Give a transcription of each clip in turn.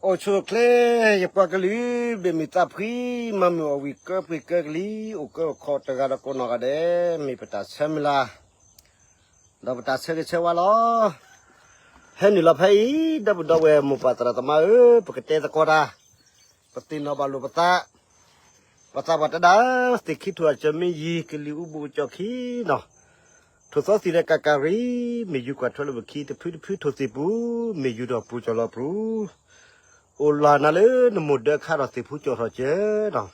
အိၣ်ဆူၣ်အိၣ်ချ့ ယပှၤကလုာ် ဘၣ်မုာ်သးဖှံ မၤမုာ်အီၣ်ဝံၤ ကၢပှ့ၤကၢကလံၤ အိၣ်ကၢအိၣ်ခီတဂၤဒီးကိးနီၢ်ဂၤဒဲး မ့ၢ်ပတၢ်ဆၢမုၢ်လၢ် ဒီးပတၢ်ဆၢဂ့ၤဆၢဝါလီၤ. ဟဲနုာ်လီၤဖဲအံၤ ဒီပုၢ်ဒီဝဲၢ်မိၢ်ပၢ်သရၣ်သမါဧၢ, ပကတဲသကိးတၢ်, ပသ့ၣ်နီၣ်ဘၣ်လိာ်ပသး, ပသးပှၢ်တဲဒၣ်, သ့ၣ်ခံထူၣ်အစၢၤမ့ၢ်ယံၤ ကလံၤအူဘူးကၠီၣ်ခံနီၤ, ထိၣ်သီသံးဒီးကးကးရံ, မ့ၢ်ယူၤကွၢ်ထွဲလၢပခံ တဖုတဖုထိၣ်သ့ၣ်ပူၤ, မ့ၢ်ယူၤဒီးပူၤကၠီၣ်လီၤပူၤ, အိၣ်လၢ်နၤလၢနမိၢ်ဒၢခါဒီးသ့ၣ်ဖူကၠီၣ်ထီၣ်ကၢနီၤ.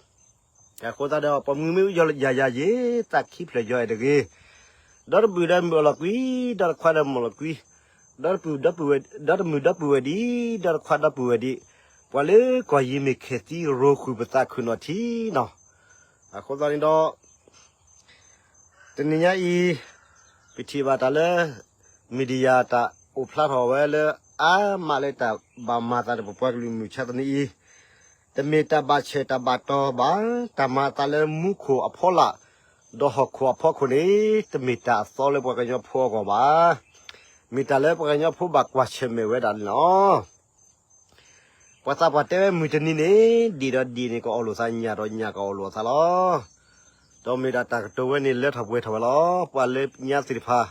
အဃိသတးဒီး ပှၤမုၢ်မ့ၢ်ယီၤယၤယၤယ့ၤ သးခံဖျၢၣ်ယီၤအဲၣ်တဂ့ၤ, ဒီတဘုၣ်ဒီးမုၢ်အလီၤကွံ, ဒီတခွါဒီးမုၢ်အလီၤကွံ, ဒီတမုၢ်ဒီပုၢ်ဝဲၢ်ဒံး, ဒီတခွါဒီပုၢ်ဝဲၢ်ဒံး, ပှၤလၢကီၢ်ယံၤမ့ၢ်ခဲၣ်သံရိၤဃုာ်ပသးခုၣ်နီၣ်ထံနီၤ. အဃိသတးန့ၣ်ဒီး တနံၤညါအံၤ ပထံၣ်ဘၣ်တၢ်လၢ media တၢ်အိၣ်ဖျါထီၣ်ဝဲလၢ အါမးလၢတၢ်ဘၣ်မၤသးဒီးပပှၤကလုာ်မုၢ်ဆါတနံၤအံၤ, တမ့ၢ်တၢ်ဘၣ်ဆဲးတၢ်ဘၣ်တီၢ်ဘၣ်, တၢ်မၤအသးလၢမူခိၣ်အဖီလာ်, ဒီးဟီၣ်ခိၣ်အဖီခိၣ်န့ၣ် တမ့ၢ်တၢ်အသီလၢပှၤကညီဖိအဂီၢ်ဘၣ်. မ့ၢ်တၢ်လၢပှၤကညီဖိဘၣ်ကွၢ်ဆၢၣ်မဲာ်ဝဲဒၣ်န့ၣ်လီၤ. ပှၤသးပှၢ်တဲဝဲမုၢ်တနံၤန့ၣ် ဒံၣ်ဒီးဒံၣ်န့ၣ် ကအီၣ်လိာ်သး ညၣ်ဒီးညၣ်ကအီၣ်လိာ်အသးလီၤ. ဒီးမ့ၢ်ဒၣ်တၢ်ကတိၤဝဲန့ၣ် လၢထီၣ်ပှဲၤထီၣ်ဝဲလီၤ. ပှၤလၢညါသ့ၣ်တဖၣ်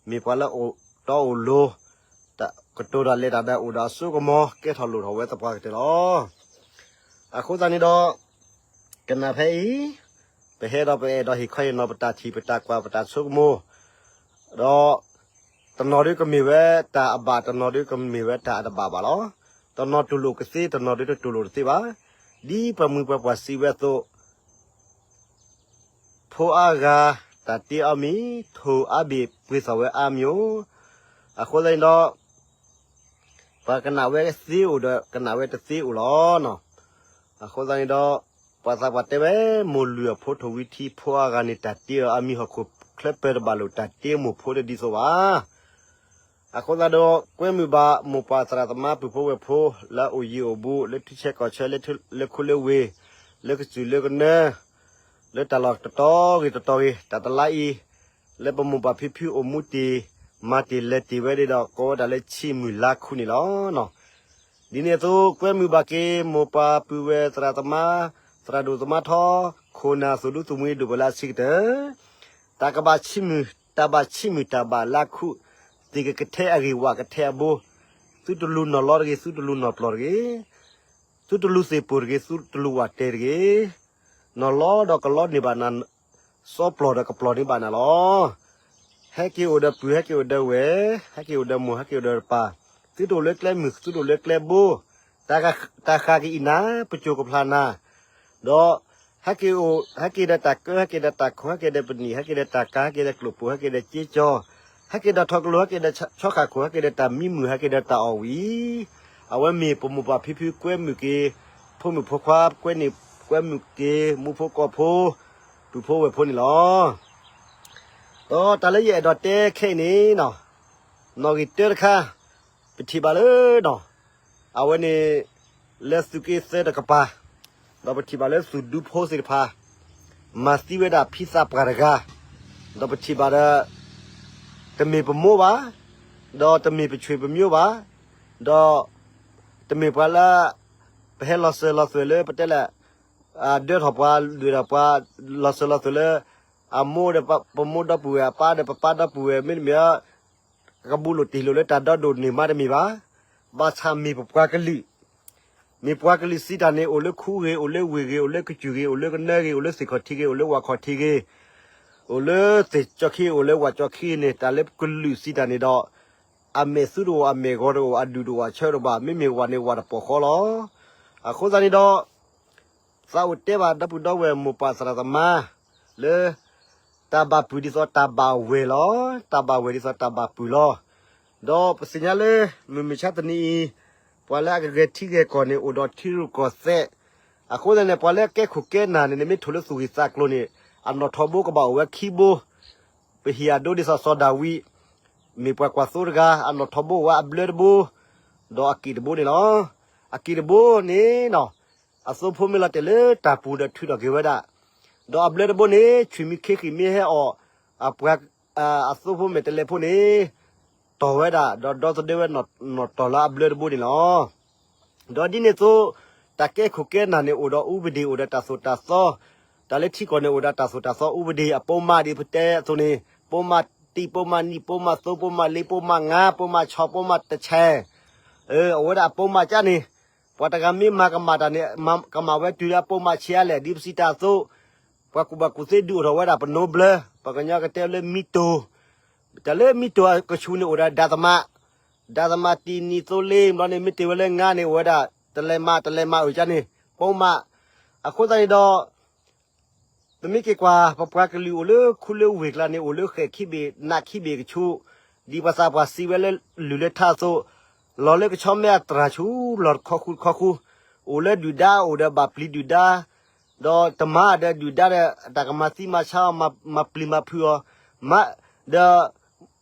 မ့ၢ်ပှၤလၢအိၣ်တီအိၣ်လိၤ, ကတိၤတၢ်လဲၤတၢ်ဒီးအိၣ်ဒီးအစိကမီၤ ကဲထီၣ်လိၣ်ထီၣ်ဝဲသပှၢ်ကတၢၢ်လီၤ. အဃိသတးန့ၣ်ဒီး ကနၣ်ဖဲအံၤ ပဟဲဒီးပအဲၣ်ဒိးဟ့ၣ်ခီဟ့ၣ်နီၤပတၢ်ထံၣ်ပတၢ်ကွၢ်ပတၢ်ဆိကမိၣ်, ဒီး တနီၤဒုကမ့ၢ်ဝဲတၢ်အဘၣ် တနီၤဒုကမ့ၢ်ဝဲတၢ်အတဘၣ်ဘၣ်လီၤ. တနီၤတူၢ်လိာ်ကသ့ တနီၤဒုတတူၢ်လိာ်တသ့ဘၣ်. ဒ်ပှၤမုၢ်ပှၤပှၢ်စံးဝဲအသိး ဖိအါဂၤ တၢ်တ့အီၤမံၤ, ထိၣ်အါဘ့ၣ်ပှ့ၤသီၣ်ဝဲအါမံၤဧိၤ. အဃိသတးန့ၣ်ဒီး ပှၤကနၣ်ဝဲသ့အိၣ်ဒီး ကနၣ်ဝဲတသ့အိၣ်လီၤ. အဃိသတးန့ၣ်ဒီး ပှၤသးပှၢ်တဲဝဲ မိၢ်လုၢ်အဖိထိၣ်ဝံၤထံ ဖိအါဂၤန့ၣ် တၢ်တ့အီၤအါမံၤ ဟီၣ်ခိၣ်ချၢပၢၤတဘၣ်လိာ်တၢ်တ့မိၢ်ဖိတဒ်သိးဘၣ်. အဃိသတးဒီး ကွဲမုာ်ဘၣ်မိၢ်ပၢ်သရၣ်သမါပုၢ်ဖိဝဲၢ်ဖိ လၢအအိၣ်ယံၤအိၣ်ဘူး လၢထံဆဲးကီၢ်ဆဲး လၢခိလၢဝ့ၢ် လၢကစၢၢ်လၢကနၢ လၢတၢ်လီၢ်တတီၤဂ့ၤတတီၤဂ့ၤ တၢ်တလါအံၤ လၢပမိၢ်ပၢ်ဖံဖုအိၣ်မူတ့ၢ် မၤတ့ၢ်လဲၤတ့ၢ်ဝဲဒၣ်ဒီး ကိးဝဲဒၣ်လၢဆံးမုၢ်လါခူန့ၣ်လီၤ. ဒ်န့ၣ်အသိး ကွဲမုာ်ဘၣ်က့ၤ မိၢ်ပၢ်ပုၢ်ဝဲၢ်သရၣ်သမါ သရၣ်ဒိၣ်သမါထီ ခိၣ်နၢ်သူၣ်ဒူသုးမှံဒိၣ်ပှၤလၢအဆံးကတၢၢ် တၢ်ကဘၣ်ဆံးမုၢ် တၢ်ဘၣ်ဆံးမုၢ်တၢ်ဘၣ်လါခူ, သ့ၣ်ကကထဲအဂ့ၢ် ဝၣ်ကထဲအဘိ, သုတလူၤနီၢ်လီတဂ့ၤ သုတလူၤနီၢ်ပျီၢ်တဂ့ၤ, သုတလူၤသ့ၣ်ပိၢ်တဂ့ၤ သုတလူၤဝၣ်တဲာ်တဂ့ၤ, နီၢ်လီဒီးကလီန့ၢ်ဘၣ်နၤ စီပျီၢ်ဒီးကပျီၢ်န့ၢ်ဘၣ်နၤလီၤ. ဟဲက့ၤအိၣ်ဒီးပုၢ် ဟဲက့ၤအိၣ်ဒီးဝဲၢ် ဟဲက့ၤအိၣ်ဒီးမိၢ် ဟဲက့ၤအိၣ်ဒီးပၢ်, သုတအိၣ်လၢကျဲမုၢ် သုတအိၣ်လၢကျဲဘိ, တၢ်ဃၣ်က့ၤအံၤနၤ ပစိၤကဖျါနၤ, ဒီး ဟဲက့ၤအိၣ် ဟဲက့ၤဒီးတၢ်ကၢ ဟဲက့ၤဒီးတၢ်ခိၣ် ဟဲက့ၤဒီးပနံာ် ဟဲက့ၤဒီးတၢ်ကၤ ဟဲက့ၤဒီးကျိၣ်ပိၢ် ဟဲက့ၤဒီးစ့ကၠီ, ဟဲက့ၤဒီးထီကလိၤ ဟဲက့ၤဒီးဆီဃာ်ခိၣ် ဟဲက့ၤဒီးတၢ်မံမုာ် ဟဲက့ၤဒီးတၢ်အီၣ်ဝံၤ, အဝဲမ့ၢ်ပမိၢ်ပၢ်ဖံဖုကွဲမုာ်က့ၤ ဖိမုၣ်ဖိခွါ ကွဲန့ၣ် ကွဲမုာ်က့ၤ မူဖိကီၢ်ဖိ ပုၢ်ဖိဝဲၢ်ဖိန့ၣ်လီၤ. ဒီးတၢ်လၢယအဲၣ်ဒိးတဲခဲအံၤန့ၣ် နီၣ်ဂံၢ်တၢတခါ ပထံၣ်ဘၣ်လၢဒီး အဝဲန့ၣ် လၢသုးက့သၢတကပၤ, ဒီးပထံၣ်ဘၣ်လၢသုးဒူဖိသ့ၣ်တဖၣ် မၤသံဝဲဒၣ်ဖံသးပှၢ်တဂၤ, ဒီးပထံၣ်ဘၣ်ဒီး တမ့ၢ်ပမိၢ်ဘၣ်, ဒီးတမ့ၢ်ပဆွေပမျိုးဘၣ်, ဒီး တမ့ၢ်ပှၤလၢ ပဟဲလီၤစၢၤလီၤသွဲၣ်လၢပတဲလဲၣ် ဒၢထီၣ်ပှၤ လွဲၢ်ထီၣ်ပှၤ လီၤစၢၤလီၤသွဲၣ်လၢ အမိၢ်ဒီးပမိၢ်ဒီပုၢ်ဝဲၢ် အပၢ်ဒီးပပၢ်ဒီပုၢ်ဝဲၢ် မ့တမ့ၢ် ကဘူးလိာ်တ့ၢ်လိာ်လၢတၢ်ဒီဒိၣ်န့ၣ်မးတမ့ၢ်ဘၣ်. ဘၣ်ဆၣ်မ့ၢ်ပပှၤကလုာ်, မ့ၢ်ပှၤကလုာ်စံးတၢ်န့ၣ် အိၣ်လၢခူဂ့ၤ အိၣ်လၢဝ့ၢ်ဂ့ၤ အိၣ်လၢကစၢၢ်ဂ့ၤ အိၣ်လၢကနၢဂ့ၤ အိၣ်လၢသ့ၣ်ခီၣ်ထံးဂ့ၤ အိၣ်လၢဝၣ်ခီၣ်ထံးဂ့ၤ အိၣ်လၢသ့ၣ်ကၠီခံဂ့ၤ အိၣ်လၢဝၣ်ကၠီခံဂ့ၤန့ၣ် တၢ်လၢကလုာ်စံးတၢ်န့ၣ်ဒီး အမဲာ်သူတအိၣ် အမဲာ်ဂီၤတအိၣ် အဒူၣ်တအိၣ် အဆၢတဘၣ် မ့မ့ၢ်ဝၣ်န့ၣ်ဝၣ်တပီၢ်ဃီလီၤ. အဃိသတးန့ၣ်ဒီး သးအိၣ်တဲဘၣ်ဒီပုၢ်ဒီဝဲၢ်မိၢ်ပၢ်သရၣ်သမါ လၢ တၢ်ဘၣ်ပုၢ်ဒ်သိးတၢ်ဘၣ်ဝဲၢ်လီၤ. တၢ်ဘၣ်ဝဲၢ်ဒ်သိးတၢ်ဘၣ်ပုၢ်လီၤ. ဒီးပသ့ၣ်ညါလၢ မုၢ်မုၢ်ဆါတနံၤအံၤ ပှၤလၢအကဂဲၤထံဂဲၤကီၢ်န့ၣ် အိၣ်ဒီးထံရူၢ်ကီၢ်သဲး, အဃိသတးန့ၣ် ပှၤလၢအကဲခိၣ်ကဲနၢ်န့ၣ် နမ့ၢ်ထိၣ်လၢသူၣ်ဂံၢ်သးကျိၤန့ၣ် အနီၣ်ထီဘိကဘၣ်အိၣ်ဝဲခံဘိ, ပဟ့ၣ်အဒိဒ်သိးစီၤဒၤဝံး, မ့ၢ်ပှၤကွၢ်သိတဂၤ အနီၣ်ထီဘိအိၣ်ဝဲအဘျၢတဘိ, ဒီးအက့ၢ်တဘိန့ၣ်လီၤ. အက့ၢ်တဘိန့ၣ်နီၤ အသိဖိမ့ၢ်လီၤတဲာ်လၢတၢ်ပူၤဒီးထုးထီၣ်က့ၤဝဲဒၣ်, ဒီးအဘျၢတဘိန့ၣ် ဆွံၣ်မ့ၢ်ခ့ဃံၣ်မ့ၢ်ဟဲအီၣ်, အပှၤ, အသိဖိမဲာ်တဲးလဲးဖိန့ၣ် တီၢ်ဝဲဒၣ် ဒီးဒီသဒၢဝဲနီၣ်တီၢ်လၢအဘျၢတဘိန့ၣ်လီၤ. ဒီးဒ်န့ၣ်အသိး တၢ်ကဲခိၣ်ကဲနၢ်န့ၣ် အိၣ်ဒီးအူပဒ့ၣ် အိၣ်ဒီးတၢ်သိၣ်တၢ်သီ, တၢ်လၢထံကီၢ်န့ၣ် အိၣ်ဒီးတၢ်သိၣ်တၢ်သီအူပဒ့ၣ် အပိာ်မၣ်ဒ်ပတဲအသိးန့ၣ် ပိာ်မၣ်တံၢ် ပိာ်မၣ်နံၣ် ပိာ်မၣ်သိ ပိာ်မၣ်လ့ ပိာ်မၣ်ငါ ပိာ်မၣ်ဆီ ပိာ်မၣ်တဆဲး အဝဲဒၣ်အပိာ်မၣ်ကၠၣ်န့ၣ် ပှၤတဂၤမ့ၢ်မၤကမၣ်တၢ်န့ၣ် ကမၣ်ဝဲတုၤလၢအပိာ်မၣ်ဆံးအါလဲၣ် ဒ်ပစံးတၢ်အသိး, ပှၤကူၣ်ဘၣ်ကူၣ်သ့ဒုးအိၣ်ထီၣ်ဝဲဒၣ်ပနိဘျၢ, ပှၤကညီကတဲလၢမံတိၤ, တၢ်လၢမံတိၤအကဆူးန့ၣ်အိၣ်ဒီးဒါသမး, ဒါသမးတံၢ်နံၣ်သိလ့ ဘျီန့ၣ်မ့ၢ်တ့ၢ်ဝဲလၢငါန့ၣ် အိၣ်ဝဲဒၣ် တလဲၤမး တလဲၤမးအုၣ်ကၠၣ်န့ၣ် ပိာ်မၣ်, အဃိသတးန့ၣ်ဒီး ပမ့ၢ်က့ၤကွၢ် ပပှၤကလုာ်အိၣ်လၢခူလၢဝ့ၢ်ကျါန့ၣ် အိၣ်လၢဃဲၣ်ခံဘ့ၣ် နးခံဘ့ၣ်ကဆူး, ဒ်ပှၤသးပှၢ်စံးဝဲလၢလုၢ်လၢထါအသိး, လီၤလၢကဆီမဲအတြၢ်ဆူ လီၤတခီဃူတခီဃူ, အိၣ်လၢဒုၣ်ဒါအိၣ်ဒီးဘၣ်ပျံၤဒုၣ်ဒါ, ဒီးတမၤဒီးဒုၣ်ဒါဒီး တၢ်ကမၤသံမၤဆါအီၤ မၤပျံၤမၤဖုးအီၤ, ဒီး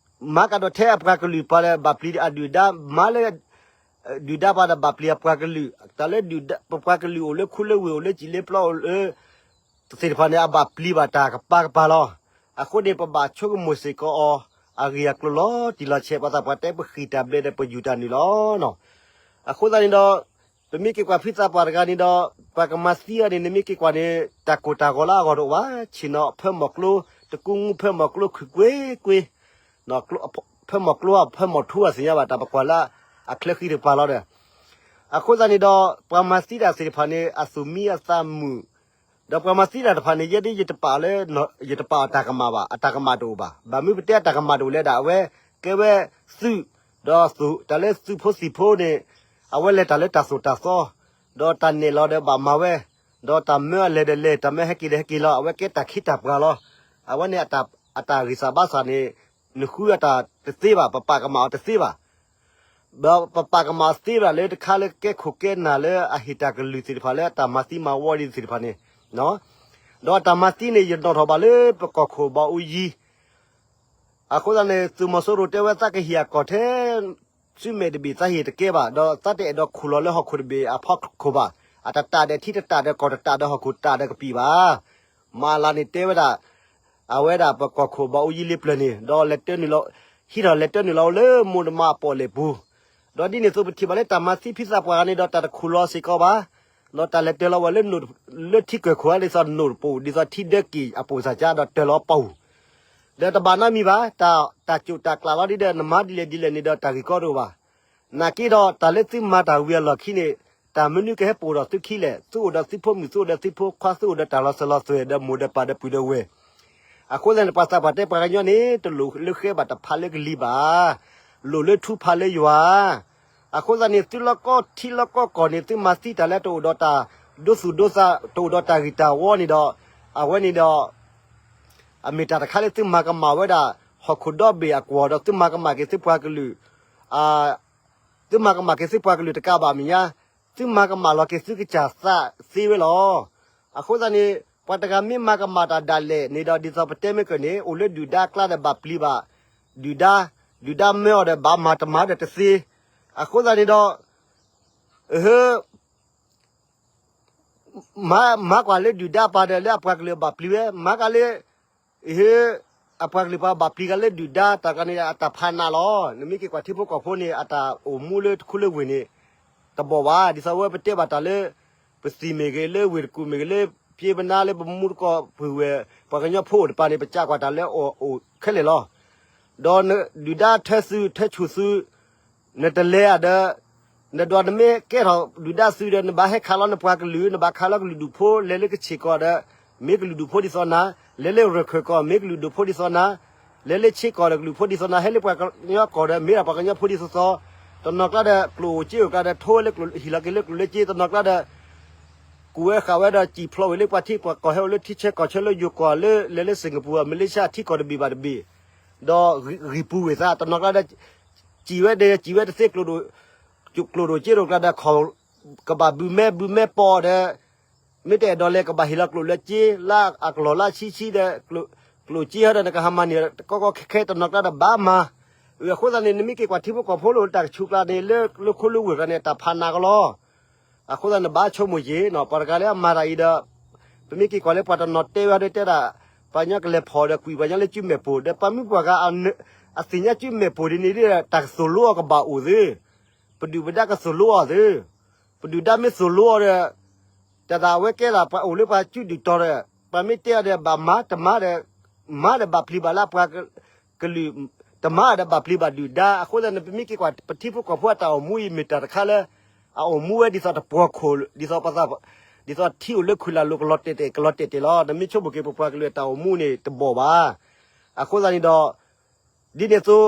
မၤကဒီးထဲအပှၤကလုာ်ပှၤဒီးဘၣ်ပျံၤအဒုၣ်ဒါ, မၤလၢ ဒုၣ်ဒါပှၤဒီးဘၣ်ပျံၤအပှၤကလုာ်, တၢ်လၢပပှၤကလုာ်အိၣ်လၢခူလၢဝ့ၢ် အိၣ်လၢစံၣ်လၢပျီ အိၣ်လၢ သ့ၣ်တဖၣ်န့ၣ် အဘၣ်ပျံၤဘၣ်တၢ်ကပၤကပၤလီၤ. အဃိန့ၣ် ပဘၣ်ဆိကမိၣ်စ့ၢ်ကီးအီၤ အဂ့ၢ်အကျိၤလီၤတံၢ်လီၤဆဲး ပှၤသးပှၢ်တဲပဃ့ၢ်တၢ်ဘျဲးဒီးပယူၤတၢ်နုာ်လီၤ. အဃိသတးန့ၣ်ဒီး ပမ့ၢ်က့ၤကွၢ်ဖုသးပှၢ်တဂၤန့ၣ်ဒီး ပှၤကမၤသံအီၤန့ၣ် နမ့ၢ်က့ၤကွၢ်န့ၣ် တၢ်ကိၢ်တၢ်ဂီၤလၢအဂီၢ်တအိၣ်ဘၣ်, ဆ့ၣ်နီၤဖၢမီၢ်ကျိ တကူမူဖၢမီၢ်ကျိခုၣ်ကွ့ကွ့ ဖၢမီၢ်ကျိ ဖၢမီၢ်ထူအသ့ၣ်ညါဘၣ် တၢ်ပကွၢ်လၢအချၢဃံတကပၤလီၤဒီး အဃိသတးန့ၣ်ဒီး ပှၤမၤသံတၢ်သ့ၣ်တဖၣ်န့ၣ် အသူၣ်မံအသးမုာ်, ဒီးပှၤမၤသံတၢ်တဖၣ်န့ၣ် ယဲဒ်ယတပာ်လၢ ယတပာ်အတၢ်ကမၣ်ဘၣ်, အတၢ်ကမၣ်တအိၣ်ဘၣ်. ဘၣ်မနုၤပတဲအတၢ်ကမၣ်တအိၣ်လဲၣ်ဒၣ် အဝဲကဲဝဲသုး, ဒီးတၢ်လၢသုးဖိသံၣ်ဖိန့ၣ် အဝဲလဲၤတၢ်လၢတၢ်သိၣ်တၢ်သီ, ဒီးတၢ်နဲၣ်လီၤဒီးဘၣ်မၤဝဲ, ဒီးတၢ်မၢအလဲၤဒီးလဲၤ, တၢ်မၢဟဲက့ၤဒီးဟဲက့ၤလီၤ, အဝဲကဲတၢ်ခ့တၢ်ပှၤလီၤ. အဝဲန့ၣ် အတၢ်ဂံၢ်စၢ်ဘါစၢ်န့ၣ် နဃုအတၢ်တသ့ဘၣ်, ပပာ်ကမၣ်အီၤတသ့ဘၣ်. ဒီးပပာ်ကမၣ်သ့ဘၣ်လၢတခါလၢကဲခိၣ်ကဲနၢ်လၢအဟ့ၣ်တၢ်ကလုၢ်သ့ၣ်တဖၣ်လၢအတၢ်မၤသံမၤဝီဒ်သ့ၣ်တဖၣ်န့ၣ်, ဒီးအတၢ်မၤသံန့ၣ် ယနီၣ်ထီၣ်ဘၣ်လၢပကီၢ်ခိၣ်ဘၣ်အူယံၤ, အဃိသတးန့ၣ် သုးမီၤစိရိၤတဲဝဲသးကဟ့ၣ်အကီၢ်ထဲ စုမဲာ်တဘ့ၣ်သးဟ့ၣ်တကဲဘၣ်, ဒီးသးတအဲၣ်ဒိးခိၣ်လီၤလၢဟီၣ်ခိၣ်တဘ့ၣ်အဖီခိၣ်ဘၣ်, အတတၢ်ဒီးထံတတၢ်ဒီးကီၢ်တတၢ်ဒီးဟီၣ်ခိၣ်တတၢ်ဒီးကပံာ်ဘၣ်. မၤလၤန့ၣ်တဲဝဲဒၣ် အဝဲဒၣ်ပကီၢ်ခိၣ်ဘၣ်အူယံၤလ့ပျၢၤန့ၣ် ဒီးလဲၤတၢနုာ်လီၤ, ဟံးထီၣ်လဲၤတၢနုာ်လီၤလၢမိၢ်တမါအပီၣ်လဲၣ်ပူၤ, ဒီးဒ်န့ၣ်အသိးပထံၣ်ဘၣ်လၢတၢ်မၤသံဖုသးပှၢ်ဂၤန့ၣ်ဒီးတၢ်တခိၣ်လီၤစ့ၢ်ကီးဘၣ်, ဒီးတၢ်လဲၤတၢလီၤဝဲလၢ လၢထံကၢၢ်ခိၣ်ဧါ ဒ်သိးနိၣ်တပူၤ ဒ်သိးထံဒၢက့ၤအပူၤစၢ်ကါဒီးတၢလီၤပူၤ ဒီးတဘၣ်နီတမံၤဘၣ်, တၢ်စူၣ်တၢ်ကျးလီၤဒ်ဒီး နမၤဒ်လဲၣ်ဒ်လဲၣ်န့ၣ်ဒီးတၢ်ဂ့ၢ်ကီတအိၣ်ဘၣ်. နာ်က့ဒီးတၢ်လၢသုမၤတၢ်ဝံၤအလီၢ်ခံန့ၣ် တၢ်မနုၤကဟဲပိာ်ဒီးသုခံလဲၣ်, သုအိၣ်ဒီးသုဖိမုၣ် သုအိၣ်ဒီးသုဖိခွါ သုအိၣ်ဒီးတၢ်လီၤစၢၤလီၤသွဲၣ်ဒီးမိၢ်ဒီးပၢ်ဒီးပုၢ်ဒီးဝဲၢ်. အဃိသတးန့ၣ် ပှၤသးပှၢ်တဲပှၤကညီန့ၣ် တလိၣ်လၢဃဲဘၣ်တဖးလၢကလံၤဘၣ်, လိၣ်လၢထူဖးလၢယွၤ အဃိသတးန့ၣ် သုလီၢ်ကီၢ်ထံလီၢ်ကီၢ်ကီၢ်န့ၣ် သုမၤသံတၢ်လၢတအိၣ်ဒီးတၢ်ဒိသူၣ်ဒိသး တအိၣ်ဒီးတၢ်ဂ့ၢ်တၢ်ဝီန့ၣ်ဒီး အဝဲန့ၣ်ဒီး အမ့ၢ်တၢ်တခါလၢသုမၤကမၣ်ဝဲဒၣ် ဟီၣ်ခိၣ်ဒီဘ့ၣ်အကွီၢ်ဒီး သုမၤကမၣ်က့ၤသုပှၤကလုာ် သုမၤကမၣ်က့ၤသုပှၤကလုာ်တကးဘၣ်မဲာ်ညါ, သုမၤကမၣ်လီၤက့ၤသုကစၢ်သးသ့ဝဲလီၤ. အဃိသတးန့ၣ် ပှၤတဂၤမ့ၢ်မၤကမၣ်တၢ်ဒၣ်လဲာ်န့ၣ်ဒီး ဒ်သိးပတဲမ့ၢ်ကၢၢ်န့ၣ် အိၣ်လၢဒုၣ်ဒါအကျါဒီးဘၣ်ပျံၤဘၣ်, ဒုၣ်ဒါ, ဒုၣ်ဒါမၢအီၤဒီးဘၣ်မၤတမၤဒီးတသ့. အဃိသတးန့ၣ်ဒီး မၤကွၢ်လၢဒုၣ်ဒါပၤဒီးလၢအပှၤကလုာ်ဘၣ်ပျံၤဝဲ, မၤကလၢ အပှၤကလုာ်ပှၤဘၣ်ပျံၤကလၢဒုၣ်ဒါ တၢ်ဂၤန့ၣ်အတၢ်ဖးနးလီၤ. နမ့ၢ်က့ၤကွၢ်ထံဖိကီၢ်ဖိန့ၣ် အတၢ်အိၣ်မူလၢတခူလၢဝ့ၢ်န့ၣ် တဘီၣ်ဘၣ်. ဒ်သိးဝဲပတဲဘၣ်တၢ်လၢ ပသံၣ်မ့ၢ်ဂ့ၤ လၢဝ့ၢ်တကူၣ်မ့ၢ်ဂ့ၤ လၢပမူတကီၢ်ပုၢ်ဝဲၢ် ပှၤကညီဖိအိၣ်တပၤန့ၣ် ပကကွၢ်တၢ်လၢအအိၣ်ခဲလၢာ်လီၤ. ဒီးဒုၣ်ဒါထၢသုးထၢဆူၣ်သုး နတလဲၤဧါဒီး နဒွးနမ့ၢ်ကဲထီၣ်ဒုၣ်ဒါသုးဒီး နဘၣ်ဟဲခးလီၤနပှၤကလုာ် နဘၣ်ခးလီၤကလုာ်ဒူၣ်ဖိ လဲၤလၢကဆ့ၣ်ကီၢ်ဒီး မ့ၢ်ကလုာ်ဒူၣ်ဖိဒ်သိးနၤ, လဲၤလၢရခၢၣ်ကီၢ် မ့ၢ်ကလုာ်ဒူၣ်ဖိဒ်သိးနၤ, လဲၤလၢဆ့ကီၢ်ဒီးကလုာ်ဖိဒ်သိးနၤ, ဟဲလၢပှၤကညီကီၢ်ဒီး မ့ၢ်ဒၣ်ပှၤကညီဖိဒ်သိးသိး, တနီၤကျါဒီး ကျိၣ်အိၣ်စ့အိၣ်ကျါဒီး ထိဝဲလၢကျိၣ် ဟံၣ်လီၤက့ၤလၢကျိၣ်လၢစ့, တနီၤကျါဒီး ကူၣ်ဝဲဃာ်ဝဲဒီး စံၣ်ဖျိးဝဲလၢပှၤထံပှၤကီၢ် ဟဲအိၣ်လၢထံဆၢကီၢ်ဆၢလၢယိၤကီၢ်လၢ လဲၤလၢစ့ၣ်ကပူၤ မလ့ၡါ ထံကီၢ်တဘ့ၣ်ဘၣ်တဘ့ၣ် ဒီးဂံၢ်ပူၤဝဲသး, တနီၤကျါဒီး စံၣ်ဝဲဒီး စံၣ်ဝဲတသ့ ကျိၣ်ဒိၣ်စ့ဒိၣ်ကျါဒီး ကဘၣ်ဘုးမဲဘုးမဲပီဒီး မ့ၢ်တအဲၣ်ဒိးလဲၤ ကဘၣ်ဟ့ၣ်လီၤကျိၣ်လၢစ့ လၢအကလီၢ်လၢဆံဆံဒီး ကျိၣ်စ့ဟီဒီး နကဟးမၤန့ၢ်ကီကီခဲခဲ တနီၤကျါဒီးဘၣ်မၤ. အဃိသတးန့ၣ် နမ့ၢ်က့ၤကွၢ်ထံဖိကီၢ်ဖိလၢတၢ်ကဆူးကျါန့ၣ် လၢလၢခိလၢဝ့ၢ်ကျါန့ၣ် တၢ်ဖးနးကလီၤ. အဃိသတးန့ၣ် ဘၣ်ဆိကမိၣ်က့ၤ ပှၤတဂၤလၢအမၤတၢ်အံၤဒီး ပမ့ၢ်က့ၤကွၢ်လၢပှၤတနီၤတဲဝဲဒၣ်တဲဒၣ် ပှၤကညီကလဲၤဖီၣ်ဒီးကွံာ်ပှၤကညီလၢစုမဲာ်ပိၢ်ဒီး ပှၤမုၢ်ပှၢ်ဂၤ အသ့ၣ်ညါစုမဲာ်ပိၢ်ဒ်န့ၣ်ဒီး တၢ်ကသိၣ်လိအီၤကဘၣ်အိၣ်သု, ပဒုၣ်ပဒါကသိၣ်လိအီၤသု, ပ ပဒုၣ်ဒါမ့ၢ်သိၣ်လိအီၤဒီး တၢ်သးအဝဲကဲသးပှၤအိၣ်လၢပှၤစုဒုၣ်တီၤဒီး ပှၤမ့ၢ်တဲအီၤဒီး ဘၣ်မၤတမၤဒီး မၤဒီးဘၣ်ပျံၤဘၣ်လၢပှၤကလုာ် တမၤဒီးဘၣ်ပျံၤဘၣ်ဒုၣ်ဒါ အဃိသတးန့ၣ် ပမ့ၢ်က့ၤကွၢ်ပထံဖိကီၢ်ဖိအတၢ်အိၣ်မူအံၤ မ့ၢ်တၢ်တခါလၢ အအိၣ်မူဝဲဒ်သိးတပှီၤခိၣ် ဒ်သိးပသး ဒ်သိးထံအိၣ်လၢခုၣ်လၢ်လိၤကလီၤတဲာ်တဲာ် ကလီၤတဲာ်တဲာ်လီၤ. နမ့ၢ်ဆိကမိၣ်က့ၤပပှၤကလုာ်အတၢ်အိၣ်မူန့ၣ် တဘီၣ်ဘၣ်. အဃိသတးန့ၣ်ဒီး ဒ်န့ၣ်အသိး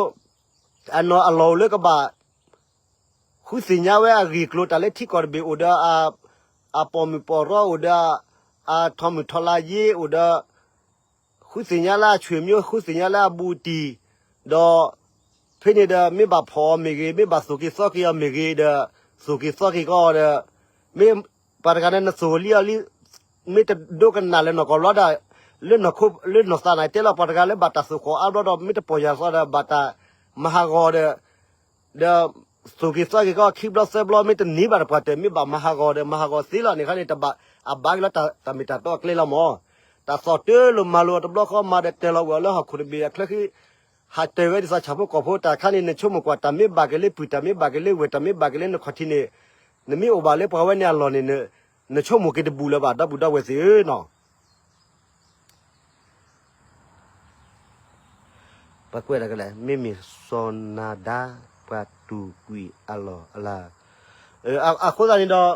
အနီၢ်အလီၢ်အိၣ်လၢကဘၣ် ဃုသ့ၣ်ညါဝဲအဂ့ၢ်အကျိၤ တၢ်လၢထံကီၢ်တဘ့ၣ်အိၣ်ဒီး အပိာ်မုၣ်ပိာ်ရီအိၣ်ဒီး အထီၣ်မုၢ်ထီၣ်လါယ့အိၣ်ဒီး ဃုသ့ၣ်ညါလၢအဆွေမျိုး ဃုသ့ၣ်ညါလၢအဘူးအတံၢ် ဒီး ဖဲန့ၣ်ဒီး မ့ၢ်ဘၣ်ဖီၣ်အီၤမ့ၢ်ဂ့ၤ မ့ၢ်ဘၣ်သိၣ်က့ၤသီက့ၤအီၤမ့ၢ်ဂ့ၤဒီး သိၣ်က့ၤသီက့ၤကီးဒီး မ့ၢ်ပှၤတဂၤန့ၣ် နသိၣ်လံအီၤလံ မ့ၢ်တဒိကနၣ်လၢနီၢ်ကီၢ်လီၤဒီး လၢနီၢ်ခိ လၢနီၢ်သးန့ၣ် တဲလီၤပှၤတဂၤလၢဘၣ်တၢ်သိၣ်ဃီၤအါဘျီဒီး မ့ၢ်တပီၢ်ယၢ်သီဒီး ဘၣ်တၢ်မၤဟးဂီၤဒီး ဒီး သိၣ်က့ၤသီက့ၤကီး ခံဘျီသၢဘျီ မ့ၢ်တန့ၢ်ဘၣ်တပှၢ်တၢၢ် မ့ၢ်ဘၣ်မၤဟးဂီၤဒီး မၤဟးဂီၤသ့လီၤန့ၣ်ခါန့ၣ် တဘၣ်အဘၣ်က့ၤလီၤ တၢ်မ့ၢ်တၢ်တီအကျဲလီၤမၢ်. တၢ်သီၣ်တၢ်လိၤမၤလိာ်တဘျီဃီ မၤဒီးတၢ်လီၤဝဲလၢဟီၣ်ခိၣ်တဘ့ၣ်အချၢဃံ ဟးတၢၢ်ဝဲဒ်သိးဆၣ်ဖိကီၢ်ဖိတၢ်ခါန့ၣ် နဆိကမိၣ်ကွၢ် တၢ်မ့ၢ်ဘၣ်က့ၤလၢပုၢ် တၢ်မ့ၢ်ဘၣ်က့ၤလၢဝဲၢ် တၢ်မ့ၢ်ဘၣ်က့ၤလၢနခီၣ်ထံးန့ၣ် နမ့ၢ်အိၣ်ဘၣ်လၢပှၤဝဲန့ၣ်အလီၢ်န့ၣ် နဆိကမိၣ်က့ၤတဘူးလၢၤဘၣ် ဒီပုၢ်ဒီဝဲၢ်သ့ၣ်ဧၢနီၤ. ပှၤကွဲးတၢ်ကလဲၣ် မ့မ့ၢ်စီၤနၤဒါ ပှၤတူၢ်ကွံာ်အလီၢ်အလၤ အဃိသတးန့ၣ်ဒီး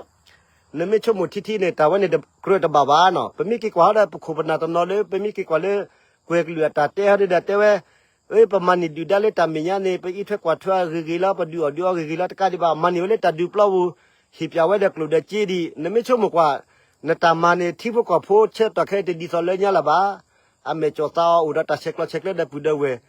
နမ့ၢ်ဆိကမိၣ်ထံထံန့ၣ် တၢ်ဝဲန့ၣ်ကြၢးတဘၣ်ဘၣ်နီၤ. ပမ့ၢ်က့ၤကွၢ်ဟီဒီး ပခိၣ်ပနၢ်တနီၤလၢ ပမ့ၢ်က့ၤကွၢ်လၢ ကွဲၤကလုာ်အတၢ်တဲဟီဒီးတဲဝဲ ပမၤန့ၢ်ဒုၣ်ဒါလၢတၢ်မဲာ်ညါန့ၣ် ပအံးထွဲကွၢ်ထွဲအဂ့ၤဂ့ၤလီၤ ပဒုးအီၣ်ဒုးအီဂ့ၤဂ့ၤလီၤ တကးဒံးဘၣ် မၤန့ၢ်ဝဲလၢတၢ်ဒုးပျီပူၤ ဟ့ၣ်ပၠးဝဲဒီးကျိၣ်ဒီးစ့ဒံး နမ့ၢ်ဆိကမိၣ်ကွၢ် နတၢ်မၤန့ၣ် ထံဖိကီၢ်ဖိဆၢကတီၢ်ခဲအံၤတဒ်သိးလၢညါလၢၤဘၣ်. အမဲာ်ကၠီၣ်သးအီၤအိၣ်ဒီးတၢ်ဆဲးကျိးဆဲးကျၢဒီးပုၢ်ဒီးဝဲၢ်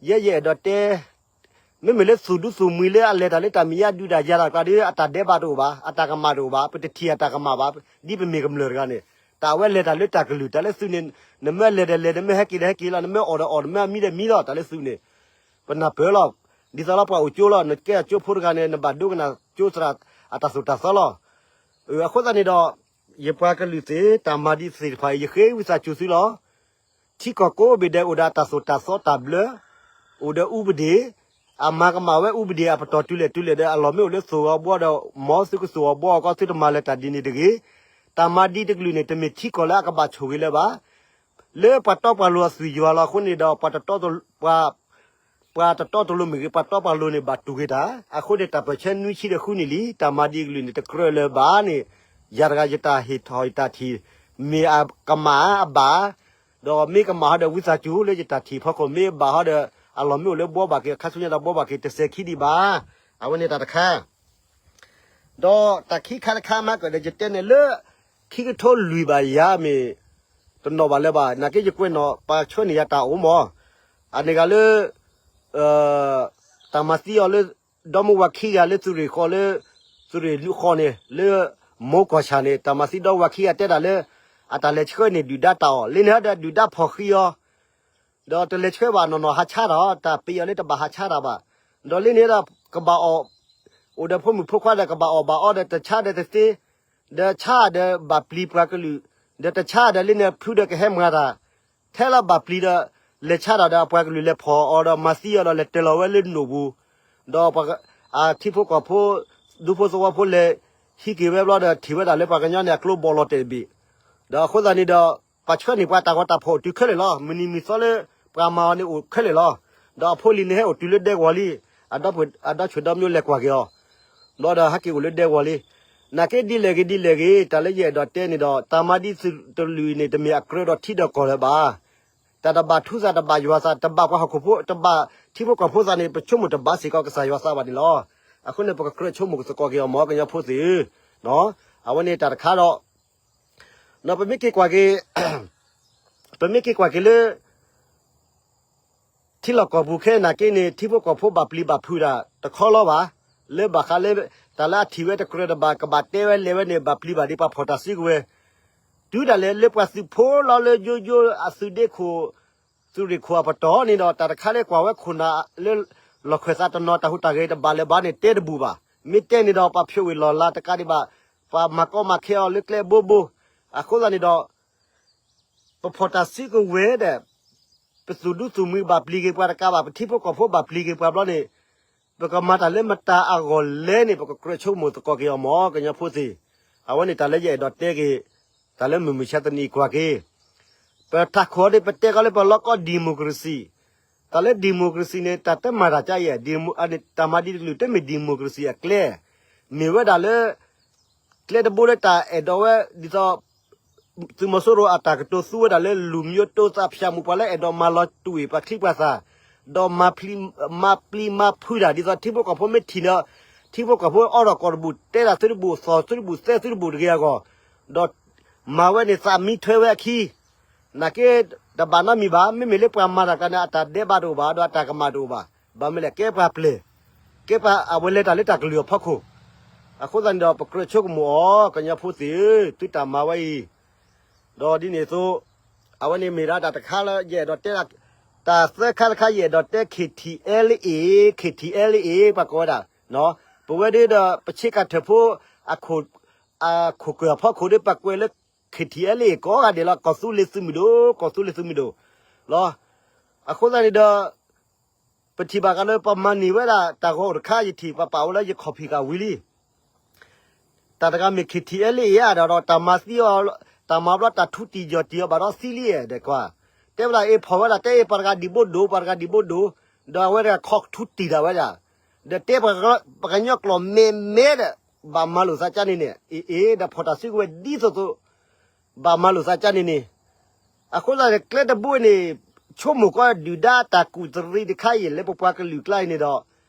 ယဲယအဲၣ်ဒိးတဲ မ့မ့ၢ်လၢသူၣ်ဒူသူၣ်မှံလၢအလဲၤတၢ်လၢတၢ်မဲာ်ညါဒုးတၢ်ယၤတၢ်ကျါဒီး အတၢ်ဒဲးဘးတအိၣ်ဘၣ် အတၢ်ကမၣ်တအိၣ်ဘၣ် ပတထံၣ်အတၢ်ကမၣ်ဘၣ် ဒ်ပမ့ၢ်ကမျၢၢ်တဂၤန့ၣ် တၢ်အဝဲလဲၤတၢ်လၢတၢ်ကလုာ် တၢ်လၢသုးန့ၣ် နမ့ၢ်လဲၤဒီးလဲၤ နမ့ၢ်ဟဲက့ၤဒီးဟဲက့ၤလီၤ နမ့ၢ်အီၣ်ဒီးအီၣ် နမ့ၢ်အမံဒီးမံလီၤ တၢ်လၢသုးန့ၣ် ပနၢ်ပၢၢ်လီၤ. ဒ်သိးလၢပှၤအိၣ်ကၠိလီၤ နကဲအကၠိဖိတဂၤန့ၣ် နဘၣ်ဒိကနၣ်ကၠိသရၣ်အတၢ်သိၣ်တၢ်သီလီၤ. အဃိသတးန့ၣ်ဒီး ယပှၤကလုာ်သ့ၣ် တၢ်မၤဒံးသ့ၣ်တဖၣ်အံၤ ယဃ့ဝံသးစူၤသုလီၤ. ထံကီၢ်ကိးဘ့ၣ်ဒဲး အိၣ်ဒီးအတၢ်သိၣ်တၢ်သီတၢ်ဘျၢ, အိၣ်ဒီးအူပဒ့ၣ်, အမၤကမၣ်ဝဲအူပဒ့ၣ်အပတီၢ်တုၤလဲၣ်တုၤလဲၣ်ဒီး အလီၢ်မ့ၢ်အိၣ်လၢသိၣ်ဂီၤဘှီဒီး မ်သုကသိၣ်ဂီၤဘှီအဂီၢ် သုတမၤလၢၤတၢ်ဒ်န့ၣ်တဂ့ၤ. တၢ်မၤဒံးတကလုာ်န့ၣ် တမ့ၢ်ထံကီၢ်လၢအကဘၣ်ဆိၣ်ဂ့ၤလၢၤဘၣ်. လၢပှၤတီပှၤလိၤအသွံၣ်ယွၤလီၤအဃိန့ၣ်ဒီး ပှၤတတီတလိၤ ပှၤ ပှၤတတီတလိၤမ့ၢ်ဂ့ၤ ပှၤတီပှၤလိၤန့ၣ် ဘၣ်တူၢ်က့ၤတၢ်. အဃိန့ၣ် တၢ်ပၢၢ်ဆၢနွံဆံဒီးဃုနံၣ်လံ တၢ်မၤဒံးအကလုာ်န့ၣ် တကြၢးလၢၤဘၣ်န့ၣ် ယၤတဂၤယတၢ်ဟ့ၣ်ထီၣ်ယတၢ်ထံၣ် မ့ၢ်အကမၣ်အဘၣ်, ဒီးမ့ၢ်ကမၣ်ဟီဒီးဝံသးစူၤလၢယတၢ်ထံၣ်ဖီခိၣ် မ့ၢ်အဘၣ်ဟီဒီး အလီၢ်မ့ၢ်အိၣ်လၢဘှီဘၣ်က့ၤ ခါဆူညါဒီးဘှီဘၣ်က့ၤတစဲးခံဒံးဘၣ်. အဝဲန့ၣ်တၢ်တခါ ဒီးတၢ်ခံခါတခါမးကဒီး ယတဲန့ၣ်လၢ ခံကထိလွံၢ်ဘၣ်ယၤမ့ၢ် တနီၣ်ဘၣ်လၢၤဘၣ် နာ်က့ယကွဲးနီၣ် ပှၤဆှၢန့ၢ်ယၤတၢ်အိၣ်မး, အန့ၣ်ဂၤလၢ တၢ်မၤသံအီၤလၢ ဒီမါဝၤခံဂၤလၢသုးရ့ၣ်ဃီလၢ သုးရ့ၣ်လွံၢ်ဃီန့ၣ် လၢ မိၢ်ကီၢ်ဆၣ်န့ၣ် တၢ်မၤသံဒီဝၤခံဂၤတဲတၢ်လၢ အတၢ်လဲၤဆှၢန့ၢ်ဒုၣ်ဒါတၢ်အီၣ် လၢန့ၣ်ဟီဒီးဒုၣ်ဒါဖီၣ်ဃံအီၤ ဒီးတလဲၤဆှၢဘၣ်နီၢ်နီၢ်ဟးဆါတၢ်အီၤ တၢ်ပ့းအီၤလၢတဘၣ်ဟးဆါတၢ်ဘၣ်. ဒီးလၢန့ၣ်ဒီး ကဘၣ်အီၣ် အိၣ်ဒီးဖိမုၣ်ဖိခွါဒီးကဘၣ်အီၣ်ဘၣ်အီဒီး တဆါဒီးတသ့, ဒီးဆါဒီးဘၣ်ပျံၤပှၤကလုာ်, ဒီးတဆါဒီးလၢန့ၣ်ဖုဒီးကဟဲမၤတၢ်, ထဲလၢဘၣ်ပျံၤဒီး လဲၤဆါတၢ်ဒီးအပှၤကလုာ်လဲၤဖီၣ်အီၤဒီးမၤသံအီၤဒီး လဲၤတၢၤလီၤဝဲလၢနိၣ်ပူၤ, ဒီးပှၤ အထံဖိကီၢ်ဖိ ဒူဖိသဝီဖိလဲၤဟံးက့ၤဝဲဘျီဒီး ထံၣ်ဝဲဒၣ်လၢပှၤကညီန့ၣ် အကျိဘီၣ်လီၤတဲာ်တဘ့ၣ်, ဒီးအဃိသတးန့ၣ်ဒီး ပှၤဆှၢန့ၢ်ပှၤတၢ်ဂီၤတၢ်ဖီၣ်အိၣ်တုၤခဲလၢာ်လီၤ. မုၢ်နံၤမုၢ်သီလၢ ပှၤမၤအီၤန့ၣ်အိၣ်ခဲလၢာ်လီၤ. ဒီးအဖိလံၤန့ၣ်ဟဲအိၣ်တုၤလၢဒဲကဝီၤလံ, အဒီပုၢ် အဒီဆိၣ်ဒီမျိုးလဲၤကွၢ်က့ၤအီၤ, ဘျီဒီးဟဲက့ၤအိၣ်လၢဒဲကဝီၤလံ. နာ်က့ဒ်လဲၣ်ဂ့ၤဒ်လဲၣ်ဂ့ၤ တၢ်လၢယအဲၣ်ဒိးတဲန့ၣ်ဒီး တၢ်မၤဒံးသုးတလုာ်န့ၣ် တမ့ၢ်အကြၢးဒီးထံဒီးကီၢ်လၢၤဘၣ်. တၢ်တဘၣ်ထူသး တဘၣ်ယွၤသး တဘၣ်ပှၤဟီၣ်ခိၣ်ဖိ တဘၣ်ထံဖိကီၢ်ဖိသးန့ၣ် ပဆိကမိၣ်တဘၣ်စ့ၢ်ကီးကစၢ်ယွၤသးဘၣ်န့ၣ်လီၤ. အဃိန့ၣ် ပကကြၢးဆိကမိၣ်သကိးက့ၤအီၤမၢ် ကညီဖိသ့ၣ်ဧၢ, အဝဲန့ၣ်တၢ်တခါဒီး ဒီးပမ့ၢ်က့ၤကွၢ်က့ၤ ပမ့ၢ်က့ၤကွၢ်က့ၤလၢ ထံလီၢ်ကီၢ်ပူၤခဲအံၤနာ်က့န့ၣ် ထံဖိကီၢ်ဖိဘၣ်ပျံၤဘၣ်ဖုးတၢ်တခီလီၤဘၣ်. လၢဘၣ်ဃးလၢ တၢ်လၢအထံၣ်ဝဲတကြၢးတဘၣ် ကဘၣ်တဲဝဲလဲၤဝဲန့ၣ် ဘၣ်ပျံၤဘၣ်ဒ်ပှၤဖီၣ်တၢ်စုကဝဲၤ တုၤဒၣ်လဲာ်လၢပှၤသုးဖိလီၤလၢယိယိအသုးဒ့ခိၣ် သုးရ့ၣ်ခိၣ်အပတီၢ်န့ၣ်ဒီး တၢ်တခါလၢကွၢ်ဝဲခိၣ်နၢ်လၢ လီၢ်ခၢၣ်သးတနီၤ တၢ်ဟူးတၢ်ဂဲၤတဘၣ်လၢၤဘၣ်န့ၣ် တဲတဘူၣ်ဘၣ်. မ့ၢ်တဲန့ၣ်ဒီး ပှၤဖျိးဝ့ၢ်လီၢ်လၤတကးဒံးဘၣ် ပှၤမၤကီမၤခဲအီၤလၢကျဲဘိဘိ အဃိသတးန့ၣ်ဒီး ပဖီၣ်တၢ်စုကဝဲၤဒီး ပသူၣ်ဒူသူၣ်မှံဘၣ်ပျံၤက့ၤပှၤတကးဘၣ် ပထံဖိကီၢ်ဖိဘၣ်ပျံၤက့ၤပှၤဘျီန့ၣ် ပကမၤတၢ်လၢမတၤအဂီၢ်လဲၣ်န့ၣ် ပကကြၢးဆိကမိၣ်သကိးက့ၤအီၤမၢ် ကညီဖိသ့ၣ်, အဝဲန့ၣ်တၢ်လၢယအဲၣ်ဒိးတဲက့ၤ, တၢ်လၢမုၢ်မဆါတနံၤအံၤကွၢ်က့ၤ, ပထးခိၣ်အီၤဒီး ပတဲကီးလၢပလီၢ်ကီၢ် democracy, တၢ်လၢ democracy န့ၣ် တၢ်တမၤတၢ်ကါအံၤ, တၢ်မၤဒ်တကလုာ် တမ့ၢ် democracy အကျဲ, မ့ၢ်ဝဲဒၣ်လၢ ကျဲတဘိလၢတၢ်အဲၣ်ဒိးဝဲ ဒ်သိး သုးမီၤစိရိၤအတၢ်ကတိၤသူဝဲဒၣ်လၢ လူမျိုးတုံးသတ်ဖြတ်မှု ပှၤလၢအဲၣ်ဒိးမၤလီၤတူာ်အံၤ ပှၤချံပှၤသၣ်, ဒီးမၤပျံၤမၤဖုးတၢ် ဒ်သိးထံဖိကီၢ်ဖိမ့ၢ်ထံၣ်ဒီး ထံဖိကီၢ်ဖိအီထီၣ်ကိးတဘူၣ် တဲတၢ်သုတဘူၣ် သီၣ်သုတဘူၣ် သဲသုတဘူၣ်တဂ့ၤအဂီၢ်, ဒီးမၤဝဲန့ၣ်သးမံထွဲဝဲအခံ, နာ်က့ တဘၣ်နီတမံၤဘၣ်, မ့မ့ၢ်လၢပှၤမၤတၢ်ကျါန့ၣ် အတၢ်ဒဲးဘးတအိၣ်ဘၣ် ဒီးအတၢ်ကမၣ်တအိၣ်ဘၣ်, ဘၣ်မနုၤလဲၣ် ကဲပှၤပျဲၢ်, ကဲပှၤအဝဲလဲၤတၢ်လၢတၢ်ကလုာ်အဖီခိၣ်, အဃိသတးန့ၣ်ဒီး ပကြၢးဆိကမိၣ်အီၤ ကညီဖိသ့ၣ်ဧၢ, သုတၢ်မၤဝဲအံၤ, ဒီးဒ်န့ၣ်အသိး, အဝဲန့ၣ်မ့ၢ်ဒၣ်တၢ်တခါလၢယအဲၣ်ဒိးတဲ, တၢ်သၢခါတခါ ယအဲၣ်ဒိးတဲ KTLA, KTLA ပှၤကိးဝဲဒၣ်, ပဝဲဒၣ်ဒီး ပဆ့ကၤထၢၣ်ဖိ အခိၣ်ကၢၢ်အဖီခိၣ်ဒီး ပှၤကွဲးလၢ KTLA ကိးဂၤဒဲးလီၤ, ကီၢ်သူလ့ၤသုးမုၢ်ဒိၣ်, ကီၢ်သူလ့ၤသုးမုၢ်ဒိၣ်လီၤ. အဃိသတးန့ၣ်ဒီး ပထံၣ်ဘၣ်ဃးလၢပမၤန့ၢ်ဝဲဒၣ်တၢ်ဂီၤအိၣ်တခါ ယထံၣ်ပပာ်ဝဲလၢယ copy ကဝံၤလံ, တၢ်တဂၤမ့ၢ် KTLA ဧါဒီး တၢ်မၤသံအီၤ, တၢ်မၤဘျီတၢ်ထူတံၢ်ယီၢ်တံၢ်အီၤဘၣ်ဒီးသံလံဧါဒီးကွၢ်, တဲဝဲဒၣ်အ့ၣ်ဖီၣ်ဝဲဒၣ် တဲအ့ၣ်ပှၤတဂၤဒံးဘိဒိၣ် ပှၤတဂၤဒံးဘိဒိၣ်, ဒီးအဝဲတဂၤခီထူတံၢ်ဒၣ်ဝဲဒၣ်, ဒီးတဲပှၤကညီကျိာ်မဲာ်မဲာ်ဒီး ဘၣ်မၤလိာ်သးကါန့ၣ်န့ၣ်, အ့ၣ်အ့ၣ် ဒီးဖီၣ်တၢ်စုကဝဲၤဒ်သိးသိး ဘၣ်မၤလိာ်သးကါန့ၣ်န့ၣ်, အဃိသတးန့ၣ် ကျဲတဘိန့ၣ် ဆိကမိၣ်ကွၢ်ဒုၣ်ဒါတၢ်ကူၣ်တရံးတခါအံၤလၢပပှၤကလုာ်ကျါအံၤန့ၣ်ဒီး,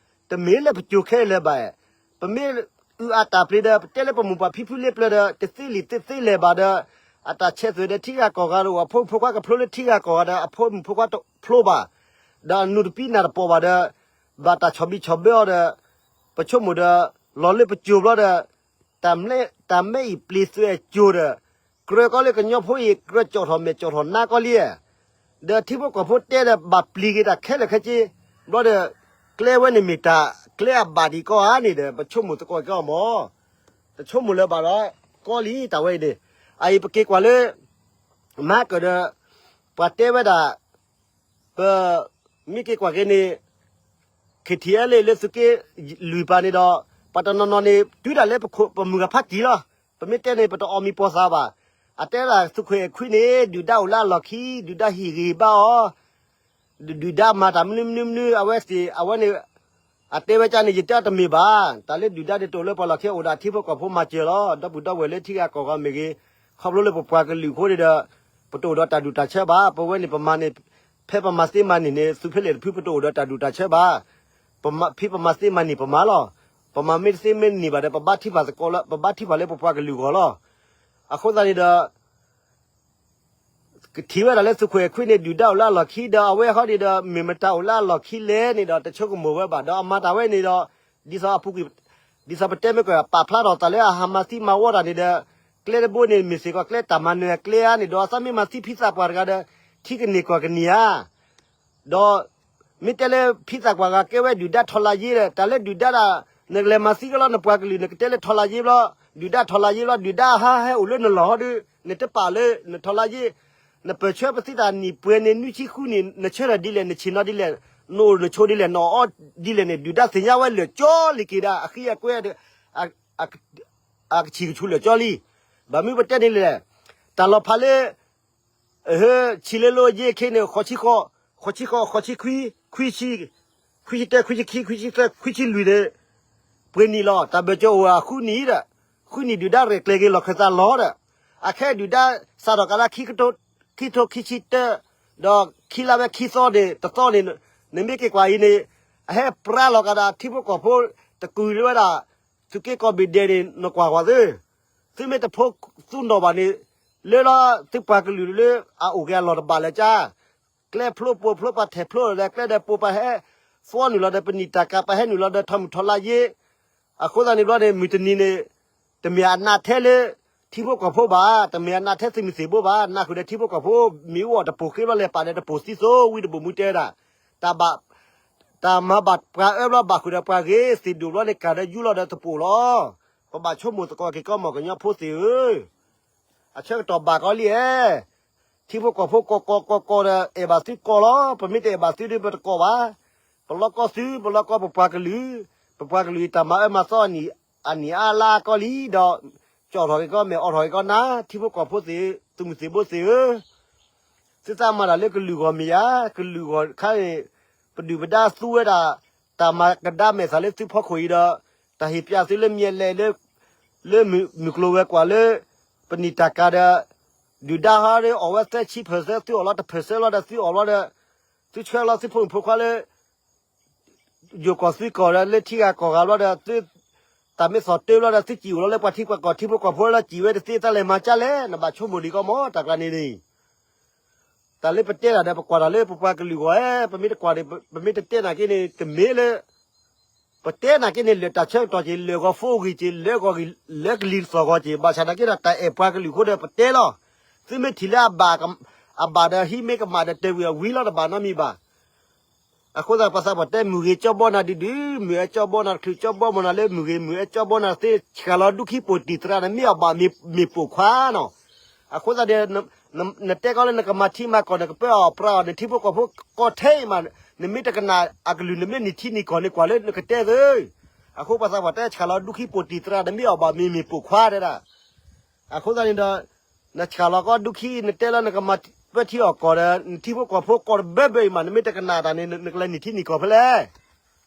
တမ့ၢ်လၢပစိၤခဲလၢာ်ဘၣ်, ပမ့ၢ်အုၣ်အတၢ်ပျ့ၤဒီး ပတဲလၢပမိၢ်ပၢ်ဖံဖုလ့ပျၢၤဒီး တသ့လံာ်တသ့လဲၢ်ဘၣ်ဒီး, အတၢ်ဆဲးသွဲၣ်ဒီးထံဂၤကီၢ်ဂၤဒီး အဖိမုၣ်ဖိခွါကဖျိလၢထံဂၤကီၢ်ဂၤဒီး အဖိမုၣ်ဖိခွါတဖျိဘၣ်, ဒီးအနူးတပံနၢ်တပီၢ်ဘၣ်ဒီး, ဘၣ်တၢ်ဆီၣ်ဘံၣ်ဆီၣ်ဘၢအီၤဒီး, ပဆိကမိၣ်ဒီး, လီၤလၢပစိၤဘျီဒီး တၢ်မဲအံၤပျ့ၤသွဲၣ်စိၤဒီး, ကြၢးကီလၢကညီဖိအံၤ ကြၢးကၠီၣ်ထီၣ်မဲာ်ကၠီၣ်ထီၣ်နါကီလံ, ဒီးထံဖိကီၢ်ဖိတဲဒီးဘၣ်ပျံၤက့ၤတၢ်ခဲလၢာ်ခဲဆ့, ဘျီဒီး, ကျဲဝဲန့ၣ်မ့ၢ်တၢ်ကျဲအဘၣ်ဒံးကီဧါန့ၣ်ဒီး ပဆိကမိၣ်သကိးက့ၤအီၤမၢ်, တဆိကမိၣ်လၢၤဘၣ်ဒီးကီလံတၢ်ဝဲအံၤန့ၣ်, အအံၤပက့ၤကွၢ်လၢ မၤကၢၣ်ဒီး, ပှၤတဲဝဲဒၣ်, ပ, မ့ၢ်က့ၤကွၢ်က့ၤန့ၣ်, KTLA လၢသုးက့လွံၢ်ပၤန့ၣ်ဒီး, ပှၤတနီၤနီၤန့ၣ် တုၤဒၣ်လၢပမုၢ်ဂၤဖးတံၢ်လီၤ, ပမ့ၢ်တဲန့ၣ် ပတအီၣ်မံၤပီၢ်သးဘၣ်, အတဲဒၣ်သုးခွဲးခွံန့ၣ် ဒုၣ်ဒါအိၣ်လၢအလီၢ်ခံ, ဒုၣ်ဒါဟ့ၣ်ဂံၢ်ဘါအီၤ ဒုၣ်ဒါမၤတၢ်မနုၤမနုၤမနုၤ အဝဲသ့ၣ် အဝဲန့ၣ်, အတဲဝဲကါန့ၣ် ယတဲအီၤတမ့ၢ်ဘၣ်, တၢ်လၢဒုၣ်ဒါန့ၣ်တအိၣ်လၢပှၤလီၢ်ခံ အိၣ်ဒၣ်ထံဖိကီၢ်ဖိမၤစၢၤလီၤ, ဒီပုၢ်ဒီဝဲၢ်လၢထံဂၤကီၢ်ဂၤမ့ၢ်ဂ့ၤ, ခီဖျိလၢပပှၤကလုာ်အဃိန့ၣ်ဒီး, ပတအိၣ်ဒီးတၢ်ဒူၣ်တၢ်ဆၢဘၣ်, ပဝဲန့ၣ်ပမၤန့ၣ်, ဖဲပမၤသ့မၤန့ၢ်န့ၣ် သုးဖဲလဲၣ်တဖုပတအိၣ်ဒီးတၢ်ဒူၣ်တၢ်ဆၢဘၣ်, ဖဲပမၤသ့မၤန့ၢ်ပမၤလီၤ, ပမၤမ့ၢ်တသ့မ့ၢ်န့ၢ်ဘၣ်ဒီး ပဘါထံပှၤသကိးလၢ ပဘါထံပှၤလၢပပှၤကလုာ်ဂီၢ်လီၤ, အဃိသတးန့ၣ်ဒီး ကထံၣ်ဝဲဒၣ်လၢသုးခွဲးခွံန့ၣ် ဒုၣ်ဒါအိၣ်လၢအလီၢ်ခံဒီး အဝဲဃီန့ၣ်ဒီး မ့ၢ်မတၤအိၣ်လၢအလီၢ်ခံလဲၣ်န့ၣ်ဒီး တဆိကမိၣ်ဝဲဘၣ်ဒီး အမၤတၢ်ဝဲန့ၣ်ဒီး, ဒ်သိးအပူၤကွံာ်, ဒ်သိးပတဲမ့ၢ်ကွၢ် ပာ်ဖျါထီၣ်သးလၢအဟးမၤသံမၤဝီတၢ်န့ၣ်ဒီး, ကျဲတဘိန့ၣ် မ့ၢ်စ့ၢ်ကီးကျဲတၢ်မၤနၢၤအကျဲဧါန့ၣ်ဒီး အသးမ့ၢ်မၤသံဖံသးပှၢ်တဂၤဒီး, ထံကန့ၢ်ကီၢ်ကန့ၢ်ဧါ ဒီး, မ့ၢ်တဲလၢဖံသးပှၢ်ဂၤကဲဝဲဒုၣ်ဒါထောက်လှမ်းရေး ဒီး တၢ်လၢဒုၣ်ဒါဒၣ်, နကလဲၤမၤသံကလီနပှၤကလုာ် နကတဲလၢထောက်လှမ်းရေးဘျီ, ဒုၣ်ဒါထောက်လှမ်းရေးဘျီ ဒုၣ်ဒါဟးဟဲအိၣ်လၢနလီၢ်ဟီဒီး, နတပာ်လၢနထောက်လှမ်းရေး, နပၢၢ်ဆၢပသံတၢ်နံၣ်ပှဲၤန့ၣ် နွံဆံဃုနံၣ် နဆၢထၢၣ်ဒ်လဲၣ် နဆ့ၣ်နီၤဒ်လဲၣ်, နအိၣ်နဆိးဒ်လဲၣ် နအီၣ်အီဒ်လဲၣ်န့ၣ် ဒုၣ်ဒါသ့ၣ်ညါဝဲလၢာ်ကၠီလံက့ၤဒၣ် အဃံအကွဲ အကဆံၣ်ကဆူၣ်လၢာ်ကၠီလံ. ဘၣ်မနုၤပတဲန့ၣ်လဲၣ်, တၢ်လီၤဖးလၢ ဟၢ, ဆံးလၢလိယ့ခဲန့ၣ် ဃိးဆံဃိး, ဃိးဆံဃိး, ဃိးဆံခွံ, ခွံဆံ, ခွံဆံတၢ, ခွံဆံခံ, ခွံဆံသၢ, ခွံဆံလွံၢ်န့ၣ်, ပှဲၤနံၣ်လီၤ. တၢ်ဘၢၣ်စၢၤအိၣ်ဃုနံၣ်ဒီး, ဃုနံၣ်ဒုၣ်ဒါရဲၣ်ကျဲၤက့ၤလီၢ်ခၢၣ်သးလီၤဒီး, အခဲဒုၣ်ဒါစးထီၣ်ကးလၢ ခံကထိခံဆံတၢ, ဒီးခံလါဝဲခံသီန့ၣ် တသီန့ၣ်, နမ့ၢ်က့ၤကွၢ်အံၤန့ၣ်, အဟဲပြါလီၤကးဒီးထံဖိကီၢ်ဖိ, တကုၤလၢဝဲဒၣ်, သုးက့ကိးဘ့ၣ်ဒဲးန့ၣ် နကွၢ်ကွၢ်သု သုမ့ၢ်တဖိသူၣ်နီၣ်ဘၣ်န့ၣ်, လၢလီၤသုပှၤကလုာ်လၢအအိၣ်က့ၤအလီၢ်တဘၣ်လၢၤကါ, ကျဲဖျိပိာ်ဖျိပှၤထဲးဖျိလီၤဒီး ကျဲဒီးပိာ်ပှၤဟဲ, သီနုာ်လီၤဒီး ပနံာ်တၢ်ကၢ်ပှၤဟဲနုာ်လီၤဒီး ထီၣ်မုၢ်ထီၣ်လါယ့, အဃိသတးန့ၣ်ဘျီန့ၣ် မုၢ်တနံၤန့ၣ်, တမ့ၢ်အနးထဲလၢ, ထံဖိကီၢ်ဖိဘၣ်, တမ့ၢ်အနးထဲသုးမုၢ်သံၣ်ဘိဘၣ်, နၢ်ဃုာ်ဒီးထံဖိကီၢ်ဖိ, မ့ၢ်အိၣ်အီၤတပိာ်ဃ့ဘျီလဲၤပာ်ဒီးတပိာ်သံသိးဝံၤတဘိၣ်မူတဲဒၣ်, တၢ်ဘၣ် တၢ်မၤဘၣ်ပှၤအၢဘျီဘၣ်ဃုာ်ဒီးပှၤဂ့ၤသ့ၣ်ဒိၣ်ဘျီန့ၣ် ကၢ်ဒီးယူလီၤဒီးတပိာ်လီၤ. ပဘၣ်ဆိကမိၣ်သကိးက့ၤကီမီၢ် ကညီဖိသ့ၣ်ဧၢ, အဆၢကတီၢ်ဘၣ်ကီလံဧါ. ထံဖိကီၢ်ဖိကီၢ်ကီၢ်ကီၢ်ကီၢ်ဒီး အဲၣ်ဘၣ်သုကီၢ်လီၤ. ပမ့ၢ်တအဲၣ်ဘၣ်သုဒီးပတကီၢ်ဘၣ်. ပလီၢ်ကီၢ်သု, ပလီၢ်ကီၢ်ပပှၤကလုာ်, ပပှၤကလုာ်အံၤတၢ်မၤအၢမၤသီအနံၣ်အါလါအကီၢ်လံ, ဒီးကၠီၣ်ထီၣ်က့ၤကီၢ်မဲာ် အိးထီၣ်က့ၤကီၢ်နါ, ထံဖိကီၢ်ဖိသ့ၣ်, သုးမုၢ်သံၣ်ဘိသ့ၣ်ဧၢ, သုသးမၤတၢ်လၢကလုာ်ဂီၢ်မ့ၢ်ဧါ, ကလုာ်ဂီၢ်တခါန့ၣ်, ပဒုၣ်ပဒါသူဝဲဒၣ်, တၢ်မၤကဒါမဲာ်သးလၢသုဖီခိၣ်အံၤဒီး, တၢ်ဟ့ၣ်ပျးသုလၢမံၤလဲၣ်လၢ, လၢမုၢ်ကျိၤဝဲၤကွာ်လၢ, ပနံာ်တၢ်ကၤဒီး, ဒုၣ်ဒါဟီဒီးအီၣ်ဝဲသၢဆံ percent သုအီၣ်လီၤတ percent လီၤဒီးသုအီၣ်လီၤဒီး, သုဆှၢလီၤသုဖိမုၣ်ဖိခွါလၢ ယိၤကီၢ်သုးကီၢ်ဒီးလၢထံဂၤကီၢ်ဂၤဘျီဒီးသု, တၢ်မ့ၢ်သီၣ်တၢဘျီဒီးသုစံၣ်အိၣ်လီၤလၢပှၤထံပှၤကီၢ်ထံဖိကီၢ်ဖိလၢစံၣ်ဝဲတသ့တၢ်လဲၤမၤကၢ်လဲၣ် နဘၣ်ဆိကမိၣ်ဒံးကီၢ်မးတၢ်ကျါန့ၣ်န့ၣ်, တၢ်လၢပတဲတၢ်ဒီးပကွၢ်တၢ်လၢပပှၤကလုာ်ဂီၢ်ဧၢ, ပမ့ၢ်တကွၢ်န့ၣ် ပမ့ၢ်တတဲနာ်က့န့ၣ် တမ့ၢ်လၢ ပတဲနာ်က့န့ၣ် လၢာ်တၢ်ဆၢကတီၢ်က့ၤ လၢာ်ဂီၢ်ဂ့ၤ လၢာ်ကလံၤသီၣ်ဂီၤက့ၤ ဘၣ်ဆၣ်နာ်က့ဒီးတၢ်အဲၣ်ပှၤကလုာ်အဃိဒီးပတဲလီၤ, သုမ့ၢ်ထံၣ်လၢအဘၣ်, အဘၣ်ဒီးဟံးမ့ၢ်ကမၣ်ဒီးတဲဝံၤအဝံၤလီၤတဘၣ်နီတမံၤဘၣ် အဃိသတးပှၤသးပှၢ်တဲမုၢ်ဂ့ၤကၠီဘီနၤဒုဒု, မုၢ်အဲၣ်ကၠီဘီနၤတချုး ကၠီဘီမီၢ်နၤလၢမုၢ်ဂ့ၤ မုၢ်အဲၣ်ကၠီဘီနၤတသ့ ဆှၢလီၤဒူခံပိာ်တံၢ်သရၣ်န့ၣ် မ့ၢ်အီၣ်ဘၣ်မ့ၢ်ပိာ်ခွါနီၤ, အဃိသတးဒီး နတဲကီးလၢနကမၤထံမၤကီၢ် နကပၢအီၣ်ပြးအီၣ် နထံဖိကီၢ်ဖိကီၢ်ထဲအံၤမး, နမ့ၢ်တကနၣ်အကလုၢ် နမ့ၢ်နံၣ်ထံနံၣ်ကီၢ်န့ၣ်ကွၢ်လၢနကတဲသ့, အဃိပှၤသးပှၢ်တဲဆှၢလီၤဒူခံပိာ်တံၢ်သရၣ်န့ၣ် မ့ၢ်အီၣ်ဘၣ်မ့ၢ်မ့ၢ်ပိာ်ခွါတဲဒၣ် အဃိသတးန့ၣ်ဒီး, နဆှၢလီၤကီးဒူခံ နတဲလၢနကမၤပၢထံအီၣ်ကီၢ်ဒီး နထံဖိကီၢ်ဖိကီၢ်တဘၢဘၢအံၤမး နမ့ၢ်တကနၣ်တၢ်န့ၣ် နကလဲၤနံၣ်ထံနံၣ်ကီၢ်ဖဲလဲၣ်,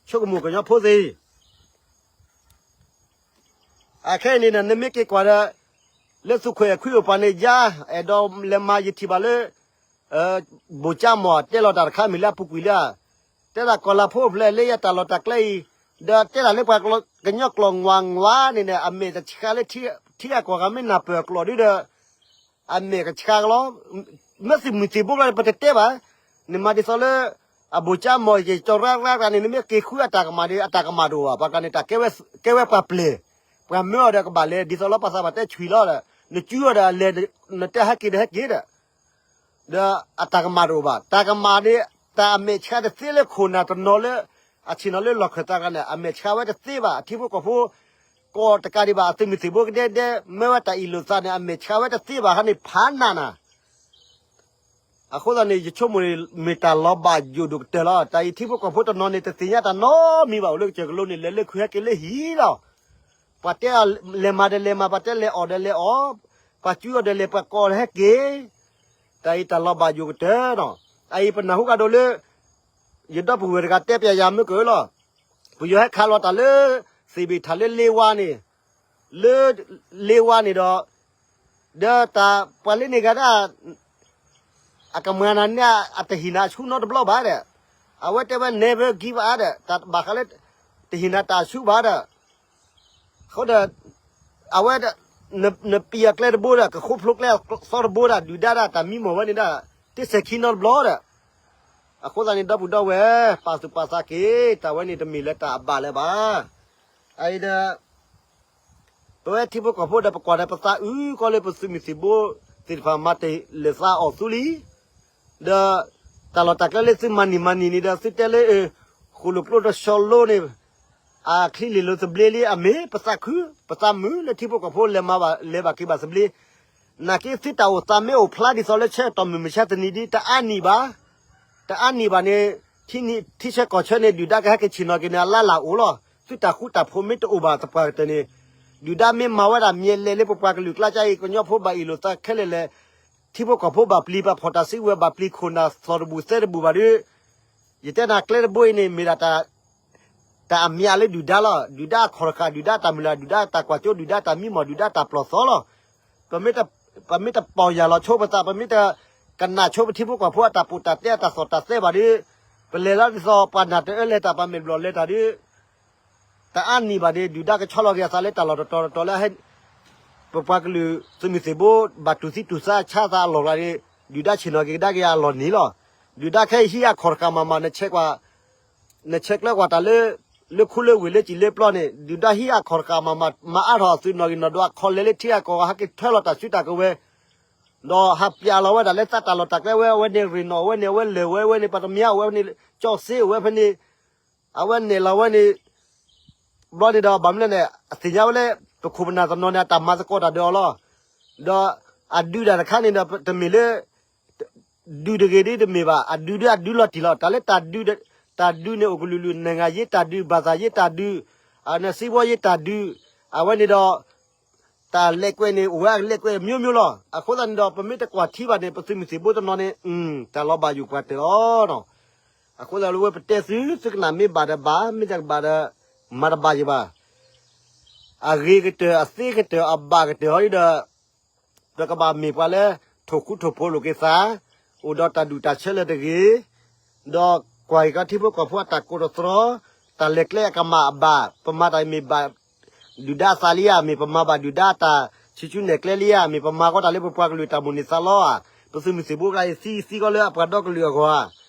ဆိကမိၣ်ကညီဖိသ့ၣ်, အခဲအံၤန့ၣ် နမ့ၢ်က့ၤကွၢ်ဒီး, လၢသုးခွဲးခွံအိၣ်ပှၤန့ၣ်ယါ, အဲၣ်ဒိးလဲၤမၤယထံၣ်ဘၣ်လၢ ဘိၣ်ကၠၢ်မီၢ်တဲလီၤတၢ်တခါမ့ၢ်လၢအပူၤကွံာ်လၢ, တဲဒၣ်ကီၢ်လၤဖိအိၣ်ဖျဲၣ်လၢယတၢ်လီၢ်တၢ်ကျဲအံၤ, ဒီးတဲဒၣ်လၢပှၤကညီကျိာ်ငွးငွးန့ၣ်န့ၣ် အမဲာ်တဆှးလၢထံအကီၢ်ဂၤမ့ၢ်နၢ်ပၢၢ်ကျိာ်ဒုဒီး, အမဲာ်ကဆှးကလီၤ, မ့ၢ်သုးမုၢ်သံၣ်ဘိဘျီန့ၣ် ပတတဲဘၣ်, နမၤဒ်သိးလၢ, အဘိၣ်ကၠၢ်မီၢ်ယကၠီၤရၣ်ရၣ်န့ၣ် နမ့ၢ်က့ၤဃုအတၢ်ကမၣ်ဒီး အတၢ်ကမၣ်တအိၣ်ဘၣ်, ပှၤကန့ၣ်တၢ်ကဲဝဲပှၤပျဲၢ်, ပှၤမၢအီၤဒီးကဘၣ်လဲၤ ဒ်သိးလၢပှၤသးပှၢ်တဲဆှံလီၤဒီး, နစုအီၤဒီးလဲၤ, နတဲဟဲက့ၤဒီးဟဲက့ၤဒီး ဒီးအတၢ်ကမၣ်တအိၣ်ဘၣ်, တၢ်ကမၣ်န့ၣ်, တၢ်အမဲာ်ဆှးတသ့လၢခိၣ်နၢ်တနီၤလၢ, အဆ့ၣ်နီၤလၢလီၢ်ခၢၣ်သးတဂၤန့ၣ် အမဲာ်ဆှးဝဲတသ့ဘၣ်, အထံဖိကီၢ်ဖိ, ကီၢ်တကးဒံးဘၣ် အသုးမုၢ်သံၣ်ဘိကဒဲဒဲ မၢဝဲတၢ်အ့ၣ်လိာ်သးန့ၣ် အမဲာ်ဆှးဝဲတသ့ဘၣ်ဟါန့ၣ်ဖးနးနၤ အဃိသတးန့ၣ် ယဆိကမိၣ်န့ၣ် မ့ၢ်တၢ်လီၤဘၣ်ယိၣ်ဒိၣ်ကတၢၢ်လီၤ. တၢ်အံၤထံဖိကီၢ်ဖိတနီၤန့ၣ် တသ့ၣ်ညါတၢ်နီတမံၤဘၣ်, အိၣ်လၢကစၢၢ်ကလိန့ၣ် လဲၤလၢခုဟဲက့ၤလၢဟံၣ်လီၤ. ပှၤတဲလဲၤမၤဒီးလဲၤမၤ, ပှၤတဲလဲၤအီၣ်ဒီးလဲၤအီၣ်, ပှၤစုအီၤဒီးလဲၤ ပှၤကိးဒီးဟဲက့ၤ. တၢ်အံၤတၢ်လီၤဘၣ်ယိၣ်ကတၢၢ်နီၤ. အအံၤပနၢ်ဟူကဒီးလၢ ယဒီပုၢ်ဝဲၢ်တဂၤတဲပျးယၤမ့ၢ်ကလီၤ. ပယီၤဟဲခးလီၤတၢ်လၢ သ့ၣ်ဘ့ၣ်ထၣ်လၢလ့ဝါန့ၣ်, လၢလ့ဝါန့ၣ်ဒီး, ဒီးတၢ်ပှၤလၢန့ၣ်ဂၤဒၣ် အကမၤနၤန့ၣ် အတဟ့ၣ်နၤအဆူၣ်နီတဘျီဘၣ်ဒီး, အဝဲတဲဝဲ never give up ဒီး တၢ်ဘၣ်ဃးလၢ တဟ့ၣ်နၤတၢ်ဆူၣ်ဘၣ်ဒီး, အဃိဒီး အဝဲ နပံၤအကျဲတဘိဒီး ကဃိဖျိကျဲသီတဘိဒီး ဒုၣ်ဒါဒၣ်တၢ်မံမီၢ်ဝဲန့ၣ်ဒၣ် တ့စဲၤခံနီတဘျီဒီး, အဃိသတးန့ၣ် ဒီပုၢ်ဒီဝဲၢ် ပာ်သူၣ်ပာ်သးက့ၤ တၢ်ဝဲန့ၣ်တမ့ၢ်လၢတၢ်အဘၣ်လၢၤဘၣ်. အအံၤဒီး ပဝဲထံဖိကီၢ်ဖိဒီး ပကွၢ်ဒီးပသးအုးကီးလၢပသုးမုၢ်သံၣ်ဘိသ့ၣ်တဖၣ်မၤတ့ၢ်လၢသးအီၣ်သူလံ, ဒီးတၢ်လီၢ်တၢ်ကျဲလၢသုမၤနံၤမၤနံၤန့ၣ်ဒီး သုတဲလၢ ဃိၣ်လိာ်ကျိတဆီလိန့ၣ် အချံလ့ၣ်လိာ်သဘျ့လံ အမ့ၢ်ပသးခု ပသးမုာ်လၢထံဖိကီၢ်ဖိလဲၤမၤဘၣ်လဲၤဘၣ်က့ၤဘၣ်သဘျ့, နာ်က့သုတၢ်အိၣ်သးမ့ၢ်အိၣ်ဖျါဒ်သိးလၢဆၢကတီၢ်မုၢ်မဆါတနံၤဒ်တအါနံၣ်ဘၣ် တအါနံၣ်ဘၣ်န့ၣ်, ထံဆၢကီၢ်ဆၢန့ၣ် ဒုၣ်ဒါကဟဲက့ၤဆ့ၣ်နီၤက့ၤန့ၣ် အလါလၢ်အိၣ်လီၤ. သုတၢ်ဃူတၢ်ဖိးမ့ၢ်တအိၣ်ဘၣ်သပှၢ်ကတၢၢ်န့ၣ်, ဒုၣ်ဒါမ့ၢ်မၤဝဲဒၣ်မ့ၢ်လဲၤလၢပပှၤကလုာ်ကျါကါအံၤ ကညီဖိဘၣ်အ့ၣ်လိာ်သးခဲလၢာ်လဲၣ်, ထံဖိကီၢ်ဖိဘၣ်ပျံၤဘၣ်ဖီၣ်တၢ်စုကဝဲၤ ဘၣ်ပျံၤခိၣ်နၢ်သီၣ်တဘူၣ်သဲတဘူၣ်ဘၣ်ဒီး, ယတဲနၤကျဲတဘိအံၤန့ၣ် မ့ၢ်ဒၣ် တၢ်အမံၤလၢဒုၣ်ဒါလီၤ. ဒုၣ်ဒါအခီၣ်တဃာ် ဒုၣ်ဒါတၢ်မုၢ်လၢ် ဒုၣ်ဒါတၢ်ကွၢ်စိ ဒုၣ်ဒါတၢ်မံမီၢ် ဒုၣ်ဒါတၢ်ပျီၢ်သီလီၤ. ပမ့ၢ်တပီၢ်ယၢ်လီၤဆိပသး ပမ့ၢ်တကနၣ်ဆိပထံဖိကီၢ်ဖိအတၢ်ပူတၢ်တဲအတၢ်သီၣ်တၢ်သဲဘၣ်ဒီး, ပလဲၤလီၤဒ်သိးပှၤနၢ်တအၢလဲၤတၢ် ပှၤမဲာ်ဘျီၣ်လဲၤတၢ်ဒီး တအါနံၣ်ဘၣ်န့ၣ် ဒုၣ်ဒါကဆီလီၤက့ၤအသးလၢတၢ်လီၢ်တတီၤတတီၤလၢ ပပှၤကလုာ်သုးမုၢ်သံၣ်ဘိ ဘၣ်တူၢ်သံတူၢ်ဆါဆါသးအလီၢ်လၢ်န့ၣ် ဒုၣ်ဒါဆ့ၣ်နီၤက့ၤကဒါက့ၤအလီၢ်န့ၣ်လီၤ. ဒုၣ်ဒါခဲအံၤဟံးအခီၣ်တဃာ်မးမး နဆဲးကွၢ် နဆဲးကျၢကွၢ်တၢ်လၢ လၢခူလၢဝ့ၢ်လၢစံၣ်လၢပျီန့ၣ် ဒုၣ်ဒါဟံးအခီၣ်တဃာ်မးမး မၤအါထီၣ်အသုးနီၣ်ဂံၢ်နီၣ်ဒွးအခီလဲၤလၢထံဂၤကီၢ်ဂၤ ဟဲက့ၤထွဲလီၤတၢ်စုတၢ်ကဝဲၤ ဒီးဟးပျးလီၤဝဲဒၣ်လၢသးတၢ်လီၢ်တၢ်ကျဲဝဲ အဝဲန့ၣ်ရ့ၣ်နီၣ် အဝဲန့ၣ် အဝဲလဲၤဝဲ အဝဲန့ၣ် ပတမၠါအိၣ်ဝဲဖဲန့ၣ် ကၠီၣ်စ့အိၣ်ဝဲဖဲန့ၣ် အဝဲနဲၣ်လီၤဝဲန့ၣ် ဘျီန့ၣ်ဒီး ဘၣ်မနုၤလဲၣ်န့ၣ် အသ့ၣ်ညါဝဲလၢ ပခိၣ်ပနၢ်တနီၤန့ၣ် အတၢ်မၤသကိးတၢ်ဒီးအီၤလီၤ. ဒီးအဒုးဒၣ်တခါန့ၣ်ဒီး တမ့ၢ်လၢ ဒုးတဂ့ၤဒ်တမ့ၢ်ဘၣ် အဒုးဒ်အဒုးလီၤတံၢ်လီၤ တၢ်လၢတၢ်ဒုး တၢ်ဒုးန့ၣ်အိၣ်ကလုာ်လုာ် နဂၤယ့တၢ်ဒုး ဘၣ်သးယ့တၢ်ဒုး အနစံးဘီယ့တၢ်ဒုး အဝဲန့ၣ်ဒီး တၢ်လဲၤကွဲးန့ၣ် အိၣ်ဝဲအကလဲၤကွဲးမျိုးမျိုးလီၤ. အဃိသတးန့ၣ်ဒီး ပမ့ၢ်တကွၢ်ထံဘၣ်န့ၣ် ပသုးမုၢ်သံၣ်ဘိတနီၤန့ၣ် တၢ်လီၤဘၣ်ယိၣ်ပှၤတၢၢ်လီၤ. အဃိသတးလၢဝဲပတဲသု သုကနၣ်မ့ၢ်ဘၣ်ဒီးဘၣ် မ့ၢ်တကဘၣ်ဒီး မၤတဘၣ်ယံၤဘၣ်. အဂ့ၤကတၢၢ် အသ့ကတၢၢ် အဘၣ်ကတၢၢ်ဟီဒ်ဒီး ပကဘၣ်မ့ၢ်ပှၤလၢ ထိၣ်ဃူထိၣ်ဖိးလိာ်က့ၤသး, အိၣ်ဒီးတၢ်ဒူၣ်တၢ်ဆၢလၢတဂ့ၤ, ဒီးကွၢ်က့ၤကီးထံဖိကီၢ်ဖိအတၢ်ကိးတသြီ, တၢ်လဲၤကျဲအကမၣ်အဘၣ်, ပမၤတၢ်မ့ၢ်ဘၣ် ဒုၣ်ဒါအသးလံဧါ, မ့ၢ်ပမၤဘၣ်ဒုၣ်ဒါအတၢ်ဆူၣ်ဆူၣ်နဲၣ်ကျဲလံဧါ, မ့ၢ်ပမၤကီးတၢ်လၢပပှၤကလုာ်တၢ်မိၣ်န့ၢ်သးလီဧါ, ပသုးမုၢ်သံၣ်ဘိကျါအံၤသံ သံကီးလၢအပှၤဒီကလုာ်အဂီၢ်ဧါ,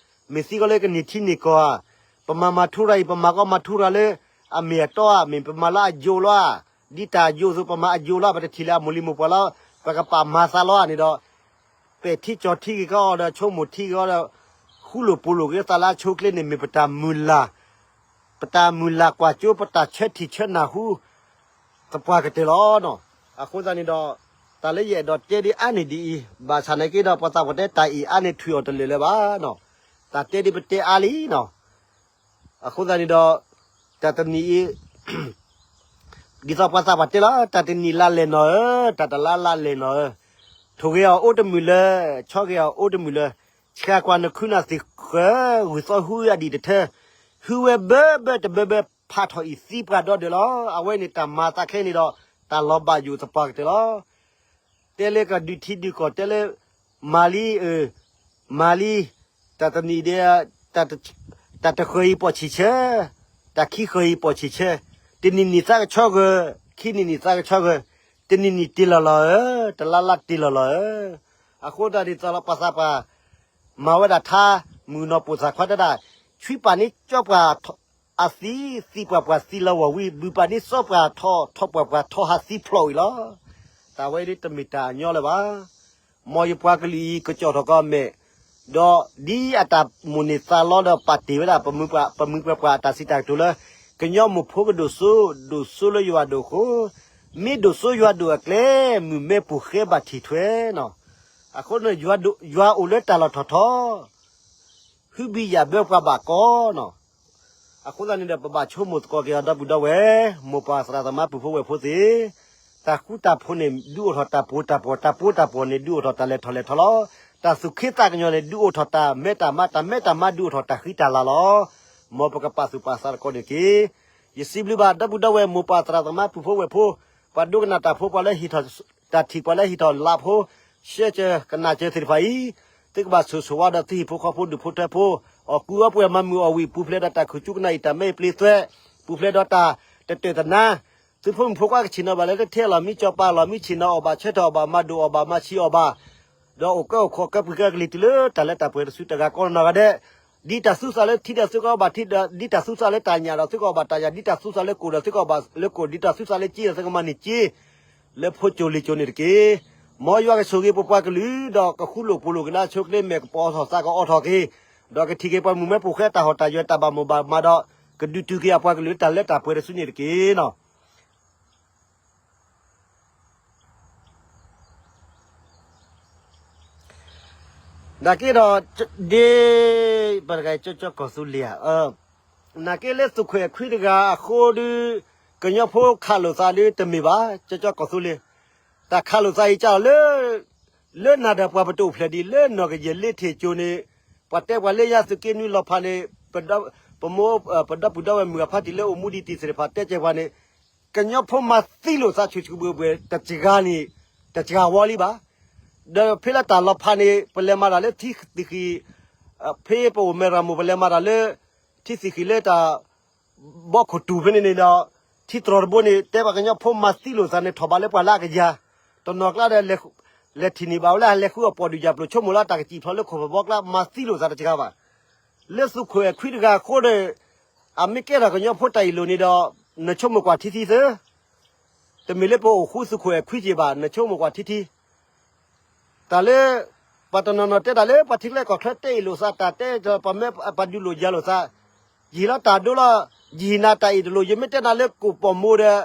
မ့ၢ်သံကီးလၢကန့ၢ်ထံန့ၢ်ကီၢ်ဧါ, ပမၤမၤထူရၤအံၤ ပမၤကီးမၤထူရၤလၢ အမ့ၢ်အတီဧါ, မ့ၢ်ပမၤလၢအယိာ်လီၤဧါ, ဒ်တၢ်ယိာ်အသိး ပမၤအယိာ်လီၤ, ပတထံၣ်လၢအမိၢ်လံၤမိၢ်ပှၢ်လီၤ, ပကပာ်မၤသးလီဧါန့ၣ်ဒီး ပဲာ်ထံကၠီၤထံက့ၤကီးအီၤဒီး ဆိကမိၣ်ထံက့ၤအီၤဒီး ဃူလိာ်ဖိးလိာ်က့ၤသးလၢအဆိကျဲန့ၣ် မ့ၢ်ပတၢ်မုၢ်လၢ်, ပတၢ်မုၢ်လၢ်ကွၢ်စိ ပတၢ်ဆၢထံၣ်ဆၢနၢ်ဟူ သပှၢ်ကတၢၢ်လီၤ. အဃိသတးန့ၣ်ဒီး တၢ်လၢယအဲၣ်ဒိးတဲဒ်အါန့ၢ်ဒ်အံၤ, ဘၣ်ဆၣ်နာ်က့ဒီး ပှၤသးပှၢ်တဲတၢ်အံၤအါန့ၢ်ထွံၣ်အီၤတလၢာ်လၢၤဘၣ်, တၢ်တဲဒ်ပတဲအါလံနီၤ. အဃိသတးန့ၣ်ဒီး တၢ်တနံၤအံၤ ဒ်သိးပှၤသးပှၢ်တဲလီၤ, တၢ်တနံၤလါလဲၢ်နီၤဧၢ, တၢ်တလါလါလဲၢ်နီၤဧၢ, ထိၣ်ဂဲၤအီၤအိၣ်တမုာ်လၢၤ, ဆီဂဲၤအီၤအိၣ်တမုာ်လၢၤ, ဆှးကွၢ်နခုနၢ်သ့ၣ်ဃၢၤ, ဂုၢ်သီဟုအဒံးတထၢ, ဟုဝဲဘၢဘၢတဘၢဘၢ ဖးထီၣ်အံၤသံပှၤဒီဒၢးလီၤ. အဝဲန့ၣ်တၢ်မၤသးခဲအံၤန့ၣ်ဒီး တၢ်လီၤဘၣ်ယိၣ်သပှၢ်ကတၢၢ်လီၤ. တဲလၢကဒုးထံဒုးကီၢ် တဲလၢ မၤလံ, မၤလံ, တၢ်တနံၤဒဲး, တၢ်တဃၢၤအံၤပိာ်ဆံးဆၢ, တၢ်ခံဃၢၤအံၤပိာ်ဆံးဆၢ, တနံၤနံၤသးကဆီဂၢၤ, ခံနံၤနံၤသးကဆီဂၢၤ, တနံၤနံၤတ့ၢ်လီၤလီၤဧၢ, တလါလါတ့ၢ်လီၤလီၤဧၢ. အဃိတၢ်ဒ်သိးလီၤ ပှၤသးပှၢ် မၤဝဲဒၣ်ထါ, မုၢ်နီၢ်ပိာ်သၣ်ခွါတဒၣ်, ဆွံပာ်န့ၢ်ကၠီပှၤအသံ, သံပှၤပှၤသံလီၤဝီၢ်ဝံၤ, ဘုၣ်ပာ်န့ၢ်စီပှၤထီၣ်, ထီၣ်ပှၤပှၤထီၣ်ဟးသံဖျိးဝံၤလီၤ. တၢ်ဝဲဒ်တမ့ၢ်တၢ်အညီလၢၤဘၣ်. မ်ယပှၤကလုာ်အံၤ ကစီၣ်ထီၣ်ကီးမဲာ်, ဒီးဒ်အတၢ်မိၣ်န့ၢ်သးလီဒီးပာ်တ့ၢ်ဝဲဒၣ် ပမုၢ်ပှၤပှၤအတၢ်စံးတၢ်ကတိၤလၢ ကညီမိၢ်ဖိကဒိၣ်စိ, ဒိၣ်စိလၢယွၤဒိၣ်အဃိ, မ့ၢ်ဒိၣ်စိယွၤဒိၣ်အကျဲ, မုၢ်မဲပူၤဃဲဘၣ်ထံၣ်ထွဲနီၤ. အဃိန့ၣ် ယွၤအိၣ်လၢတၢ်လီၢ်ထီၣ်ထီ, ဟုဘံၣ်ယၣ်ဘၢပှၤဘၣ်ကီနီၤ. အဃိသတးန့ၣ်ဒီး ပဘၣ်ဆိကမိၣ်သကိးက့ၤအီၤ ဒီပုၢ်ဒီဝဲၢ်, မိၢ်ပၢ်သရၣ်သမါပုၢ်ဖိဝဲၢ်ဖိသ့ၣ်, တၢ်ဃူတၢ်ဖိးန့ၣ် ဒုးအိၣ်ထီၣ်တၢ်ပှိၤတၢ်ပှီၢ်, တၢ်ပှိၤတၢ်ပှီၢ်န့ၣ် ဒုးအိၣ်ထီၣ်တၢ်လဲၤထီၣ်လဲၤထီလီၤ. တၢ်သူၣ်ခ့သးကညီၤန့ၣ် ဒုးအိၣ်ထီၣ်တၢ်မဲတၢ်မါ, တၢ်မဲတၢ်မါဒုးအိၣ်ထီၣ်တၢ်ဃံတၢ်လၤလီၤ. မ်ပကပာ်သူၣ်ပာ်သးသကိးန့ၣ်တက့ၢ်. ယစံးဘျုးဘၣ် ဒီပုၢ်ဒီဝဲၢ် မိၢ်ပၢ်သရၣ်သမါ ပုၢ်ဖိဝဲၢ်ဖိ, ပှၤဒိကနၣ်တၢ်ဖိ, ပှၤလၢဟ့ၣ်ထီၣ်တၢ်ထံၣ်, ပှၤလၢဟ့ၣ်ထီၣ်လၢဖိ, ဆှၢစၢၤကနၣ်စၢၤသ့ၣ်တဖၣ်အံၤ, သုကဘၣ်ဆိၣ်ဂ့ၤဆိၣ်ဝါဒီးသုဟံၣ်ဖိဃီဖိဒူၣ်ဖိထၢဖိ, အီၣ်ကူအီပှဲၤမၤမုာ်အီၣ်ဝံၣ်, ပူၤဖျဲးဒီးတၢ်ခူၣ်ကၠူကနၣ်အံၤ တၢ်မဲအံၤပျ့ၤသွဲ, ပူၤဖျဲးဒီးတၢ်တတၢၢ်တနါ, သုဖိမုၣ်ဖိခွါကဆ့ၣ်နီၤဘၣ်လၢ တထဲအလီၢ်မံကၠီၤပၤအလီၢ်မံဆ့ၣ်နီၤအီၣ်ဘၣ်, ဆၢထၢၣ်အီၣ်ဘၣ်, မၤဒိၣ်အီၣ်ဘၣ်, မၤဆံးအီၣ်ဘၣ်, ဒီးအိၣ်ကဲအိၣ်ခိးကဲပှံၤကဲကလံၤတုၤလၢတၢ်လၢတၢ်ပှဲၤတစုတဂၤကိးနီၢ်ဂၤဒဲး, ဒ်တၢ်သူသးလၢထံဒီးသုကအီၣ်ဘၣ်ထံ, ဒ်တၢ်သူသးလၢတၢ်ညၣ်ဒီးသုကအီၣ်ဘၣ်တၢ်ညၣ်, ဒ်တၢ်သူသးလၢကိၣ်ဒီးသုကအီၣ်ဘၣ်လၢကိၣ်, ဒ်တၢ်သူသးလၢစ့ဒီးသုကမၤန့ၢ်စ့ လၢဖိစိၤလံၤစိၤန့ၣ်တက့ၢ်. မ်ယွၤကဆိၣ်ဂ့ၤပပှၤကလုာ်ဒီးကဃူလိာ်ဖိးလိာ်က့ၤလၢအဆိအချ့ မဲာ်ကပီၤအီထီၣ်သးကအီထီၣ်က့ၤ, ဒီးကထံၣ်က့ၤပှၤမုၢ်မၢဖိဃဲတၢ်ဟီၣ်တၢ်ယၢၤတၢ်ဘၣ်မိၢ်ဘၣ်မးဒီး ကဒုးတုၤက့ၤအပှၤကလုာ်လၢတၢ်လၢတၢ်ပှဲၤတစုန့ၣ်တက့ၢ်နီၤ. နာ်က့ဒီး ဒ် ပတဂၤကၠီကၠီကီၢ်သူလ့ၤဧါ, နာ်က့လၢသုးခိၣ်အဲၣ်ခွံတဂၤအဃိဒီး ကညီဖိခးလိာ်သးဒီးတမ့ၢ်ဘၣ်, ကၠီကၠီကီၢ်သူလ့ၤ, တၢ်ခးလိာ်သးအံၤကၢ်လီၤလၢ လၢနၤဒီးပှၤပတအိၣ်ဖျဲၣ်ဒံး လၢနီၢ်ကယဲၢ်လ့ထ့ၣ်ကၠိန့ၣ်, ပှၤတဲပှၤလၢယၤသုးက့နွံလီၤဖးန့ၣ်, ပမိၢ်, ပဒီပုၢ်ဒီဝဲၢ်မုၢ်အဖါတံၢ်လၢအိၣ်မူဒံးတံၢ်သ့ၣ်တဖၣ်တဲကဲပှၤန့ၣ်, ကညီဖိမၤသံလိာ်သးဆူၣ်ဆူၣ်ဘှဲဘှဲ တစှၤန့ၣ်, တစှၤဝီလံဘၣ်. ဒီးဖဲလၢတၢ်လီၤဖးန့ၣ် ပလဲၤမၤတၢ်လၢထံသံၣ်ဃံၣ်, ဖဲပအိၣ်မဲၢ်ရမိၢ် ပလဲၤမၤတၢ်လၢ ထံသံၣ်ဃံၣ်လၢတၢ် ဘီခိၣ်တူၢ်ဖဲန့ၣ်န့ၣ်ဒီး ထံတြီၤတဘိန့ၣ် တဲပှၤကညီဖိမၤသံလိာ်သးန့ၣ် ထီၣ်ဘးလၢပှၤလၢအကယၤ, တနီၤကျါဒီး လဲၤထံၣ်န့ၢ်ဘၣ်ဝဲလၢ လဲၤဃုအီၣ်ပီၣ်ဒုၣ်ယၤပျိၤ ဆိကမိၣ်လၢတၢ်ကစံၣ်ဖျိးလၢခိၣ်ဖးဘီကျါ မၤသံလိာ်သးတစှၤဘၣ်. လၢသုးခိၣ်အဲၣ်ခွံတဂၤအဃိဒီး အမ့ၢ်ကဲထီၣ်ကညီဖိတၢ်အ့ၣ်လိာ်န့ၣ်ဒီး နဆိကမိၣ်ကွၢ်ထံထံသၢ တမ့ၢ်လၢပအိၣ်ဃူသုးခိၣ်အဲၣ်ခွံက့ၤဘၣ် နဆိကမိၣ်ကွၢ်ထံထံ တၢ်လၢ ပှၤတနီၤနီၤတဲတၢ်လၢ ပှၤထံချၢကီၢ်ချၢတဲအ့ၣ်လိာ်သး တၢ်တဲပှၤမၢပှၤဒုးလိာ်ယၤလိာ်သး, ယဟ့ၣ်လီၤတၢ်ဒိလီၤ, ယဟ့ၣ်နၤတၢ်အ့ၣ်တလိာ်, ယမ့ၢ်တဲနၤလၢကိၣ်ပီၣ်မိၢ်ဒီး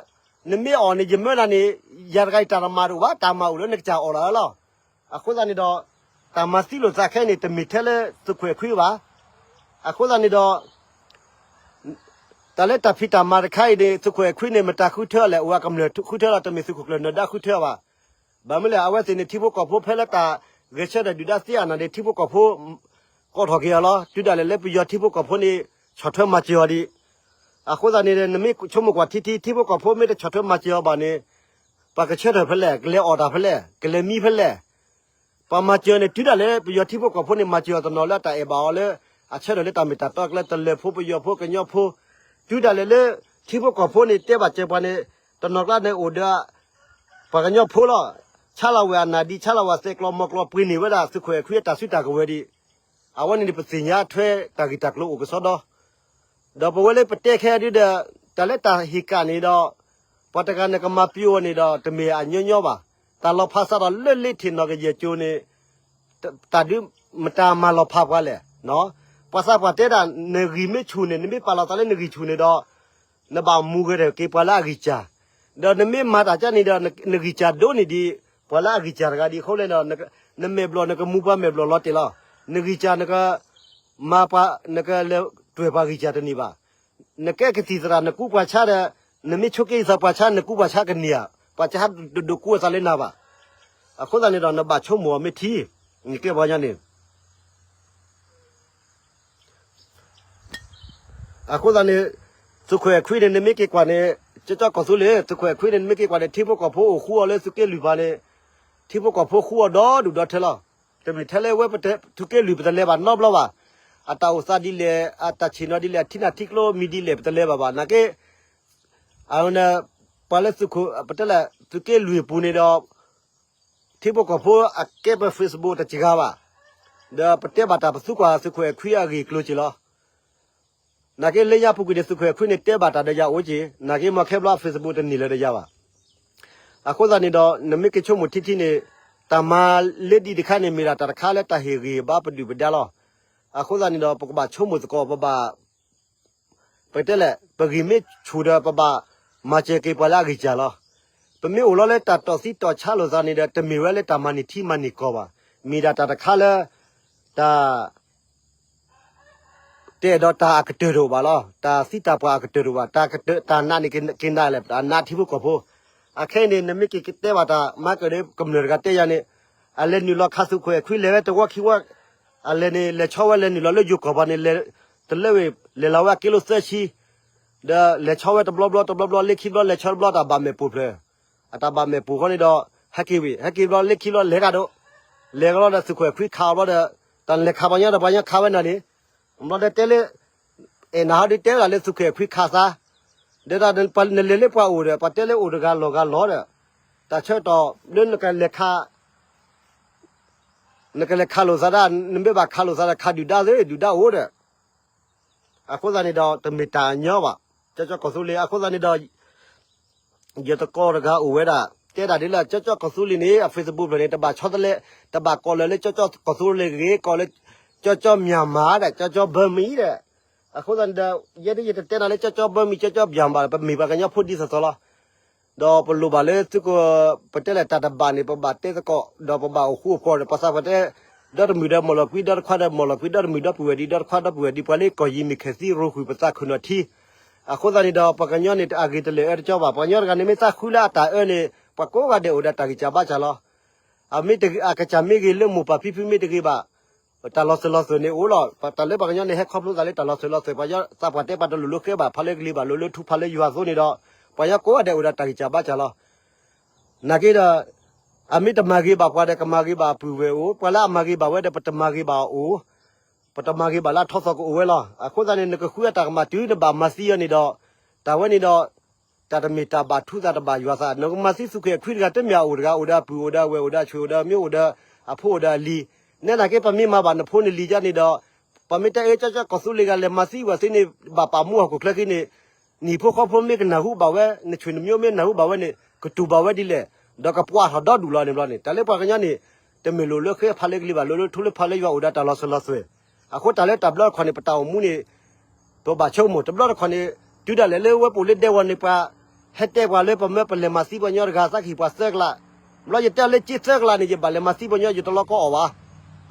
နမ့ၢ်အီၣ်န့ၣ် ယမၢနၤန့ၣ် ယၤတဂၤအံၤတၢ်တမၤတအိၣ်ဘၣ်, တၢ်မၤအိၣ်လၢနကစၢ်အီၣ်လီၤလီၤ. အဃိသတးန့ၣ်ဒီး တၢ်မၤသံလိာ်သးခဲအံၤန့ၣ် တမ့ၢ်ထဲလၢသုးခိၣ်အဲၣ်ခွံဘၣ်. အဃိသတးန့ၣ်ဒီး တၢ်လၢတၢ်ဖံးတၢ်မၤတခါအံၤန့ၣ် သုးခိၣ်အဲၣ်ခွံန့ၣ် မတၤဃုထၢလဲၣ်, အိၣ်အကမျၢၢ်ဃုထၢလီၤ, တမ့ၢ်သုးခိၣ်ကျၢၢ်နၢၤဒါဃုထၢဘၣ်. ဘၣ်မနုၤလဲၣ်, အဝဲသ့ၣ်န့ၣ် ထံဖိကီၢ်ဖိဖဲလၢတၢ်ဂဲၤဆၢထၢၣ်ဒုၣ်ဒါသ့အနၢ်န့ၣ် ထံဖိကီၢ်ဖိ ကိးထီၣ်က့ၤအီၤလီၤ. တုၤဒၣ်လဲာ်လၢပယီၤထံဖိကီၢ်ဖိန့ၣ် ဆီၣ်ထွဲမၤစၢၤအီၤဒံး. အဃိသတးန့ၣ် နမ့ၢ်ဆိကမိၣ်ကွၢ်ထံထံ ထံဖိကီၢ်ဖိမ့ၢ်တဆီၣ်ထွဲမၤစၢၤအီၤဘၣ်န့ၣ် ပှၤကဆၢထၢၣ်ဖဲလဲၣ်, ကလဲၤအီၣ်တၢ်ဖဲလဲၣ်, ကလဲၤမံဖဲလဲၣ်. ပှၤမၤစၢၤန့ၣ် တုၤဒၣ်လဲာ် ပယီၤထံဖိကီၢ်ဖိန့ၣ် မၤစၢၤအီၤတနီၤလၢတၢ်အဲၣ်ဘၣ်အီၤလၢ အဆၢထၢၣ်လၢတၢ်မ့ၢ်တၢ်တီကျဲ တလၢၢ်ဖိ ပယီၤဖိ ကညီဖိ, တုၤဒၣ်လဲာ်လၢ ထံဖိကီၢ်ဖိန့ၣ် တဲဘၣ်စၢၤပှၤန့ၣ် တနီၤကျါန့ၣ်အိၣ်ဒီး ပှၤကညီဖိလီၤ. ဆါလီၤဝဲအနၢ်ဒံး ဆါလီၤဝဲသဲးကျီၤမီၤကျီၤ ပှ့ၤန့ၢ်ဝဲဒၣ်သုးခိၣ်အဲၣ်ခွံ အတၢ်စုတၢ်ကဝဲၤဒံး. အဝဲန့ၣ်န့ၣ် ပသ့ၣ်ညါထွဲတၢ်ဂ့ၢ်တၢ်ကျိၤအိၣ်ကစီဒီ ဒီးပဝဲလၢပတဲခဲဒုဒီး တၢ်လၢတၢ်ဟ့ၣ်ကၣ်န့ၣ်ဒီး ပှၤတဂၤနကမၤပျီအီၤန့ၣ်ဒီး တမ့ၢ်အညီညီဘၣ်. တၢ်လီၤဖးစးထီၣ်လၢလ့ထံၣ်နီၢ်ကယဲၢ်ကၠိန့ၣ် တၢ်ဒုးမတၤမၤလီၤဖးပှၤလဲၣ်. ပှၤသးပှၢ်တဲဒၣ် နဂံၢ်မ့ၢ်ဆူၣ်န့ၣ် နမ့ၢ်ပာ်လီၤသးလၢနဂံၢ်ဆူၣ်န့ၣ်ဒီး နဘၣ်မူဂဲၤထီၣ်က့ၤပှၤလၢအဂံၢ်စၢ်, ဒီးနမ့ၢ်မၤတၢ်ကၢန့ၣ်ဒီး နဂံၢ်စၢ်ဒိၣ်န့ၢ်ဒံး ပှၤလၢအဂံၢ်စၢ်တဂၤဒံးအဃိလဲၣ်ဒီး နမဲာ်ဘျီၣ် နကမူပှၤမဲာ်ဘျီၣ်လီၤတ့ၢ်လီၤ. နဂံၢ်စၢ်နက မၤပှၤ နကလဲၤတွဲၢ်ပှၤဂံၢ်စၢ်တန့ၢ်ဘၣ်. နကဲကသံၣ်သရၣ် နကူပှၤဆါဒီး နမ့ၢ်ဆိးက့ယသးပှၤဆါ နကူပှၤဆါကန့ၢ်ဧါ, ပှၤဆါတဒိးကူအသးလၢနၤဘၣ်. အဃိသတးန့ၣ်ဒီး နဘၣ်ဆိကမိၣ်အီၤမ့ၢ်ထံ, နကဲပှၤကညီန့ၣ် အဃိသတးန့ၣ် သုးခိၣ်အဲၣ်ခွံန့ၣ် နမ့ၢ်က့ၤကွၢ်န့ၣ် ကၠီကၠီကီၢ်သူလ့ၤ သုးခိၣ်အဲၣ်ခွံန့ၣ် နမ့ၢ်က့ၤကွၢ်န့ၣ် ထံဖိကီၢ်ဖိအိၣ်ဃူအီၤလၢသုးက့လွံၢ်ပၤန့ၣ် ထံဖိကီၢ်ဖိဃူအီၤဒီဒူၣ်ဒီထၢလီၤ. တမ့ၢ်ထဲလၢဝဲပတဲ သုးက့လွံၢ်ပတလဲၤဘၣ်နီတဘျီဘၣ်. အတၢ်အိၣ်သးဒ်လဲၣ် အတၢ်ဆ့ၣ်နီၤဒ်လဲၣ် အထံနၢ်ထံကျိမံၤဒ်လဲၣ် ပတလဲၤဘၣ်ဘၣ်. နာ်က့ အဝဲန့ၣ် ပှၤလၢသုးခိၣ် ပတဲလဲၣ် သုးက့လွံၢ်အပူၤန့ၣ်ဒီး ထံဖိကီၢ်ဖိအကဲပ Facebook တစှၤဘၣ်. ဒီးပတဲဘၣ်တၢ်ပသူကွၢ်သုးခိၣ်အဲၣ်ခွံအဂ့ၢ်အကျိၤက့ၤလီၤ. နာ်က့လၢညါပူၤကွံာ်န့ၣ် သုးခိၣ်အဲၣ်ခွံန့ၣ် တဲဘၣ်တၢ်ဒီးယၤအိၣ်က့ၤ, နာ်က့မ့ၢ်ခဲဘျီ Facebook တန့ၢ်လၢၤဒီးယၤဘၣ်. အဃိသတးန့ၣ်ဒီး နမ့ၢ်က့ၤဆိကမိၣ်ထံထံန့ၣ် တၢ်မၤလၢဒ်တခါန့ၣ် မ့ၢ်ဒၣ်တၢ်တခါလၢတၢ်ဟ့ၣ်ဂံၢ်ဘါပဒုၣ်ပဒါလီၤ. အဃိသတးန့ၣ်ဒီး ပကဘၣ်ဆိကမိၣ်သကိး ပဘၣ် ပတဲလဲၣ် ပဂံၢ်မ့ၢ်ဆူၣ်ဒီးပဘၣ်မၤစၢၤက့ၤပှၤလၢအဂံၢ်စၢ်လီၤ. ပမ့ၢ်အိၣ်လီၤလၢတၢ်တီၢ်သံတီၢ်ဆါလိာ်သးန့ၣ်ဒီး တမ့ၢ်ဝဲလၢတၢ်မၤန့ၢ်ထံမၤန့ၢ်ကီၢ်ဘၣ်. မ့ၢ်ဒၣ်တၢ်တခါလၢ တၢ် တအဲၣ်ဒိးတၢ်အကတၢၢ်တအိၣ်ဘၣ်လီၤ. တၢ်သံတၢ်ပှၢ်အကတၢၢ်တအိၣ်ဘၣ်. တၢ်ကတၢၢ် တၢ်နးန့ၣ်ကနးလဲၣ် တၢ်နးထံဖိကီၢ်ဖိ. အခဲအံၤန့ၣ် နမ့ၢ်က့ၤကတဲဘၣ်တၢ်မၤကၢၣ်ဒီး ကမျၢၢ်တဂၤတဲယၤန့ၣ် အလဲၤနုာ်လီၤခးသုးခိၣ်အဲၣ်ခွံလဲၤဝဲတဝီခံဝီ အလဲၤန့ၣ် လဲၤဆီဝဲလဲၤနုာ်လီၤလၢယိၤကီၢ်ပူၤန့ၣ် လဲၤတလၢဝဲ လဲၤလီၤဝဲအက့လိသၢဆံ ဒီးလဲၤဆီဝဲတဘျီဘျီတဘျီဘျီ လၢခံဘျီလဲၤဆီတဘျီ တၢ်ဘၣ်မဲာ်ပူၤဖျၢၣ်. အတၢ်ဘၣ်မဲာ်ပူၤဃီန့ၣ်ဒီး ဟဲက့ၤဝံၤ ဟဲက့ၤဘျီလၢခံဘျီလဲၤကဒီး လဲၤကလီဒီးသုးခိၣ်အဲၣ်ခွံခးအီၤဘျီဒီး တၢ်လဲၤခးပှၤညီဒီးပှၤညီခးဝဲနၤန့ၣ် ဘျီဒီးတဲလၢ အဲၣ်နၤဟီဒုးတဲဝဲဒၣ်လၢသုးခိၣ်အဲၣ်ခွံခးသး ဒီးနလဲၤလၢပှၤအိၣ်ဒီး ပှၤတဲလၢအိၣ်တဂၤလီၢ်ဂၤလီၤဒီး တၢ်ဆၢကတီၢ်လၢနကလဲၤခး နကလဲၤခးလိာ်သးဒၣ် နမ့ၢ်ဘၣ်ခးလိာ်သးဒီးခးဒုၣ်ဒါသ့ ဒုၣ်ဒါအိၣ်ဒီး အဃိသတးန့ၣ်ဒီး တမ့ၢ်တၢ်ညီဘၣ် ကၠီကၠီကီၢ်သူလ့ၤ အဃိသတးန့ၣ်ဒီး ယတကိးတဂၤအိၣ်ဝဲဒၣ် တဲဒၣ်ဒ်လၢ ကၠီကၠီကီၢ်သူလ့ၤန့ၣ် အ Facebook ဖျၢၣ်န့ၣ် တဘၣ်ဆီတလဲ တဘၣ်ကိးလၢာ်လၢကၠီကၠီကီၢ်သူလ့ၤဂ့ၤ ကိးလၢ ကၠီကၠီ Myanmar ဒီး ကၠီကၠီ Burmese ဒီး အဃိသတးန့ၣ်ဒီး ယဲဒ်ယတတဲနၤလၢကၠီကၠီ Burmese ကၠီကၠီ Myanmar ဘၣ် ပမ့ၢ်ပှၤကညီဖိဒ်သိးသိးလီၤ. ဒီးပလိၣ်ဘၣ်လၢသုးက ပတဲလဲၣ်တၢ်တဘၣ်န့ၣ် ပဘၣ်တဲသကိး ဒီးပဘၣ်အိၣ်ဃူအိၣ်ဖိးဒီး ပှၤသးပှၢ်တဲ ဒီတမုၢ်ဒီးမီၢ်လီၤကွံ ဒီတခွါဒီးမီၢ်လီၤကွံ ဒီတမုၢ်ဒီပုၢ်ဝဲၢ်ဒံး ဒီတခွါဒီပုၢ်ဝဲၢ်ဒံး ပှၤလၢကီၢ်ယံၤမ့ၢ်ခဲသံရိဃုာ်ပသးခုၣ်နီၢ်ထံ အဃိသတးန့ၣ်ဒီး ပှၤကညီန့ၣ် အဂ့ၤတလၢာ်အၢတကၠီဘၣ် ပှၤကညီတဂၤန့ၣ် မ့ၢ်သးဃုလၢအတၢ်အၢန့ၣ် ပှၤကိးဂၤဒဲးအိၣ်ဒီးတၢ်ဂံၢ်စၢ်ဘါစၢ်လီၤ. အမ့ၢ်တဂ့ၤ အကစၢ်မ့ၢ်ဂ့ၤ လၢမိၢ်ပၢ်ဖံဖုမ့ၢ်တဂ့ၤဘၣ် တၢ်လီၤစၢၤလီၤသွဲၣ်န့ၣ်အိၣ်လီၤ. တၢ်လၢပှၤကညီန့ၣ် ဟဲခီဖျိသးလၢတၢ်လီၤစၢၤလီၤသွဲၣ် ပှၤသးပှၢ်တဲပှၤတလိၣ်လၢဃဲဘၣ် ဖးလၢကလံၤဘၣ် လိၣ်လၢထူဖးလၢယွၤအသိးန့ၣ်ဒီး ပှၤကညီကိးဂၤဒဲးအိၣ်ဒီးတၢ်ဂံၢ်စၢ်ဘါစၢ်လီၤ. နာ်က့ဒီး အမ့ၢ်တမၤဂ့ၤဘၣ်ပှၤဒီး ကမၤဂ့ၤဘၣ်အပုၢ်ဝဲၢ်အိၣ်, ပှၤလၢအမၤဂ့ၤဘၣ်ဝဲဒီး ပတမၤဂ့ၤဘၣ်အအိၣ်, ပတမၤဂ့ၤဘၣ်လၢအထီသီၣ်ကအိၣ်ဝဲလီၤ. အဃိသတးန့ၣ် နကဃုအတၢ်ကမၣ်တုၤနဘၣ်မၤသံအီၤန့ၣ်ဒီး တၢ်ဝဲန့ၣ်ဒီး တၢ်တမ့ၢ်တၢ်ဘၣ်ထူသးတဘၣ်ယွၤသး နကမၤသံသုးခိၣ်အဲၣ်ခွံတဂၤတမ့ၢ်အအိၣ်တဂၤ အိၣ်ဒီးအပုၢ် အိၣ်ဒီးအဝဲၢ် အိၣ်ဒီးအဆွေ အိၣ်ဒီးအမျိုး အိၣ်ဒီးအဖိ အိၣ်ဒီးအလံၤ, နဲဒၣ်က့ ပမ့ၢ်မၤဘၣ်နဖိနလံၤဒ်န့ၣ်ဒီး ပမ့ၢ်တဲအၢ ကၠီကၠီကီၢ်သူလ့ၤဂၤလဲၤမၤသံဝဲသ့န့ၣ် ဘၣ်ပာ်မူဟီၣ်ခိၣ်ချၢခံန့ၣ် နဟံၣ်ဖိဃီဖိမ့ၢ်ကနၢ်ဟူဘၣ်ဝဲ နဆွေနမျိုးမ့ၢ်နၢ်ဟူဘၣ်ဝဲန့ၣ် ကတူၢ်ဘၣ်ဝဲဒ်လဲၣ်, ဒီးကပှဲၤထီၣ်ဒီဒူၣ်လီၤန့ၣ်ဘျီန့ၣ် တၢ်လၢပှၤကညီန့ၣ် တမ့ၢ်လိၣ်လၢဃဲဖးလၢကလံၤဘၣ် လိၣ်လၢထူလၢဖးလၢယွၤအိၣ်ဒီးတၢ်လီၤစၢၤလီၤသွဲၣ်, အဃိတၢ်လၢတၢ်ဘျီတခီန့ၣ် ပတၢ်အိၣ်မူန့ၣ် ပဘၣ်ဆိကမိၣ် တဘျီတခီန့ၣ် တုၤဒၣ်လဲာ်လၢဝဲပအိၣ်လၢဒဲဝီၤန့ၣ် ပှၤဟဲတဲပှၤလၢပမၢပလဲၤမၤသံပှၤကညီတဂၤ သးကဟ့ၣ်ပှၤသၢကလး, ဘျီယတဲလၢက့သၢကလးန့ၣ် ယဘၣ်လဲၤမၤသံပှၤကညီ ယတလီၤကီအီၣ်ဘၣ်,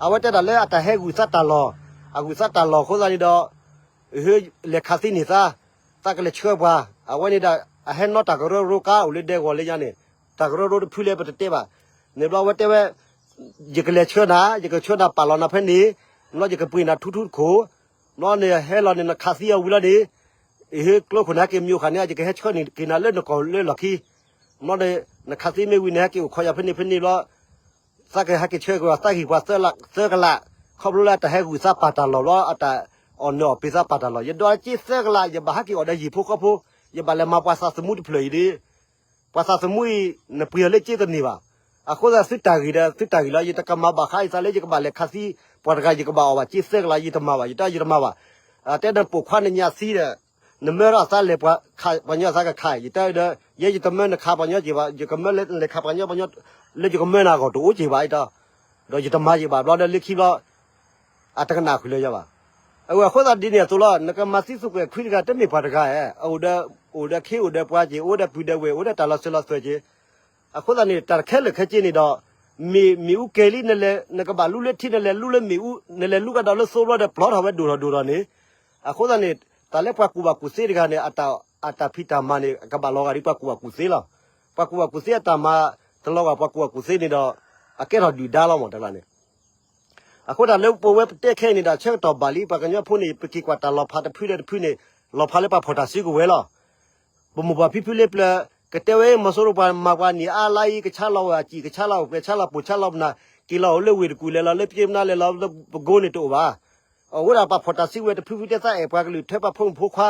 အဝဲတဲဒၣ်လၢအတၢ်ဟဲဂုာ်သးတၢ်လီၢ်, အဂုာ်သးတၢ်လီၢ်အဃိသတးန့ၣ်ဒီး လဲၤခးသံန့ၢ်သး, သးကလဲၤဆှၢပှၤ, အဝဲန့ၣ်ဒီး အဟဲနီၣ်တၢ်ကရၢကရိကါအိၣ်လၢဒဲကဝီၤလၢညါန့ၣ်, တၢ်ကရၢကရိတဖုလၢပတတဲဘၣ်, န့ၣ်ဘျီအဝဲတဲဝဲ, ယကလဲၤဆှၢနၤ, ယကဆှၢနၤပာ်လီၤနၤဖဲန့ၣ်, ဘျီယကပှ့ၤနၤထူထူတခိၣ်, ဘျီန့ၣ်ဟဲလီၤန့ၣ် နခးသံအီၤဝံၤလီၤန့ၣ်, အဟ့ၣ်ကျိခိၣ်နၤက့ၤမံၤအိၣ်ဃာ်န့ၣ် ယကဟဲဆှၢန့ၢ်က့ၤနၤလၢနကီၢ်လၢလီၢ်ခံ, ဘျီန့ၣ် နခးသံမ့ၢ်ဝံၤန့ၣ် ဟဲက့ၤအိၣ်ခိးယၤဖဲန့ၣ်ဖဲန့ၣ်ဘျီ သးကဟဲက့ၤဆှၢက့ၤအီၤ သးဟ့ၣ်ပှၤသၢကလး, ခီဖျိလၢအတၢ်ဟဲဂုာ်သးပာ်တၢ်လီၢ်ဘျီ အတၢ်အီၣ်နၢၤအီၣ်ပ့ၤသးပာ်တၢ်လီၢ်, ယဒိးက့သၢကလး ယဘၣ်ဟဲက့ၤအီၣ်ဒီးယဟံၣ်ဖိဃီဖိ, ယဘၣ်လဲၤမၤပှၤသးသမူတဖျၢၣ်အံၤဒီး, ပှၤသးသမူအံၤ နပှ့ၤအီၤလၢက့တန့ၢ်ဘၣ်. အဃိသတးသုတၢ်ဂ့ၢ်ဒီး သုတၢ်ဂ့ၢ်လီၤ ယတကမၤဘၣ်ဃးအံၤသးလၢယကဘၣ်လဲၤခးသံ ပှၤတဂၤ ယကဘၣ်အီၣ်ဘၣ်က့သၢကလး ယတမၤဘၣ်, ယတဲယတမၤဘၣ်. တဲနပိာ်ခွါနညါသံဒီး နမၢထီၣ်သးလဲၤပှၤခးပှၤညီသးကခး, ယတဲဒီး ယဲယတမၢနခးပှၤညီက့ၤဘၣ်, ယကမၢလဲၤခးပှၤညီ ပှၤညီ လၢယကမၢနၤအဂီၢ်တအိၣ်က့ၤဘၣ်အံၤဒီး, ဒီးယတမၤက့ၤဘၣ်ဘျီဒီးလၢခံဘျီ အတကနၣ်ဃုာ်လၢယၤဘၣ်. အဝဲအဃိသတးဒ်န့ၣ်အသိးလီၤ နကမၤသံသုးကွဲးခွံတဂၤ တမ့ၢ်ပှၤတဂၤဧါ, အိၣ်ဒီး အိၣ်ဒီးခ့အိၣ်ဒီးပှၤက့ၤ အိၣ်ဒီးပုၢ်ဒီးဝဲၢ် အိၣ်ဒီးတၢ်လီၤစၢၤလီၤသွဲၣ်က့ၤ အဃိသတးန့ၣ် တၢ်တခဲလၢာ်ခဲဆ့န့ၣ်ဒီး မ့ၣ် မ့ၣ်အူကဲၤလံ နလဲၤ နကဘၣ်လူလၢထံ နလဲၤလူလၢမ့ၣ်အူ နလဲၤလူကဒီးလၢသိဘျီဒီး ပျီထီၣ်ဝဲဒိၣ်ထီၣ်ဒိၣ်ထီၣ်န့ၣ်, အဃိသတးန့ၣ် တၢ်လၢပှၤကူၣ်ဘၣ်ကူၣ်သ့တဂၤန့ၣ် အတၢ်ဖံးတၢ်မၤန့ၣ် ကဘၣ်လီၤဂာ်ဒ်ပှၤကူၣ်ဘၣ်ကူၣ်သ့လီၤ. ပှၤကူၣ်ဘၣ်ကူၣ်သ့အတၢ်မၤ တလီၤဂာ်ပှၤကူၣ်ဘၣ်ကူၣ်သ့န့ၣ်ဒီး အကဲထီၣ်ဒုၣ်ဒါလီၤမး တဂၤန့ၣ် အဃိတၢ်လၢပဝဲပတဲခဲအံၤန့ၣ်ဒီး ဆၢကတီၢ်ဘၣ်လံ ပှၤကညီဖိန့ၣ် ပက့ၤကွၢ်တၢ်လီၤဖးတဖုဒီးတဖုန့ၣ် လီၤဖးလၢပှၤဖီၣ်တၢ်စုကဝဲၤလီၤ. ပမိၢ်ပှၢ်ဖံဖုလၢပျၢၤ ကတဲဝဲ မီၤစိရိၤပှၤမၤပှၤနံၣ်အါလါအံၤ ကဆါလီၤဝဲအစံာ် ကဆါလီၤဝဲပှဲၤ ဆါလီၤပိာ် ဆါလီၤပနၢ် က့ၤလီၤအိၣ်လၢဝ့ၢ်တကူၣ် လဲၤလီၤလၢပက့မနါ လဲၤလီၤလၢပကိန့ၣ်တအိၣ်ဘၣ်. အဃိဒီးပှၤဖီၣ်တၢ်စုကဝဲၤတဖုဖုတဲသးအဲၣ်ပှၤကလုာ် ထၢပှၤဖိမုၣ်ဖိခွါ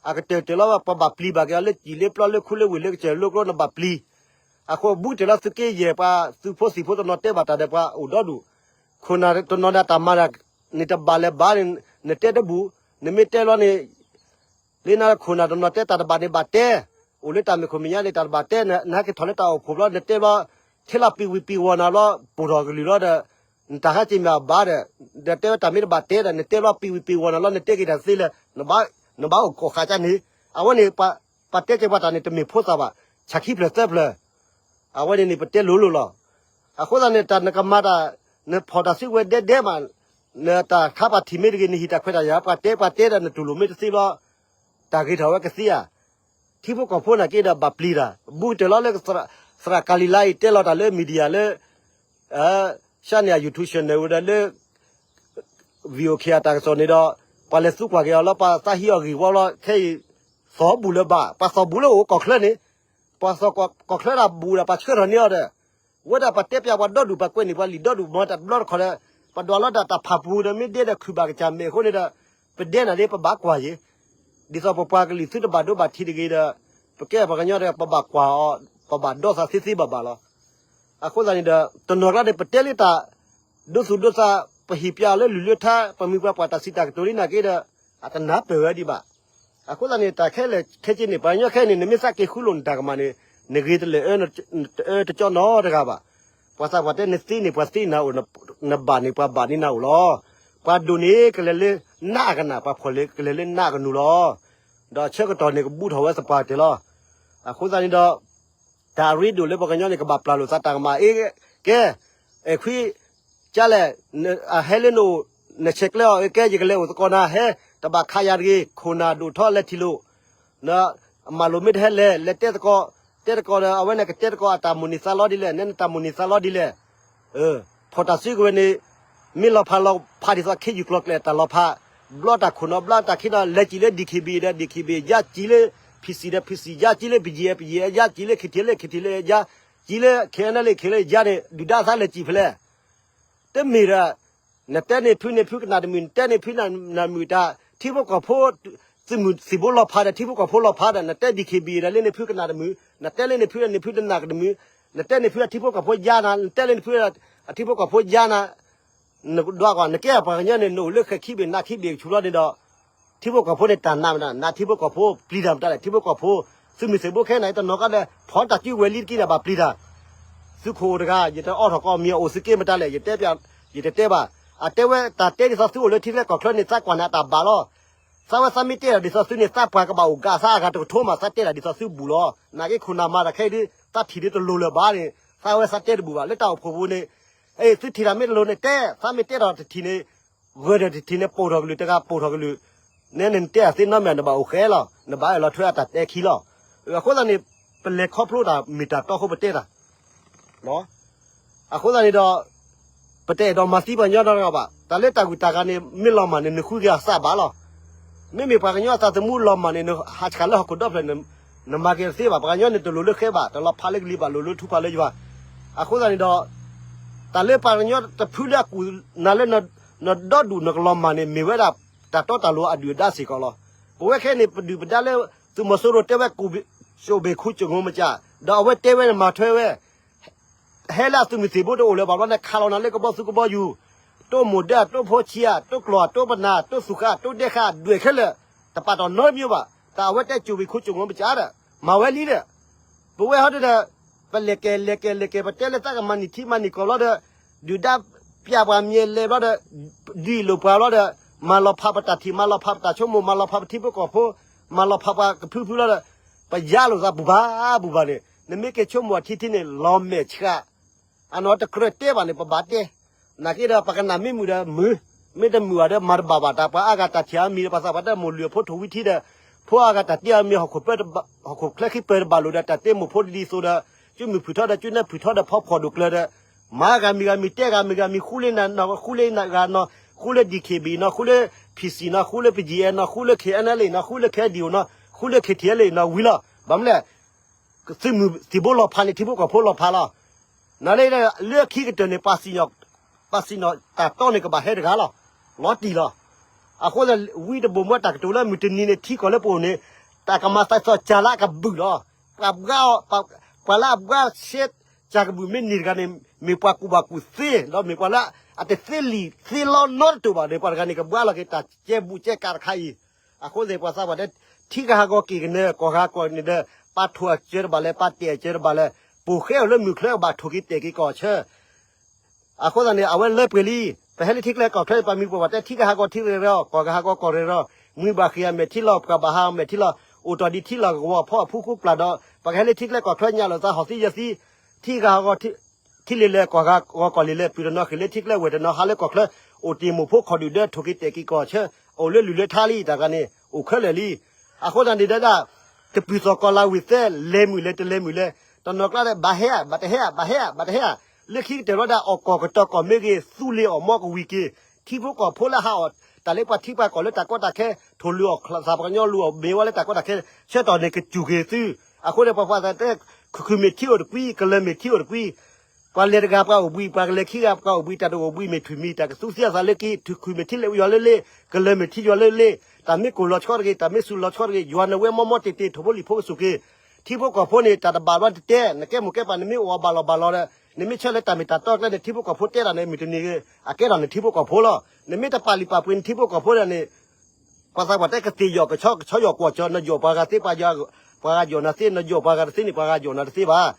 အကတၢၢ်တၢၢ်လီၤ ပှၤဘၣ်ပျံၤဘၣ်က့ၤအီၤလၢစံာ်လၢပျီလၢခူလၢဝ့ၢ်လၢကစၢၢ်လၢကျိ နဘၣ်ပျံၤ အဃိဘူးတ့ၢ်လီၤသုးက့ယဲၢ်ပှၤသုးဖိသံၣ်ဖိတနီၤတဲဘၣ်တၢ်ဒီးပှၤအိၣ်ဒီဒူၣ် ခိၣ်နၢ်တနီၤဒီးတၢ်မၤန့ၣ်တဘၣ်လဲၤဘၣ်န့ၣ် နတဲတဘူၣ် နမ့ၢ်တဲလီၤန့ၣ် လၢနခိၣ်နၢ်တနီၤတဲတၢ်တဘၣ်န့ၣ်ဘၣ်တဲ, အိၣ်လၢတၢ်မဲာ်ခိၣ်မဲာ်ညါန့ၣ် တၢ်တဘၣ်တဲ, နဟဲက့ၤထီၣ်လၢတၢ်အိၣ်ဖှိၣ်ဘျီ နတဲဘျီ ထဲလီၤပံၤဝံၤပံၤဝီၤနၤဘျီ ပိာ်ထီၣ်ကလုၢ်လီၤဒီး နတၢ်ဟဲက့ၤမ့ၢ်အဘၣ်ဒီး ဒီးတဲဝဲတၢ်မ့ၢ်တဘၣ်တဲဒီး နတဲဘျီပံၤဝံၤပံၤဝီၤနၤဘျီ နတဲက့ၤတၢ်သ့လၢ နဘၣ်အိၣ်ကိးဃာ်ကန့ၣ်, အဝဲန့ၣ် ပှၤတဲက့ၤပှၤတၢ်န့ၣ် တမ့ၢ်ဖိသၣ်ဘၣ်, ဆၣ်ခံဖျၢၣ်သၢဖျၢၣ် အဝဲန့ၣ်န့ၣ် ပတဲလိၤလိၤလီၤ. အဃိသတးန့ၣ် တၢ်နကမၤတၢ် နဖီၣ်တၢ်စုကဝဲၤဒဲဒဲမး, နတၢ်ခါပှၤထံၣ်မ့ၢ်တဂ့ၤ နဟံၣ်တၢ်ခွဲးတၢ်ယာ် ပှၤတဲပှၤတဲဒီး နတူၢ်လိာ်မ့ၢ်တသ့ဘျီ တၢ်ဂ့ၤထီၣ်ဝဲကသ့ဧါ. ထံဖိကီၢ်ဖိနာ်က့ဒီးဘၣ်ပျံၤတၢ် ဘူးကတၢၢ်လီၤလၢ သရၣ်ကၤလံၤလါအံၤ တဲလီၤတၢ်လၢ media လၢ ရှါန့ၣ်အ YouTube channel ဝဲဒီးလၢ VOA အတၢ်ကစီၣ်န့ၣ်ဒီး ပှၤလဲၤသူကွၢ်က့ၤအီၤလီၤ ပှၤသးဟံးအီၤဂ့ၢ်ဝီလီၤ ခဲအံၤ သီၣ်ဘူးလၢၤဘၣ် ပှၤသီၣ်ဘူးလၢအိၣ်ကီၢ်ချၢန့ၣ် ပှၤသီၣ်ကီၢ်ချၢဒၣ်ဘူးဒီး ပှၤဆှၢထီၣ်န့ၢ်အီၤဒီး ဝဲဒၣ်ပှၤတဲပျးပှၤဒီဒူၣ် ပှၤကွဲးန့ၢ်ပှၤလံာ်ဒီဒူၣ် မ်တၢ်တဘျီတခီၣ်ဒီး ပှၤဒွးလီၤတၢ်တၢ်ဖးပူၤဒီး မ့ၢ်ဒဲဒီးခုၣ်ဘၣ်ကစၢ်မဲာ်အဃိန့ၣ်ဒီး ပဒဲနၤဒ်ပဘၣ်ကွၢ်ယ့ၣ် ဒ်သိးပပှၤကလုာ်သုတဘၣ်ဒိဘၣ်ထံးတဂ့ၤဒီး ပကဲပှၤကညီဒီး ပဘၣ်ကွၢ်အီၤ ပဘၣ်ဒီသးသ့သ့ဘၣ်ဘၣ်လီၤ. အဃိသတးန့ၣ်ဒီး တနီၤကျါန့ၣ် ပတဲလၢတၢ် ဒိသူၣ်ဒိသး ပဟ့ၣ်ပျးအီၤလၢလုၢ်လၢထါ ပမ့ၢ်ပှၤကွၢ်တၢ်စံးတၢ်ကတိၤလံနာ်က့ဒီး အတနၢ်ပၢၢ်ဝဲဒံးဘၣ်. အဃိသတးန့ၣ် တၢ်ခဲလၢာ်ခဲဆ့န့ၣ် ပှၤကညီခဲအံၤန့ၣ် နမ့ၢ်သးက့ၤဃူလိာ်နတၢ်ကမၣ်န့ၣ် နဂ့ၤတလၢာ်အၢ တအၢတကၠီနီတဂၤဘၣ်. ပှၤသးပှၢ်တဲ နသ့န့ၢ်ပှၤသ့နၤအိၣ်, နဘၣ်န့ၢ်ပှၤဘၣ်န့ၢ်နၤအိၣ်လီၤ. ပှၤဒိၣ်န့ၢ်ကလဲၤလၢနးအကနၣ်, ပှၤဖှီၣ်လၢကလဲၤလၢနးအကနူၤလီၤ. ဒီးဆၢကတီၢ်န့ၣ် ကဘူးထီၣ်ဝဲသပှၢ်တၢၢ်လီၤ. အဃိသတးန့ၣ်ဒီး တၢ်အရ့ဒိၣ်လၢပှၤကညီန့ၣ် ကဘၣ်ပျၢ်လိာ်သးတၢ်ကမၣ် အ့ ကဲ အဲၣ်ခွံ ကလဲၣ်, အဟဲလၢနအိၣ် နဆဲးကျၢအီၤ အ့ ကဲ ယကလဲၤအိၣ်သကိးနၤ ဟဲ တဘၣ်ခးယၤတဂ့ၤ ခိၣ်နၢ်ဒိၣ်ထီလဲၤထံၣ်လိာ် အမၤလိာ်မ့ၢ်တဟဲလဲၣ် လဲၤတဲသကိး, တဲသကိးဒီး အဝဲန့ၣ်ကတဲသကိးအတၢ်မိၣ်န့ၢ်သးလီဒ်လဲၣ်, နဲနတၢ်မိၣ်န့ၢ်သးလီဒ်လဲၣ်. ဖီၣ်တၢ်စုကဝဲၤန့ၣ် မ့ၢ်လီၤဖးလီၤဖးဒ်သိးခ့ယုၢ်ကျိၤကျဲတၢ်လီၤဖး, ဘျီတၢ်ခိၣ်နီၤဘျီတၢ်ခံနီၤ လဲၤစံၣ်လၢ DKBA ဒီး DKBA ယါ စံၣ်လၢ PC ဒီး PC ယါ စံၣ်လၢ BGF ယါ စံၣ်လၢ KTLA KTLA ယါ စံၣ်လၢ KNLA KNLA ယါန့ၣ် ဒုၣ်ဒါသးလဲၤစံၣ်ဖဲလဲၣ် တမ့ၢ်ဒီး နတဲန့ၢ်ဖုန့ၢ်ဖုကနၣ်တမုာ် နတဲန့ၢ်ဖုနၢ်မုာ်တၢ် ထံဖိကီၢ်ဖိ သုးမုၢ်သံၣ်ဘိလီၤဖးဒီး ထံဖိကီၢ်ဖိလီၤဖးဒီး နတဲ DKBA ဒီးလၢန့ၢ်ဖုကနၣ်တမုာ် နတဲလၢန့ၢ်ဖုန့ၢ်ဖုတနၢ်ကတမုာ် နတဲန့ၢ်ဖုအထံဖိကီၢ်ဖိယါနၤ နတဲလၢန့ၢ်ဖုအထံဖိကီၢ်ဖိယါနၤ နဒွးကွၢ် နကဲပှၤကညီန့ၣ် နအိၣ်လၢဃဲၤခံဘ့ၣ်နးခံဘ့ၣ်ကဆူးလီၤန့ၣ်ဒီး ထံဖိကီၢ်ဖိန့ၣ်တၢ်နးမနုၤ နထံဖိကီၢ်ဖိပျံၤတၢ်မတၤလဲၣ် ထံဖိကီၢ်ဖိ သုးမုၢ်သံၣ်ဘိခဲနၤ တနီၤကါဒီး ဖီၣ်တၢ်စုကဝဲၤလံတက့ၢ်ဒီးဘၣ်ပျံၤတၢ် သုးခိၣ်အိၣ်တဂၤ ယတအိးထီၣ်ကီးမံၤအိၣ်သုးက့မတၤလဲၣ် ယတဲပျး ယတတဲဘၣ် အတဲဝဲတၢ်တဲဒ်သိးသုအိၣ်လၢထံချၢကီၢ်ချၢန့ၣ် သးကွၢ်နၤတၢ်ဘၣ်လီၤ သးဝဲသးမ့ၢ်တဲတၢ်ဒ်သိးသုန့ၣ် သးပှၤကဘၣ်အိၣ်ကးသးအဂၤတကထိမး သးတဲတၢ်ဒ်သိးသုဘူၣ်လီၤ နာ်က့ခိၣ်နၢ်မၤတၢ်ခဲအံၤဒ် သးထံၣ်ဒ်တလိၤလၢၤဘၣ်န့ၣ် သးဝဲသးတဲတဘူၣ်ဘၣ် လၢတၢ်အိၣ်ဖှိၣ်ပူၤန့ၣ် အ့ သုထံၣ်တၢ်မ့ၢ်တလိၤန့ၣ်တဲ သးမ့ၢ်တဲတၢ်တထံၣ်န့ၣ် ဂၢၢ်ဒီးတထံၣ်န့ၣ် ပိာ်ထီၣ်ကလုာ်တဂၤ ပိာ်ထီၣ်ကလုာ် နဲန့ၣ်နတဲအသ့နီတမံၤ နဘၣ်အိၣ်ဃဲလီၤ, နဘၣ်အဲၣ်လီၤထွဲအတၢ်တဲခံလီၤ. အဃိသတးန့ၣ် ပလဲၤခီဖျိတၢ်မ့ၢ်တၢ်တီအဃိပတဲတၢ် အဃိသတးန့ၣ်ဒီး ပတအဲၣ်ဒိးမၤသံပှၤကညီနီတဂၤဘၣ်. တၢ်လၢတၢ်ဂုၤတၢ်ဂၤန့ၣ် မ့ၢ်လီၤမၢ်န့ၣ် နဃုက့ၤအသးဘၣ်လီၤ. မ့မ့ၢ်ပှၤကညီအသးသမူလီၤမၢ်န့ၣ် နဟးဆှးလၢဟီၣ်ခိၣ်ဒီဖျၢၣ်န့ၣ် နမၤက့ၤတသ့ဘၣ်. ပှၤကညီန့ၣ် တလိၤလၢဃဲဘၣ်, တလီၤဖးလၢကလံၤဘၣ်, လိၤလၢထူဖးလၢယွၤ. အဃိသတးန့ၣ်ဒီး တၢ်လၢပှၤကညီတဖုလၢအကူၣ်နၤလၢ နဒီဒူၣ်နကလီၤမၢ်န့ၣ် မ့ၢ်ဝဲဒၣ် တၢ်တီတၢ်လိၤအဒုၣ်အဒါစ့ၢ်ကီးလီၤ. ပဝဲခဲအံၤန့ၣ် ပဒုၣ်ပဒါလၢ သုးမီၤစိရိၤတဲဝဲ ကိၣ်ဘ့ၣ်ခိၣ်ကၠိၣ်ငိမကၠး, ဒီးအဝဲတဲဝဲန့ၣ်မၤထွဲဝဲ ဟဲလၢအသုးမုၢ်သံၣ်ဘိတအိၣ်လၢၤဘၣ်ဘျီန့ၣ် ခးလီၤနၤလၢကဘီသူကဘီယူၤ, တိၢ်မိၢ်ဒၢး တိၢ်ဖိဆံးဧါ, တိၢ်ကျီၢ်ဧါ, တိၢ်ပနၢ်, တိၢ်သူၣ်ဃၣ်, တိၢ်ဒဲဃၣ်, ဒွဲၣ်ခဲလၢာ်, တပာ်တ့ၢ်နီတမံၤဘၣ်. တၢ်အဝဲတဲကိၣ်ဘ့ၣ်ခိၣ်ကၠိၣ်ငိမကၠးဒီး မၤဝဲလံဒီး ပဝဲဟီဒဒီး ပလဲၤကဲၤလဲၤကဲၤလဲၤကဲၤ ပတဲလၢသးကမၤနံၣ်ထံမၤနံၣ်ကီၢ်ဘျီဒီး ဒုၣ်ဒါပျၢ်ပှၤမံၤလဲၤဘျီဒီး ဒုးလိာ်ပှၤဘျီဒီး မၤလီၤဖးပတၢ်ထံၣ် မၤလီၤဖးပတၢ်ဆိကမိၣ် မၤလီၤဖးပထံဖိကီၢ်ဖိ မၤလီၤဖးပှၤကဖုဖုလီၤဒီး ပယါလိာ်သးပူၤဘၣ်ပူၤဘၣ်န့ၣ် နမ့ၢ်က့ၤဆိကမိၣ်အထံထံန့ၣ် လီၤမဲာ်ဆှး အနီၢ်တကြၢးတဲဘၣ်န့ၣ် ပဘၣ်တဲ, နာ်က့ဒီး ပကနၣ်မ့ၢ်မုာ်ဒီးမုာ်, မ့ၢ်တမုာ်ဘၣ်ဒီး မၤတဘၣ်ဘၣ်. တၢ်ပှၤအါဂၤတၢ်ထံၣ်အါမံၤဒီး ပှၤသးပှၢ်တဲမိၢ်လုၢ်အဖိထိၣ်ဝံထံဒီး ဖိအါဂၤတၢ်တ့အါမံၤ ဟီၣ်ခိၣ်ချၢခံပၢၤတဘၣ်လိာ်ဒီး တၢ်တ့မိၢ်ဖိဒ်သိးဒီး ကၠုမုၢ်ဖုၣ်ထီဒီး ကၠုနဲၣ်ဖုၣ်ထီဒီး ဖီဖှီၣ်ဒိၣ်ကျၢၤဒီး မၤဂၤမံၤဂၤမံၤ တဲဂၤမံၤဂၤမံၤ ဃူလၢနၤနီၤ ဃူလၢဂၤနီၤ ဃူလၢ ဒီးခ့ဘံၣ် နီၤ ဃူလၢ ဖံၣ်စံၣ် နီၤ ဃူလၢ ပကၠံၣ်အဲၣ် နီၤ ဃူလၢ ခ့ၣ်အဲၣ်နဲလ့ၣ် နီၤ ဃူလၢ ခ့ၣ်အဲၣ်ဒံၣ်အိၣ် နီၤ ဃူလၢ ခ့ၣ်ထံၣ်အဲၣ်လ့ၣ် နီၤ ဝံၤလီၤ. ဘၣ်မနုၤလဲၣ် သုးမုၢ်သံၣ်ဘိလီၤဖးန့ၣ် ထံဖိကီၢ်ဖိလီၤဖးလီၤ. နလၢ လၢခံကတၢၢ်န့ၣ် ပှၤစံၣ်ညီၣ်တၢ်တီန့ၣ် ကဘၣ်ဟဲတဂၤလီၤ. လီၤတံၢ်လီၤ. အဃိသတး ဝံတဘိၣ်မူတၢ်ကတိၤလၢမုၢ်တနံၤန့ၣ် ထံကီၢ်လၢပအိၣ်န့ၣ် တၢ်ကမၤသးစီၤကၢ်လၢအကဘုၣ်လီၤ. ပှၤဘှါအီၤ ပှၤလၢအဘှါရှဲကၢ်ကဘုၣ်မ့ၢ်န့ၢ်တဂၤန့ၣ် မ့ၢ်ပှၤကူၣ်ဘၣ်ကူၣ်သ့ ဒီးမ့ၢ်ပှၤလၢအတသ့လံာ်သ့လီနီတတိာ်ဘၣ်န့ၣ် ပှၤတဂၤန့ၣ် ကဘှါလီၤက့ၤတၢ်ကဲဘူးကဲကးတခါအံၤ. အဃိသတး ပှၤသးပှၢ်တဲ ထံဂၤဟးဂီၤက့ၤကနၢ ကီၢ်ဂၤကီၢ်န့ၣ်ဒီး ပာ်ထိၣ်အစၢၤတဘၣ်လဲၣ် ပာ်တဲာ်အစၢၤတဘၣ်လဲၣ် ပအိၣ်ဃဲအိၣ်လၢမုၢ်ချၢကဘၣ်ထိၣ်က့ၤတဲာ်က့ၤကီၢ်ဆၢ အဃိသတးန့ၣ် အဝဲလၢပှဲၤလံ. ပဟဲလၢထံကျဲကီၢ်ချၢ ပှၤမံၤပှၤပှၢ်တဲ ထံဂၤဟးဂီၤထံရ့ၣ်ရီၤ ကီၢ်ဂၤဟးဂီၤကီၢ်ရ့ၣ်ရီၤ မှံဘၣ်ဃ့ၢ်အမဲာ်ထံလီၤ ပှၤဘၣ်ဟးမဲာ်ထံလီၤ အိၣ်တ့ၢ်ဒံးထံလီၤကဝီၤဖီအဖူဃူပျၢ်ဒီး ပကဟဲလၢထံကျဲကီၢ်ချၢညါလိာ်သးဟီၣ်သံယဲၢ်သံ ထံဂၤဟးဂီၤ ထံလ့ၤလဲၣ် ကီၢ်ဂၤဂီၤကီၢ်လ့ၤလဲၣ် ပုၢ်တနီၤဃ့ၢ်လၢထံကျဲဝဲၢ်တနီၤ ဟးလၢကီၢ်ချၢ အိၣ်တ့ၢ်မိၢ်ဖိခီၣ်ဒုၣ်ဒၢ ထိၣ်က့ၤတဲာ်က့ၤကီၢ်ဆၢ အိၣ်လၢလုၢ်လၢထါလံ တၢ်ဂၤန့ၣ် အိၣ်ခဲလၢာ်လံ. အဃိသတးန့ၣ်ဒၣ် တပူၤသီၣ်ကီၢ်လၤဝ့ၢ်သဲ လဲၤမုာ်လဲၤတလဲၤမုာ်လဲၤ တနီၤကျါဒီး ဘၣ်ဟဲဧါ ဘၣ်တဟဲဧါ ဘၣ်ဟဲဧါ ဘၣ်တဟဲဧါ လၢခံကတၢၢ်လီၤဒၣ် အီၣ်ကီၢ်ကတီၤကီၢ်မ့ၢ်ဂ့ၤ သူလ့ၤအီၣ်မီကဝံၤက့ၤ ထံဖိကီၢ်ဖိလၢဟးအီၣ် တၢ်လၢပှၤထံပှၤကီၢ်လၢတၢ်ကီတၢ်ခဲ ထိၣ်လုၢ်အီၣ်သးပှၤကညီလုၢ်အီၣ်မ့ၢ်ဝဲလၢတၢ်ကီတၢ်ခဲ ဆၢကတီၢ်န့ၣ်ကစူၢ်က့ၤသု အဃိန့ၣ် ပှၤသးပှၢ်တဲ ခုၣ်ခုၣ်မ့ၢ်ထံအိၣ်တကွံ ကလၢၤမ့ၢ်ထံအိၣ်တကွံ ပှၤလဲၤတဂၤပှၤအိၣ်ဘှံး ပှၤကလဲၤခံဂၤပှၤအိၣ်ဘှံး တၢ်တအိၣ်ဘှံးမ့ၢ်ထွံၣ်မံၤ တၢ်ကသူသံအသးလၢက့ၤ ခုၣ်ခုၣ်မ့ၢ်ထံလၢယွၤလၢလ့ ကလၢၤမ့ၢ်ထံယွၤလၢလ့ တၢ်မ့ၢ်ကိၢ်လီၤဆီတဂ့ၤ တၢ်မ့ၢ်စူၤလီၤဆီတဂ့ၤ ယွၤနဝဲမီမီတ့ၢ်တ့ၢ် ထိၣ်ဖိလံၣ်ဖိကစူၢ်က့ၤ ထံဖိကီၢ်ဖိန့ၣ် တၢ်တဘၣ်ဘျီတတဲ နကဲမိၢ်ကဲပၢ် နမ့ၢ်အိၣ်အီၤဘၣ်လီၤဘၣ်လီၤဒီး နမ့ၢ်ဆၢလၢတၢ်မ့ၢ်တၢ်တီကျဲန့ၣ် ထံဖိကီၢ်ဖိတဲတၢ်န့ၣ် မုၢ်တနံၤ အကဲထီၣ်နထံဖိကီၢ်ဖိလီၤ. နမ့ၢ်တပာ်လုၢ်ပာ်ပှ့ၤနထံဖိကီၢ်ဖိဒၣ်န့ၣ် ပှၤသးပှၢ်တဲကသ့ၣ်ယီၣ်ကဆီ ကဆီယီၣ်ကွီၢ်ကၠီ နယီၣ်ပှၤဂၤသ့ ပှၤဂၤယီၣ်နၤသ့ နယီၣ်ပှၤဂၤတသ့န့ၣ် ပှၤဂၤယီၣ်နၤတသ့ဘၣ်.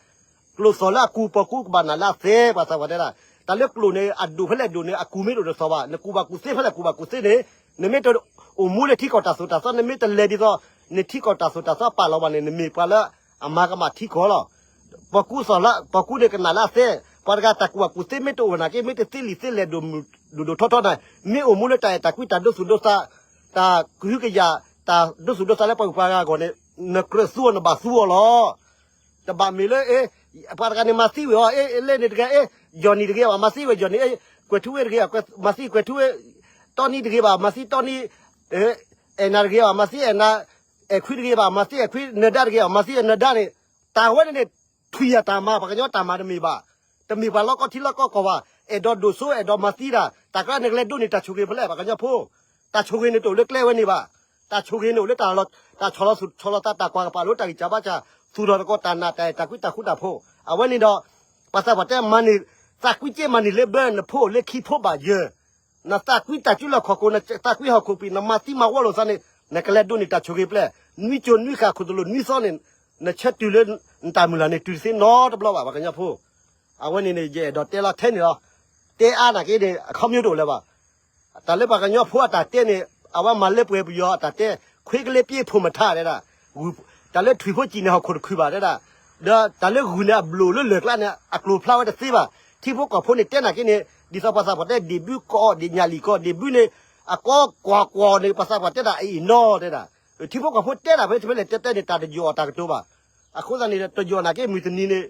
ကျိၣ်သီၣ်လၢအကူ ပှၤကူကဘၣ်နၢ်လၢအသဲ ပှၤသးပှၢ်တဲဒၣ် တၢ်လၢကျိၣ်န့ၣ် အဒိၣ်ဖဲလဲၣ်ဒိၣ်န့ၣ် အကူမ့ၢ်တအိၣ်တသီၣ်ဘၣ် နကူဘၣ်ကူသ့ဖဲလဲၣ်ကူဘၣ်ကူသ့န့ၣ် နမ့ၢ်တအိၣ်မူလၢထံကီၢ်တၢ်သိၣ်တၢ်သီ နမ့ၢ်တလဲၤဒ်သိး နထံကီၢ်တၢ်သိၣ်တၢ်သီပာ်လီၤဘၣ်န့ၣ် နမ့ၢ်ပှၤလၢအမၤကမၣ်ထံကီၢ်လီၤ. ပှၤကူသီၣ်လၢ ပှၤကူန့ၣ်ကနၣ်လၢအသဲ ပှၤတဂၤတၢ်ကူဘၣ်ကူသ့မ့ၢ်တအိၣ်ဘၣ်နာ်က့ မ့ၢ်တသ့လံာ်သ့လဲၢ်ဒိၣ်ဒိၣ်ထီထီန့ၣ် မ့ၢ်အိၣ်မူလၢတၢ်အဲၣ်တၢ်ကွံတၢ်ဒိသူၣ်ဒိသး တၢ်ကဟုကယာ် တၢ်ဒိသူၣ်ဒိသးလၢပှၤဂုၤပှၤဂၤအဂီၢ်န့ၣ် နကြၢးသူအီၤနဘၣ်သူအီၤလီၤ. တဘၣ်မ့ၢ်လၢ ပှၤတဂၤန့ၣ်မၤသံဝဲအီၤ လၢန့ၣ်တဂ့ၤ ယီၢ်နံၣ်တဂ့ၤဘၣ် မၤသံဝဲယီၢ်နံၣ် ကွဲးထူဝ့တဂ့ၤ မၤသံကွဲးထူဝ့ တီနံတဂ့ၤဘၣ် မၤသံတီနံ အဲၣ်နၤတဂ့ၤဘၣ် မၤသံအဲၣ်နၤ အဲၣ်ခွံတဂ့ၤဘၣ် မၤသံအဲၣ်ခွံ နၢၤဒါတဂ့ၤဘၣ် မၤသံနၢၤဒါန့ၣ် တၢ်ဝဲန့ၣ်န့ၣ် ထွံၣ်ယၤတၢ်မၤ ပှၤကညီတၢ်မၤတမ့ၢ်ဘၣ်. တမ့ၢ်ပှၤလီၢ်ကီၢ်ထံလီၢ်ကီၢ်ကီၢ်ဘၣ်. အဲၣ်ဒိးဒိၣ်စိ အဲၣ်ဒိးမၤသံတၢ် တၢ်ကျါန့ၣ်ကလဲၤဒိးန့ၢ်တၢ်ဆိၣ်ဂ့ၤဖဲလဲၣ် ပှၤကညီဖိ တၢ်ဆိၣ်ဂ့ၤန့ၣ်တအိၣ်လၢကျဲဝဲန့ၣ်ဘၣ်. တၢ်ဆိၣ်ဂ့ၤန့ၣ်အိၣ်လၢတၢ်ဆီၣ်လီၤသူၣ်ဆီၣ်လီၤသး တၢ်ကွၢ်ကပာ်လိတၢ်ဂံၢ်စၢ်ဘါစၢ် သူၣ်ထီၣ်သကိးတၢ်နာ်တၢ်အဲၣ်တၢ်ကွံတၢ်ဃူတၢ်ဖိး အဝဲန့ၣ်ဒီး ပှၤသးပှၢ်တဲမၤန့ၢ် သးကွံက့မၤန့ၢ်လၢဘၢ နဖိအိၣ်လၢခံဖိဘၣ်ယၢၤ နသးကွံတၢ်စုလီၢ်ခီၣ်ခိၣ် နသးကွံဟီၣ်ခိၣ်ပံာ် နမၤသံမၤဝီလိာ်သးန့ၣ် နကလဲၤဒိးန့ၢ်တၢ်ဆိၣ်ဂ့ၤဖဲလဲၣ်. နွံကၠိၤနွံဃာ်ခိၣ်သလုးနွံသီန့ၣ် နဆၢတုၤလၢနတၢ်မုၢ်လၢ်န့ၣ် တုၤတသ့နီတဘျီဘၣ် ပှၤကညီဖိ အဝဲန့ၣ်န့ၣ် ယအဲၣ်ဒိးတဲလီၤထဲန့ၣ်လီၤ. တဲအါနာ်က့န့ၣ် အခီပညီတအိၣ်လၢၤဘၣ်. တၢ်လၢပှၤကညီဖိအတၢ်တဲန့ၣ် အဝဲမၤလၢပှဲၤပယီၤအတၢ်တဲ ခွ့ကလ့ပျ့ဖိမထါတဲဒၣ်, တၢ်လၢထွံၣ်ဖိစံၣ်န့ၣ်ဟီၣ်ခိၣ်တခုၣ်ဘၣ်တဲဒၣ်, ဒီးတၢ်လၢဂုၢ်န့ၣ်အဘျုးလၢလၢၢ်ကျါန့ၣ် အကျိၤဖျါဝဲတသ့ဘၣ်. ထံဖိကီၢ်ဖိန့ၣ်တဲနာ်က့န့ၣ် ဒ်သိးပှၤသးပှၢ်တဲ ဒ့ၣ်ဘုကီး ဒ့ၣ်ညၣ်လံၣ်ကီး ဒ့ၣ်ဘုန့ၣ် အကီကွၢ်ကွၢ်န့ၣ် ပှၤသးပှၢ်တဲဒၣ်အအံၤနီတဲဒၣ်, ထံဖိကီၢ်ဖိတဲဒၣ်ဖဲတဖဲလဲၣ်တဲတဲန့ၣ် တၢ်တယိာ်အီၤတၢ်ကတိၤဘၣ်. အဃိသတးန့ၣ် တယိာ်နာ်က့မုၢ်တနံၤန့ၣ်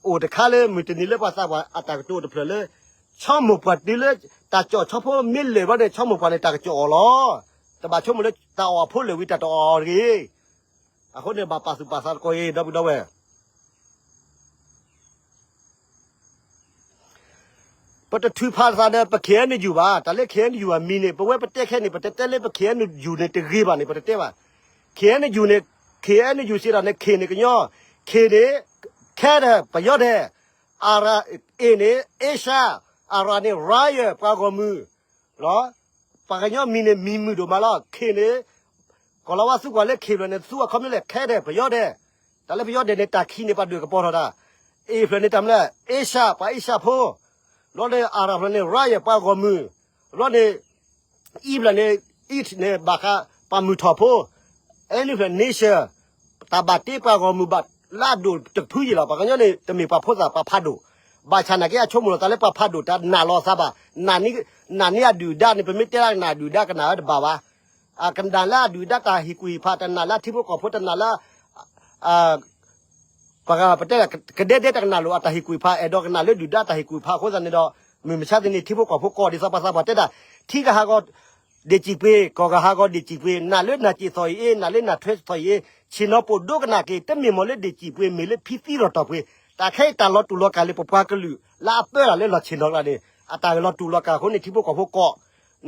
အိၣ်တခါလၢမုၢ်တနံၤလၢပှၤသးပှၢ်အတၢ်ကတိၤတဖျၢၣ်လၢ ဆီမိၢ်ပှၢ်တုၤလၢ တၢ်ကၠီၣ်ဆီဖိမ့ၢ်လဲၤဘျီန့ၣ် ဆီမိၢ်ပှၢ်န့ၣ် တၢ်ကကၠီၣ်အီၤလီၤ. တဘၣ်ဆိကမိၣ်လၢတၢ်အီၣ်အဖိလၢာ်ဝံၤတၢ်တအီၣ်အီၤတဂ့ၤ. အဃိန့ၣ်ဘၣ်ပာ်သူၣ်ပာ်သးတကီၢ်အံၤ ဒီပုၢ်ဒီဝဲၢ် ပတထုးဖးသးဒီးပ K N U ဘၣ်, တၢ်လၢ K N U အမံၤန့ၣ် ပဝဲပတဲခဲန့ၣ် ပတတဲလၢပ K N U န့ၣ်တဂ့ၤဘၣ်န့ၣ် ပတတဲဘၣ်. K N U န့ၣ် K N U စ့ၢ်ဒီးန့ၣ် K န့ၣ်ကညီ, K န့ၣ် ခဲဒဲး ပယီၤဒဲး, R A န့ၣ် Asia, R န့ၣ် Ryan ပှၤဂီၢ်မုၢ် လီၤ. ပှၤကညီမံၤန့ၣ် မံၤမုာ်ဒိၣ်မးလီၤ. K န့ၣ် ကီၢ်လီၤဝါသူကွၢ်လၢ K ဖျၢၣ်န့ၣ် သူအခီပညီလဲၣ် ခဲဒဲး ပယီၤဒဲး, တၢ်လၢပယီၤဒဲးန့ၣ် တၢ်ခံးန့ၣ် ပှၤဒွဲၣ်ကပီၤထီၣ်တၢ်, A ဖျၢၣ်န့ၣ် တၢ်မနုၤလဲၣ် Asia ပှၤ Asia ဖိ, ဘျီန့ၣ် R ဖျၢၣ်န့ၣ် Ryan ပှၤဂီၢ်မုၢ်, ဘျီန့ၣ် E ဖျၢၣ်န့ၣ် East န့ၣ် ဘၣ်ဃးပှၤမုၢ်ထီၣ်ဖိ, N ဖျၢၣ် nation, တၢ်ဘၣ်တ့ပှၤဂီၢ်မုၢ်ဘၣ်လၢအဒိၣ်တဖုယံၤလီၤ. ပှၤကညီန့ၣ် တမ့ၢ်ပှၤဖိသၣ် ပှၤဖးဒိၣ်, ဘၣ်ဆၣ်နာ်က့အဆိကမိၣ်လီၤ တၢ်လၢပှၤဖးဒိၣ်တၢ်နာ်လီၤသးဘၣ်, နာ်န့ၢ်အဒုၣ်ဒါန့ၣ် ပမ့ၢ်တဲဒၣ်နာ်ဒုၣ်ဒါကနၣ်ဝဲတဘၣ်ဘၣ်. အကနၣ်လၢအဒုၣ်ဒါတၢ်ဟ့ၣ်ကူၣ်ဟ့ၣ်ဖး တနာ်လၢထံဖိကီၢ်ဖိ တနာ်လၢ ပှၤပတဲ ကဒဲဒဲတကနၣ်လိာ်အတၢ်ဟ့ၣ်ကူၣ်ဟ့ၣ်ဖး အဲၣ်ဒိးကနၣ်လၢဒုၣ်ဒါတၢ်ဟ့ၣ်ကူၣ်ဟ့ၣ်ဖးအဃိသတးန့ၣ်ဒီး မုၢ်မဆါတနံၤ ထံဖိကီၢ်ဖိကီၢ်ဒ်သိးပှၤသးပှၢ်တဲတၢ် ထံဂၤဟးဂီၤဒ့ၣ်စံၣ်ပှ့ၤ ကီၢ်ဂၤဟးဂီၤဒ့ၣ်စံၣ်ပှ့ၤ နာ်လၢနၢ်စံၣ်သီၣ်အံၤအ့ နာ်လၢနၢ်ထွဲသီၣ်အံၤအ့ ဆ့ၣ်နီၤပိာ်ဒိကနၣ်က့ၤ တမ့ၢ်မ့ၢ်လၢဒ့ၣ်စံၣ်ပှ့ၤ မ့ၢ်လၢဖံသံရီၣ်တီၢ်ပှ့ၤ တၢ်ခဲအံၤတၢ်လီၤတူာ်လီၤကာ်လၢပပှၤကလုာ် လၢအပၢတၢ်လၢလီၢ်ဆ့ၣ်နီၤကျါန့ၣ် အတၢ်ဂ့ၢ်လီၤတူာ်လီၤကာ်အဃိန့ၣ် ထံဖိကီၢ်ဖိကီၢ်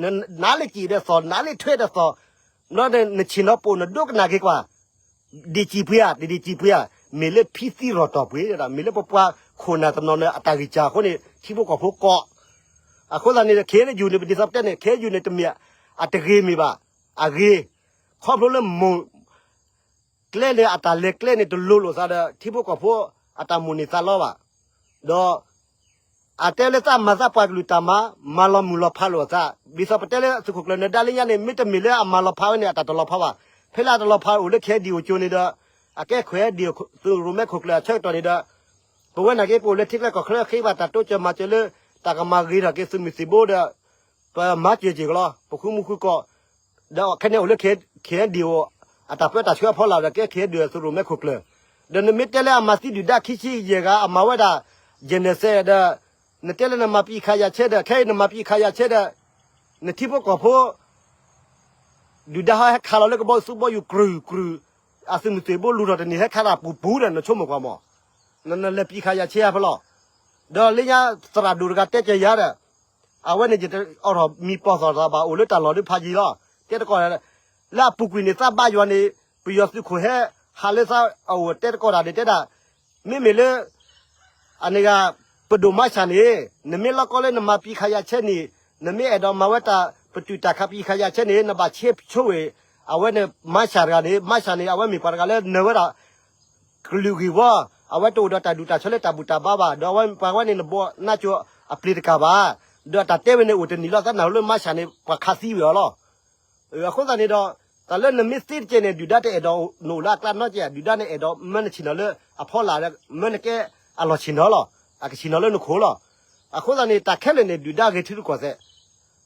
နနာ်လၢစံၣ်ဒီးသီၣ် နာ်လၢထွဲဒီးသီၣ် နဆ့ၣ်နီၤပိာ်နဒိကနၣ်က့ၤကွၢ် ဒ့ၣ်စံၣ်ပှ့ၤဧါ တဒ့ၣ်စံၣ်ပှ့ၤဧါ မ့ၢ်လၢဖံသံရီၣ်တီၢ်ပှ့ၤ မ့ၢ်လၢပပှၤခိၣ်နၢ်တနီၤန့ၣ် အတၢ်ဂံၢ်စၢ်အဃိန့ၣ် ထံဖိကီၢ်ဖိကီၢ် အဃိသတးန့ၣ် ခဲအံၤန့ၣ် ယူၤန့ၣ် ပဒ်သိးပတဲန့ၣ် ခဲအံၤယူၤန့ၣ် တမ့ၢ်အတဂ့ၤမ့ၢ်ဘၣ် အဂ့ၤ ခီဖျိလၢမိၢ် ကျဲန့ၣ် အတၢ်လဲၤကျဲန့ၣ် တလိၤလိာ်သးဒီး ထံဖိကီၢ်ဖိ အတၢ်မိၣ်န့ၢ်သးလီဘၣ်. ဒီး အတဲလၢသးမၤသးပှၤကလုာ်တၢ်မၤ မၤလီၤမုၢ်လီၤဖးလိာ်အသး ဒ်သိးပတဲလၢသုးခိၣ်ကျၢၢ်နဒါလၢညါန့ၣ် မ့တမ့ၢ်လၢအမၤလီၤဖးဝဲန့ၣ် အတၢ်တလီၤဖးဘၣ်. ဖဲလၢအတလီၤဖးအိၣ်လၢ ခဲဒံၣ်အိၣ်ကၠိန့ၣ်ဒီး အကဲခွဲးဒံၣ်သုးရိၣ်မဲခိၣ်ကျၢၢ်အဆၢကတီၢ်န့ၣ်ဒီး ပဝဲနာ်က့ပအိၣ်လၢထံကျါကီၢ်ချၢ ဃ့ဘၣ်တၢ်တိစၢၤမၤစၢၤလၢ တၢ်ကမၤဂ့ၤထီၣ်က့ၤသုးမုၢ်သံၣ်ဘိဒီး ပမၤစၢၤက့ၤကလီ ပဃုမူဃုကီၢ် ဒီးခဲန့ၣ်အိၣ်လၢ ခဲဒံၣ်အိၣ် အတၢ်ပၢတၢ်ဆှၢအဖီလာ်ဒီး ကဲခဲဒံၣ်သုးရိၣ်မဲခိၣ်ကျၢၢ် ဒီးနမ့ၢ်တဲလၢအမၤသံဒုၣ်ဒါခံဆံယဲၢ်ဂၤ အမၤဝဲဒၣ် genocide ဒီး နတဲလၢနမၤပံးခးယၤဆဲဒီး ခဲအံၤနမၤပံးခးယၤဆဲဒီး နထံဖိကီၢ်ဖိ ဒုၣ်ဒါဟဲခးလီၤလၢကဘီယူၤသူဘီယူၤ ကြူၢ်ကြူၢ် အသုးမုၢ်သံၣ်ဘိလူၤထီၣ်တနံၤ ဟဲခးတၢ်ပူၤပူၤဒီး နဆိကမိၣ်ကွၢ်မး နလဲၤပံးခးယၤဆဲယၤဖဲလီၤ. ဒီးလၢညါသရၣ်ဒိၣ်တဂၤတဲကၢၤယၤဒီး အဝဲန့ၣ်ယအိးထီၣ်မံၤပီၢ်သီၣ်သးဘၣ် အိၣ်လၢတၢ်လီၢ်ဒ်ဖးယံၤလီၤ. တဲတကီၢ် လၢအပူၤကွံာ်န့ၣ် သးဘၣ်ယွၤန့ၣ် ပယီၤသုးခိၣ်ဟဲ ဟးလၢသးအအိၣ်တဲတကီၢ်တၢ်န့ၣ်တဲဒၣ် မ့မ့ၢ်လၢ အန့ၣ်ဂၤ ပဒိၣ်မါဆၣ်န့ၣ် နမ့ၢ်လီၤကီလၢနမၤပံးခးယၤဆဲန့ၣ် နမ့ၢ်အဲၣ်ဒိးမၤဝဲတၢ် ပတုာ်တၢ်ခးပံးခးယၤဆဲန့ၣ် နဘၣ်ဆဲဆိဝဲ အဝဲန့ၣ်မါဆၣ်တဂၤန့ၣ် မါဆၣ်န့ၣ် အဝဲမ့ၢ်ပှၤတဂၤလၢနၢၤဝဲဒၣ် ကလုာ်ဂ့ၢ်ဝီ အဝဲတအိၣ်ဒီးတၢ်ဒူၣ်တၢ်ဆၢလၢတၢ်ဘူၣ်တၢ်ဘါဘၣ် ဒီးအဝဲပှၤဝဲန့ၣ် နဘိးနါစိၤအပျ့ၤတကၢ်ဘၣ် ဒီးတၢ်တဲဝဲန့ၣ်အိၣ်တနံၤလီၤ သးနၢ်ဟူလၢမါဆၣ်န့ၣ် ပှၤခးသံဝဲအီၤလီၤ. အဃိသတးန့ၣ်ဒီး တၢ်လၢနမ့ၢ်သ့တကဲန့ၣ် ဒုၣ်ဒါတအဲၣ်ဒိးနအိၣ်လၢအကျါနီတကဲ ဒုၣ်ဒါန့ၣ်အဲၣ်ဒိးမၢနဆ့ၣ်နီၤလၢအဖီလာ် မၢနကဲအလီၢ်ဆ့ၣ်နီၤလီၤ. အကဆ့ၣ်နီၤလၢနခိၣ်လီၤ. အဃိသတးန့ၣ် တၢ်ခဲလၢာ်န့ၣ် ဒုၣ်ဒါဂဲၤထံရူၢ်ကီၢ်သဲး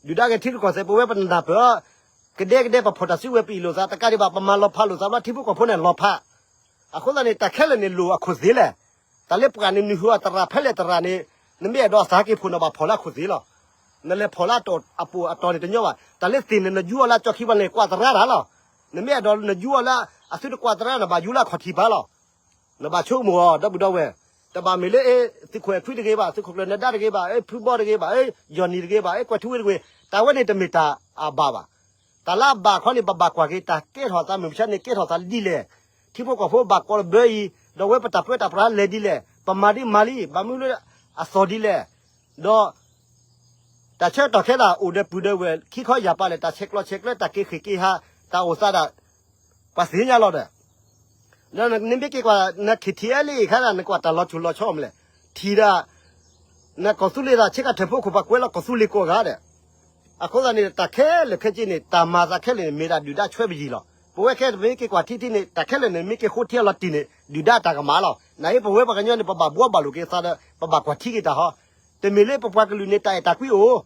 ဒုၣ်ဒါဂဲၤထံရူၢ်ကီၢ်သဲး ပဝဲပနၢ်ပၢၢ် ကဒဲကဒဲပဖီၣ်တၢ်စုဝဲၤပအံၣ်လိာ်သး တကးဒံးဘၣ် ပမၤလီၤဖးလိာ်သးဘျီ ထံဖိကီၢ်ဖိန့ၣ်လီၤဖး အဃိသတးန့ၣ် တၢ်ခဲလၢာ်န့ၣ်လိၣ်အခိၣ်သ့လဲၣ်. တၢ်လၢပှၤန့ၣ် နုာ်ဟူအသရၣ်ဖဲလဲၣ်သရၣ်န့ၣ် နမ့ၢ်အဲၣ်ဒိးအသးက့ၤဖိးန့ၣ်ဘၣ်ဖီၣ်လၢအခိၣ်သ့လီၤ. နလဲၤဖီၣ်လၢအတီၢ်အပိာ်အတီၢ်န့ၣ်တညီဘၣ်. တၢ်လၢသ့ၣ်န့ၣ် နယူအီၤလၢအကၠီခံဘၣ်န့ၣ် ကွၢ်သရၣ်တၢ်လီၤ. နမ့ၢ်အဲၣ်ဒိးနယူအီၤလၢအသုတကွၢ်သရၣ်န့ၣ် ဘၣ်ယူလၢအခီၣ်ထံးပၢ်လီၤ. နဘၣ်ဆိကမိၣ်အီၤ ဒီပုၢ်ဒီဝဲၢ်, တဘၣ်မ့ၢ်လၢ သုးခိၣ်အဲၣ်ခွံတဂ့ၤဘၣ်, သုးခိၣ်ကျၢၢ်နဒါတဂ့ၤဘၣ်, ဖုဘီတဂ့ၤဘၣ်, ယီၢ်နံၣ်တဂ့ၤဘၣ်, ကွဲးထူဝ့တဂ့ၤ, တၢ်ဝဲန့ၣ်တမ့ၢ်တၢ်အဘၣ်ဘၣ်. တၢ်လၢအဘၣ်ခီန့ၣ် ပဘၣ်ကွၢ်က့ၤ တၢ်ကဲထီၣ်သးမုၢ်မဆါန့ၣ် ကဲထီၣ်သးဒ်လဲၣ်. ထံဖိကီၢ်ဖိဘၣ်ကိးလၢဘၢအံၤ, ဒီးဝဲပတၢ်ပၢတၢ်ပြးလဲၤဒ်လဲၣ်, ပမၤဒ်မၤလံ, ဘၣ်မနုၤလၢအသီၣ်ဒ်လဲၣ်. ဒီး တၢ်ဆၢကတီၢ်ခဲဒၣ် အိၣ်ဒီးပုၢ်ဒီးဝဲၢ် ခံခီယၢ်ပၤလဲၣ်, တၢ်ဆဲးကျိးဆဲးကျၢ တၢ်က့ၤဃ့ၢ်က့ၤဟး, တၢ်အိၣ်သးဒၣ် ပှၤသ့ၣ်ညါလီၤဒီး နမ့ၢ်က့ၤကွၢ် န K T L A ခါဒၣ် နကွၢ်တၢ်လီၤထူၣ်လီၤဆီမလဲၣ်, ထံၣ်ဒၣ် နကီၢ်သူလ့ၤသး ဆ့ကၤထၢၣ်ဖိခိၣ် ပှၤကွဲးလီၤကီၢ်သူလ့ၤကိးဂၤဒဲး. အဃိသတးန့ၣ် တၢ်ခဲလၢာ်ခဲဆ့န့ၣ် တၢ်မၤသးခဲလၢာ်န့ၣ် မ့ၢ်ဒၣ်ဒုၣ်ဒါဆွဲပယံၤလီၤ. ပဝဲခဲမ့ၢ်က့ၤကွၢ်ထံထံန့ၣ် တၢ်ခဲလၢာ်န့ၣ် မ့ၢ်က့ၤဃိထံအလီၤတံၢ်န့ၣ် ဒုၣ်ဒါတၢ်ကမၣ်လီၤ. နာ်အံၤ ပဝဲပှၤကညီန့ၣ် ပဘၣ်ဘှီဘၣ်လိာ်က့ၤသးဒီး ပဘၣ်ကွၢ်ထံက့ၤတၢ်ဟီ, တမ့ၢ်လၢပပှၤကလုာ်န့ၣ် တၢ်အဲၣ်တၢ်ကွံအိၣ်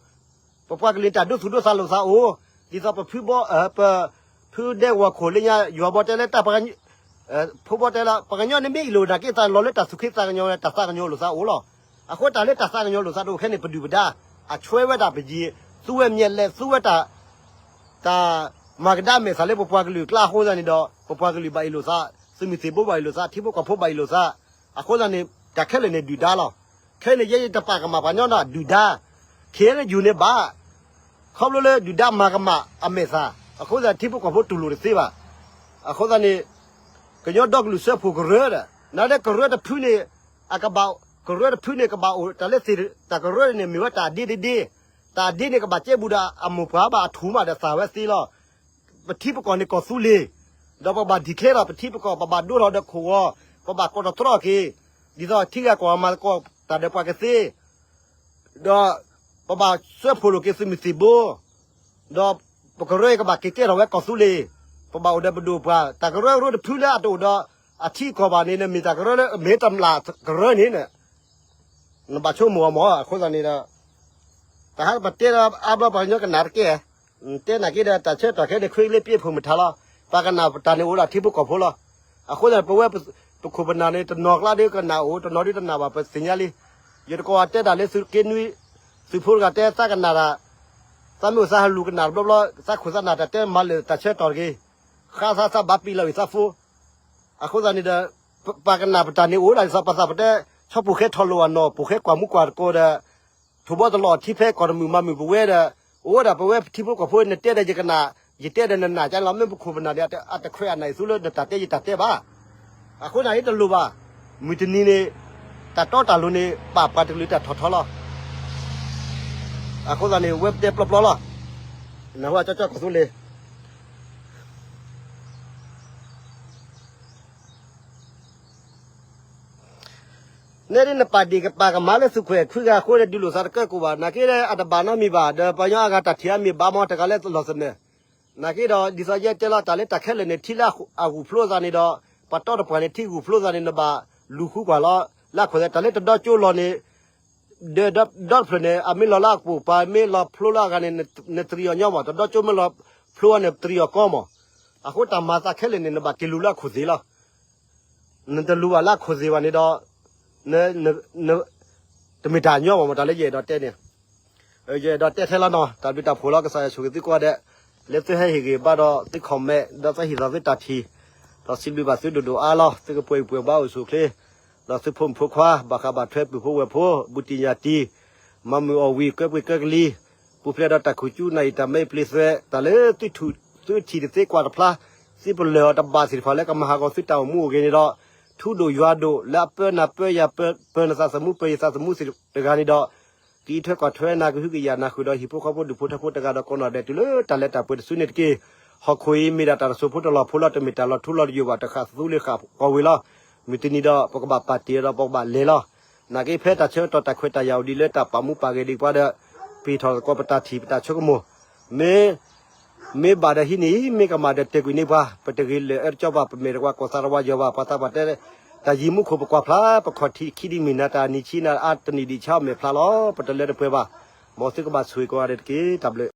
ပပှၤကလုာ်န့ၣ် တၢ်ဒိသူၣ်ဒိသးလိာ်သးအိၣ်, ဒ်သိးပဖုဘီ, ပဖုဒဲကဝီၤခိၣ်လၢညါ ယွၤဘီတဲလၢတၢ် ဖိဘီတဲလၢ ပှၤကညီန့ၣ်မ့ၢ်အ့ၣ်လိာ်နာ်က့ သးလီၤလၢတၢ်သူၣ်က့သးကညီၤ တၢ်သးကညီၤလိာ်သးအိၣ်လီၤ. အဃိတၢ်လၢတၢ်သးကညီၤလိာ်သးတအိၣ်ခဲန့ၣ် ပဒုၣ်ပဒါ အဆွဲဝဲဒၣ်ပယံၤ, သူဝဲမျဲးလဲး, သူဝဲတၢ် တၢ်မၤကဒါမဲာ်သးလၢပပှၤကလုာ်ကျါအဃိသတးန့ၣ်ဒီး ပပှၤကလုာ်ဘၣ်အ့ၣ်လိာ်သး, သုးမုၢ်သံၣ်ဘိဘၣ်အ့ၣ်လိာ်သး, ထံဖိကီၢ်ဖိဘၣ်အ့ၣ်လိာ်သး, အဃိသတးန့ၣ် တၢ်ခဲလၢာ်န့ၣ်ဒုၣ်ဒါလီၤ. ခဲအံၤန့ၣ် ယဲယတပာ်ကမၣ်ပှၤကညီဒီးဒုၣ်ဒါ, ခဲအံၤန့ၣ် ယူၤန့ၣ်ဘၣ် ခီဖျိလၢဒုၣ်ဒါမၤကမၣ်အမဲာ်သၣ်, အဃိသတးထံဖိကီၢ်ဖိတူၢ်လိာ်တသ့ဘၣ်. အဃိသတးန့ၣ် ကညီဒီကလုာ်စၢဖှိၣ်ကရၢဒီး နာ်လၢကရၢတဖုန့ၣ် အကဘၣ်, ကရၢတဖုန့ၣ် ကဘၣ်အိၣ်တၢ်လၢသ့ၣ်, တၢ်ကရၢန့ၣ် မ့ၢ်ဝဲတၢ်ဒ့ဒ့ဒ့, တၢ်ဒ့န့ၣ် ကဘၣ်ကဲဘူးဒီးအမိၢ်ပှၢ်ဘၣ်အထူၣ်မးဒီးသၣ်ဝဲသ့လီၤ. ပထံပကီၢ်န့ၣ်ကီၢ်သူလ့ၤ, ဒီးပဘၣ် declare ဒီးပထံပကီၢ် ပဘၣ်ဒိထီၣ်ဒီးခိၣ်ဂီၤ, ပဘၣ်ကိးထီၣ်တြီၢ်က့ၤ, ဒ်သိးထံဂၤကီၢ်ဂၤမၤသကိးတၢ်ဒီးပှၤကသ့ ဒီးပဘၣ်စၢဖှိၣ်လိာ်က့ၤသုးမုၢ်သံၣ်ဘိ, ဒီးပကရၢအံၤကဘၣ်က့ၤကဲထီၣ်ဝဲကီၢ်သူလ့ၤ, ပဘၣ်အိၣ်ဒီးပဒိၣ်ပှၤ, တၢ်ကရၢကရိတဖုလၢအတအိၣ်ဒီးအထံအကီၢ်ဘၣ်န့ၣ် နမ့ၢ်တၢ်ကရၢလၢအမ့ၢ်တမျၢ်ကရၢန့ၣ် နဘၣ်ဆိကမိၣ်အီၤမး. အဃိသတးန့ၣ်ဒီး တၢ်ဟးပတဲဒီးအါဘျီပှၤကညီကနၣ်တက့ၢ်, တဲနာ်က့ဒီးတၢ်ဆၢကတီၢ်ခဲန့ၣ် ခွ့လ့ပျ့ဖုၣ်မုၢ်ထါလီၤ. ပှၤကနၣ်ပတၢ်န့ၣ်အိၣ်ဒီးထံဖိကီၢ်ဖိလီၤ. အဃိသတး ပဝဲပခိၣ်ပနၢ်န့ၣ် တနီၤကျါဒီးကနၣ်အိၣ်, တနီၤဒီးတနၣ်ဘၣ် ပသ့ၣ်ညါလံ. ယတကိးအတဲတၢ်လၢသုးက့နွံ, သုးဖိတဂၤတဲသးကနၣ်တၢ်, သးမ့ၢ်အိၣ်သးဟလူၤကနၣ်တဘျီဘျီ, သးခိၣ်သးနၢ်တၢ်တဲမၤလၢာ်တၢ်ဆၢကတီၢ်တဂ့ၤ, ဃါသးသးဘၣ်ပံာ်လီၤဝံၤသးဖိ အဃိသတးန့ၣ်ဒီး ပှၤကနၣ်ပတၢ်န့ၣ်အိၣ်ဒၣ်ဒ်သိး ပသးပတဲ ဆီပူၤဃဲထီၣ်လိာ်အနီၢ် ပူၤဃဲကွၢ်မူကွၢ်တကိးဒီး ထိၣ်ဘီတလီၢ်ထံဖဲကီၢ်တမုာ်မၤမုာ်ပဝဲဒီး အိၣ်ဝဲဒၣ်ပဝဲထံဖိကီၢ်ဖိ နတဲဒီးယကနၣ်, ယတဲဒီးနနၢ်ကလီၤ. မ့ၢ်ပခိၣ်ပနၢ်ဒီး အတခွဲးအနၢ်အံၤသူလၢနတၢ်တဲယတၢ်တဲဘၣ်. အဃိသတးန့ၣ်တလိၣ်ဘၣ်. မုၢ်တနံၤန့ၣ် တၢ်တီတၢ်လိၤန့ၣ် ပာ်ပှၤတကလုာ်တၢ်ထီၣ်ထီလီၤ. အဃိသတးန့ၣ် ဝဲပတဲပျီပျီလီၤ. နၢ်ဟူအကၠီကၠီကီၢ်သူလ့ၤ နဲဒ်နပာ်ဒ့ၣ်ကပာ်ကမၣ်လၢသုးခွဲးခွံဂၤအဃိဒီး ဒုးလိာ်သးတကၢၢ်ကိၣ်ဘၣ်. နာ်က့ဒီး အတဘၣ်နီတမံၤဘၣ် ဒီးပှၤကညီအဂၤတၢ်ထံၣ်အါမံၤဘၣ်မ့ၢ်တဂၤလၢလီၢ်သနၢၣ်. နာ်က့ဒီး ဒ်သိးယဲတဲလီၤတၢ်လၢ တၢ်ခဲလၢာ်န့ၣ် ထံလၢအဂုာ်ဖျိသးန့ၣ်ဒီး ပှၤတီတပှၢ်န့ၣ် ထံဂုာ်ဖျိသးန့ၣ် နဘၣ်လူၤဃုကွၢ်လီၤ လၢအခိၣ်သဲး တၢ်လၢတဒီကၠိလီၤန့ၣ် ဒီးဒီတဖျၢၣ်န့ၣ် အမ့ၢ်လီၤလၢအကပိာ်ပၤ မ့ၢ်လီၤဖျိလၢအဂၤန့ၣ် နတရံးအီၤညီမး, တဒီကၠိမ့ၢ်လီၤဖျိအီၤန့ၣ် တရံးအီၤကီမး. အဃိတၢ်မၤသးခဲလၢာ်န့ၣ် နဘၣ်က့ၤလူၤလၢအခိၣ်သဲးလီၤ. နတလူၤဘၣ်လၢအခိၣ်သဲးဘၣ်န့ၣ်ဒီး တမ့ၢ်တၢ်ညီဘၣ်မး တၢ်လၢယအဲၣ်ဒိးတဲန့ၣ် ယအဲၣ်ဒိးတဲထဲလီၤနီၤ. တၢ်ဘျုးတၢ်ဖှိၣ်လီၤ. ကစၢ်ယွၤဆိၣ်ဂ့ၤသုကိးဂၤဒဲး လၢသုဟဲဟ့ၣ်ဂ့ၤဘၣ်ဒီးသု comment ဒီးသုဟ့ၣ်သီသုတၢ်ထံၣ်, ဒီးစံးဘျုးဘၣ်သုဒိၣ်ဒိၣ်အါလီၤ. သုကပှဲၤအံၤပှဲၤဘါအိၣ်ဆူၣ်အိၣ်ချ့ ဒီးသုဖိမုၣ်ဖိခွါ ဘၣ်ဃးဘၣ်ထွဲပုၢ်ဖိဝဲၢ်ဖိ ဘူးတံၢ်ညၣ်တံၢ် မၤမုာ်အီၣ်ဝံၤ ကၢပှ့ၤကၢကလံၤ ပူၤဖျဲးဒီးတၢ်ခူၣ်ကၠူနၢ်အံၤ တၢ်မ့ၢ်ပျ့သွဲ တၢ်လၢသုထံၣ်တသ့ကွၢ်တဖျါ သုပလၢၢ်အီၤတဘၣ်သ့ၣ်တဖၣ်လၢကမၤဟးဂီၤသုတၢ်အိၣ်မူအိၣ်ဂဲၤန့ၣ်ဒီး ထူဒိၣ်ယွၤဒိၣ် လၢအပၢနၤပၢယၤ ပၢနသးသမူ ပၢယသးသမူသ့ၣ်တဂၤန့ၣ်ဒီး ကအံးထွဲကွၢ်ထွဲနၤ ကဟုကယာ်နၤဃုာ်ဒီးဟံၣ်ဖိဃီဖိဒူၣ်ဖိထၢဖိတဂၤဒီးကိးနီၢ်ဒဲးတုၤလၢတၢ်လၢတၢ်ပှဲၤတစုန့ၣ်တက့ၢ်. ဟီၣ်ခိၣ်အံၤမ့ၢ်ဒၣ်တၢ်တစိၢ်ဖိတလီၢ်ဖိလီၤ တမ့ၢ်တၢ်လီၤထူလီၤယိာ်ဘၣ် တဃၣ်သူလ့ၤဃၣ်ကီၢ်ဝ့ၤလီၤ. မုၢ်တနံၤဒီး ပကဘၣ်ပာ်တ့ၢ်ဒီးပကဘၣ်လဲၤလီၤ. နာ်က့ဖဲတၢ်ဆၢကတီၢ်တၢ်ခွဲးတၢ်ယာ်အိၣ်ဒံးလၢတၢ်ပာ်မူပာ်ဂဲၤဒံးပှၤဒီး ပဟ့ၣ်ထီၣ်သကိးပတၢ်ထံၣ်ပတၢ်ဆိကမိၣ် မ့ၢ် မ့ၢ်ဘၣ်ဒီးဟံးန့ၢ် မ့ၢ်ကမၣ်ဒီးတဲာ်ကွံာ်န့ၢ်ပှၤ ပတဂ့ၤလၢာ်အၢတကၠီဘၣ် ပမဲာ်တကွၢ်ကီၢ်သးတဝါယီၤဘၣ် ပှၤသးပှၢ်တဲ တၢ်ယံၤမူခိၣ်ပကွၢ်ဖျါ ပခီၣ်ထံးခံဒံးမံၤနၤ တၢ်နံၣ်ဆံနၤအါတနံၣ်ဒံးဆါအီၣ်မဲာ်ဖျါလီၤ ပတလၢတပှဲၤဘၣ်. မ်သုကဘၣ်ဆိၣ်ဂ့ၤကိးဂၤဒဲးတက့ၢ် တၢ်ဘျုး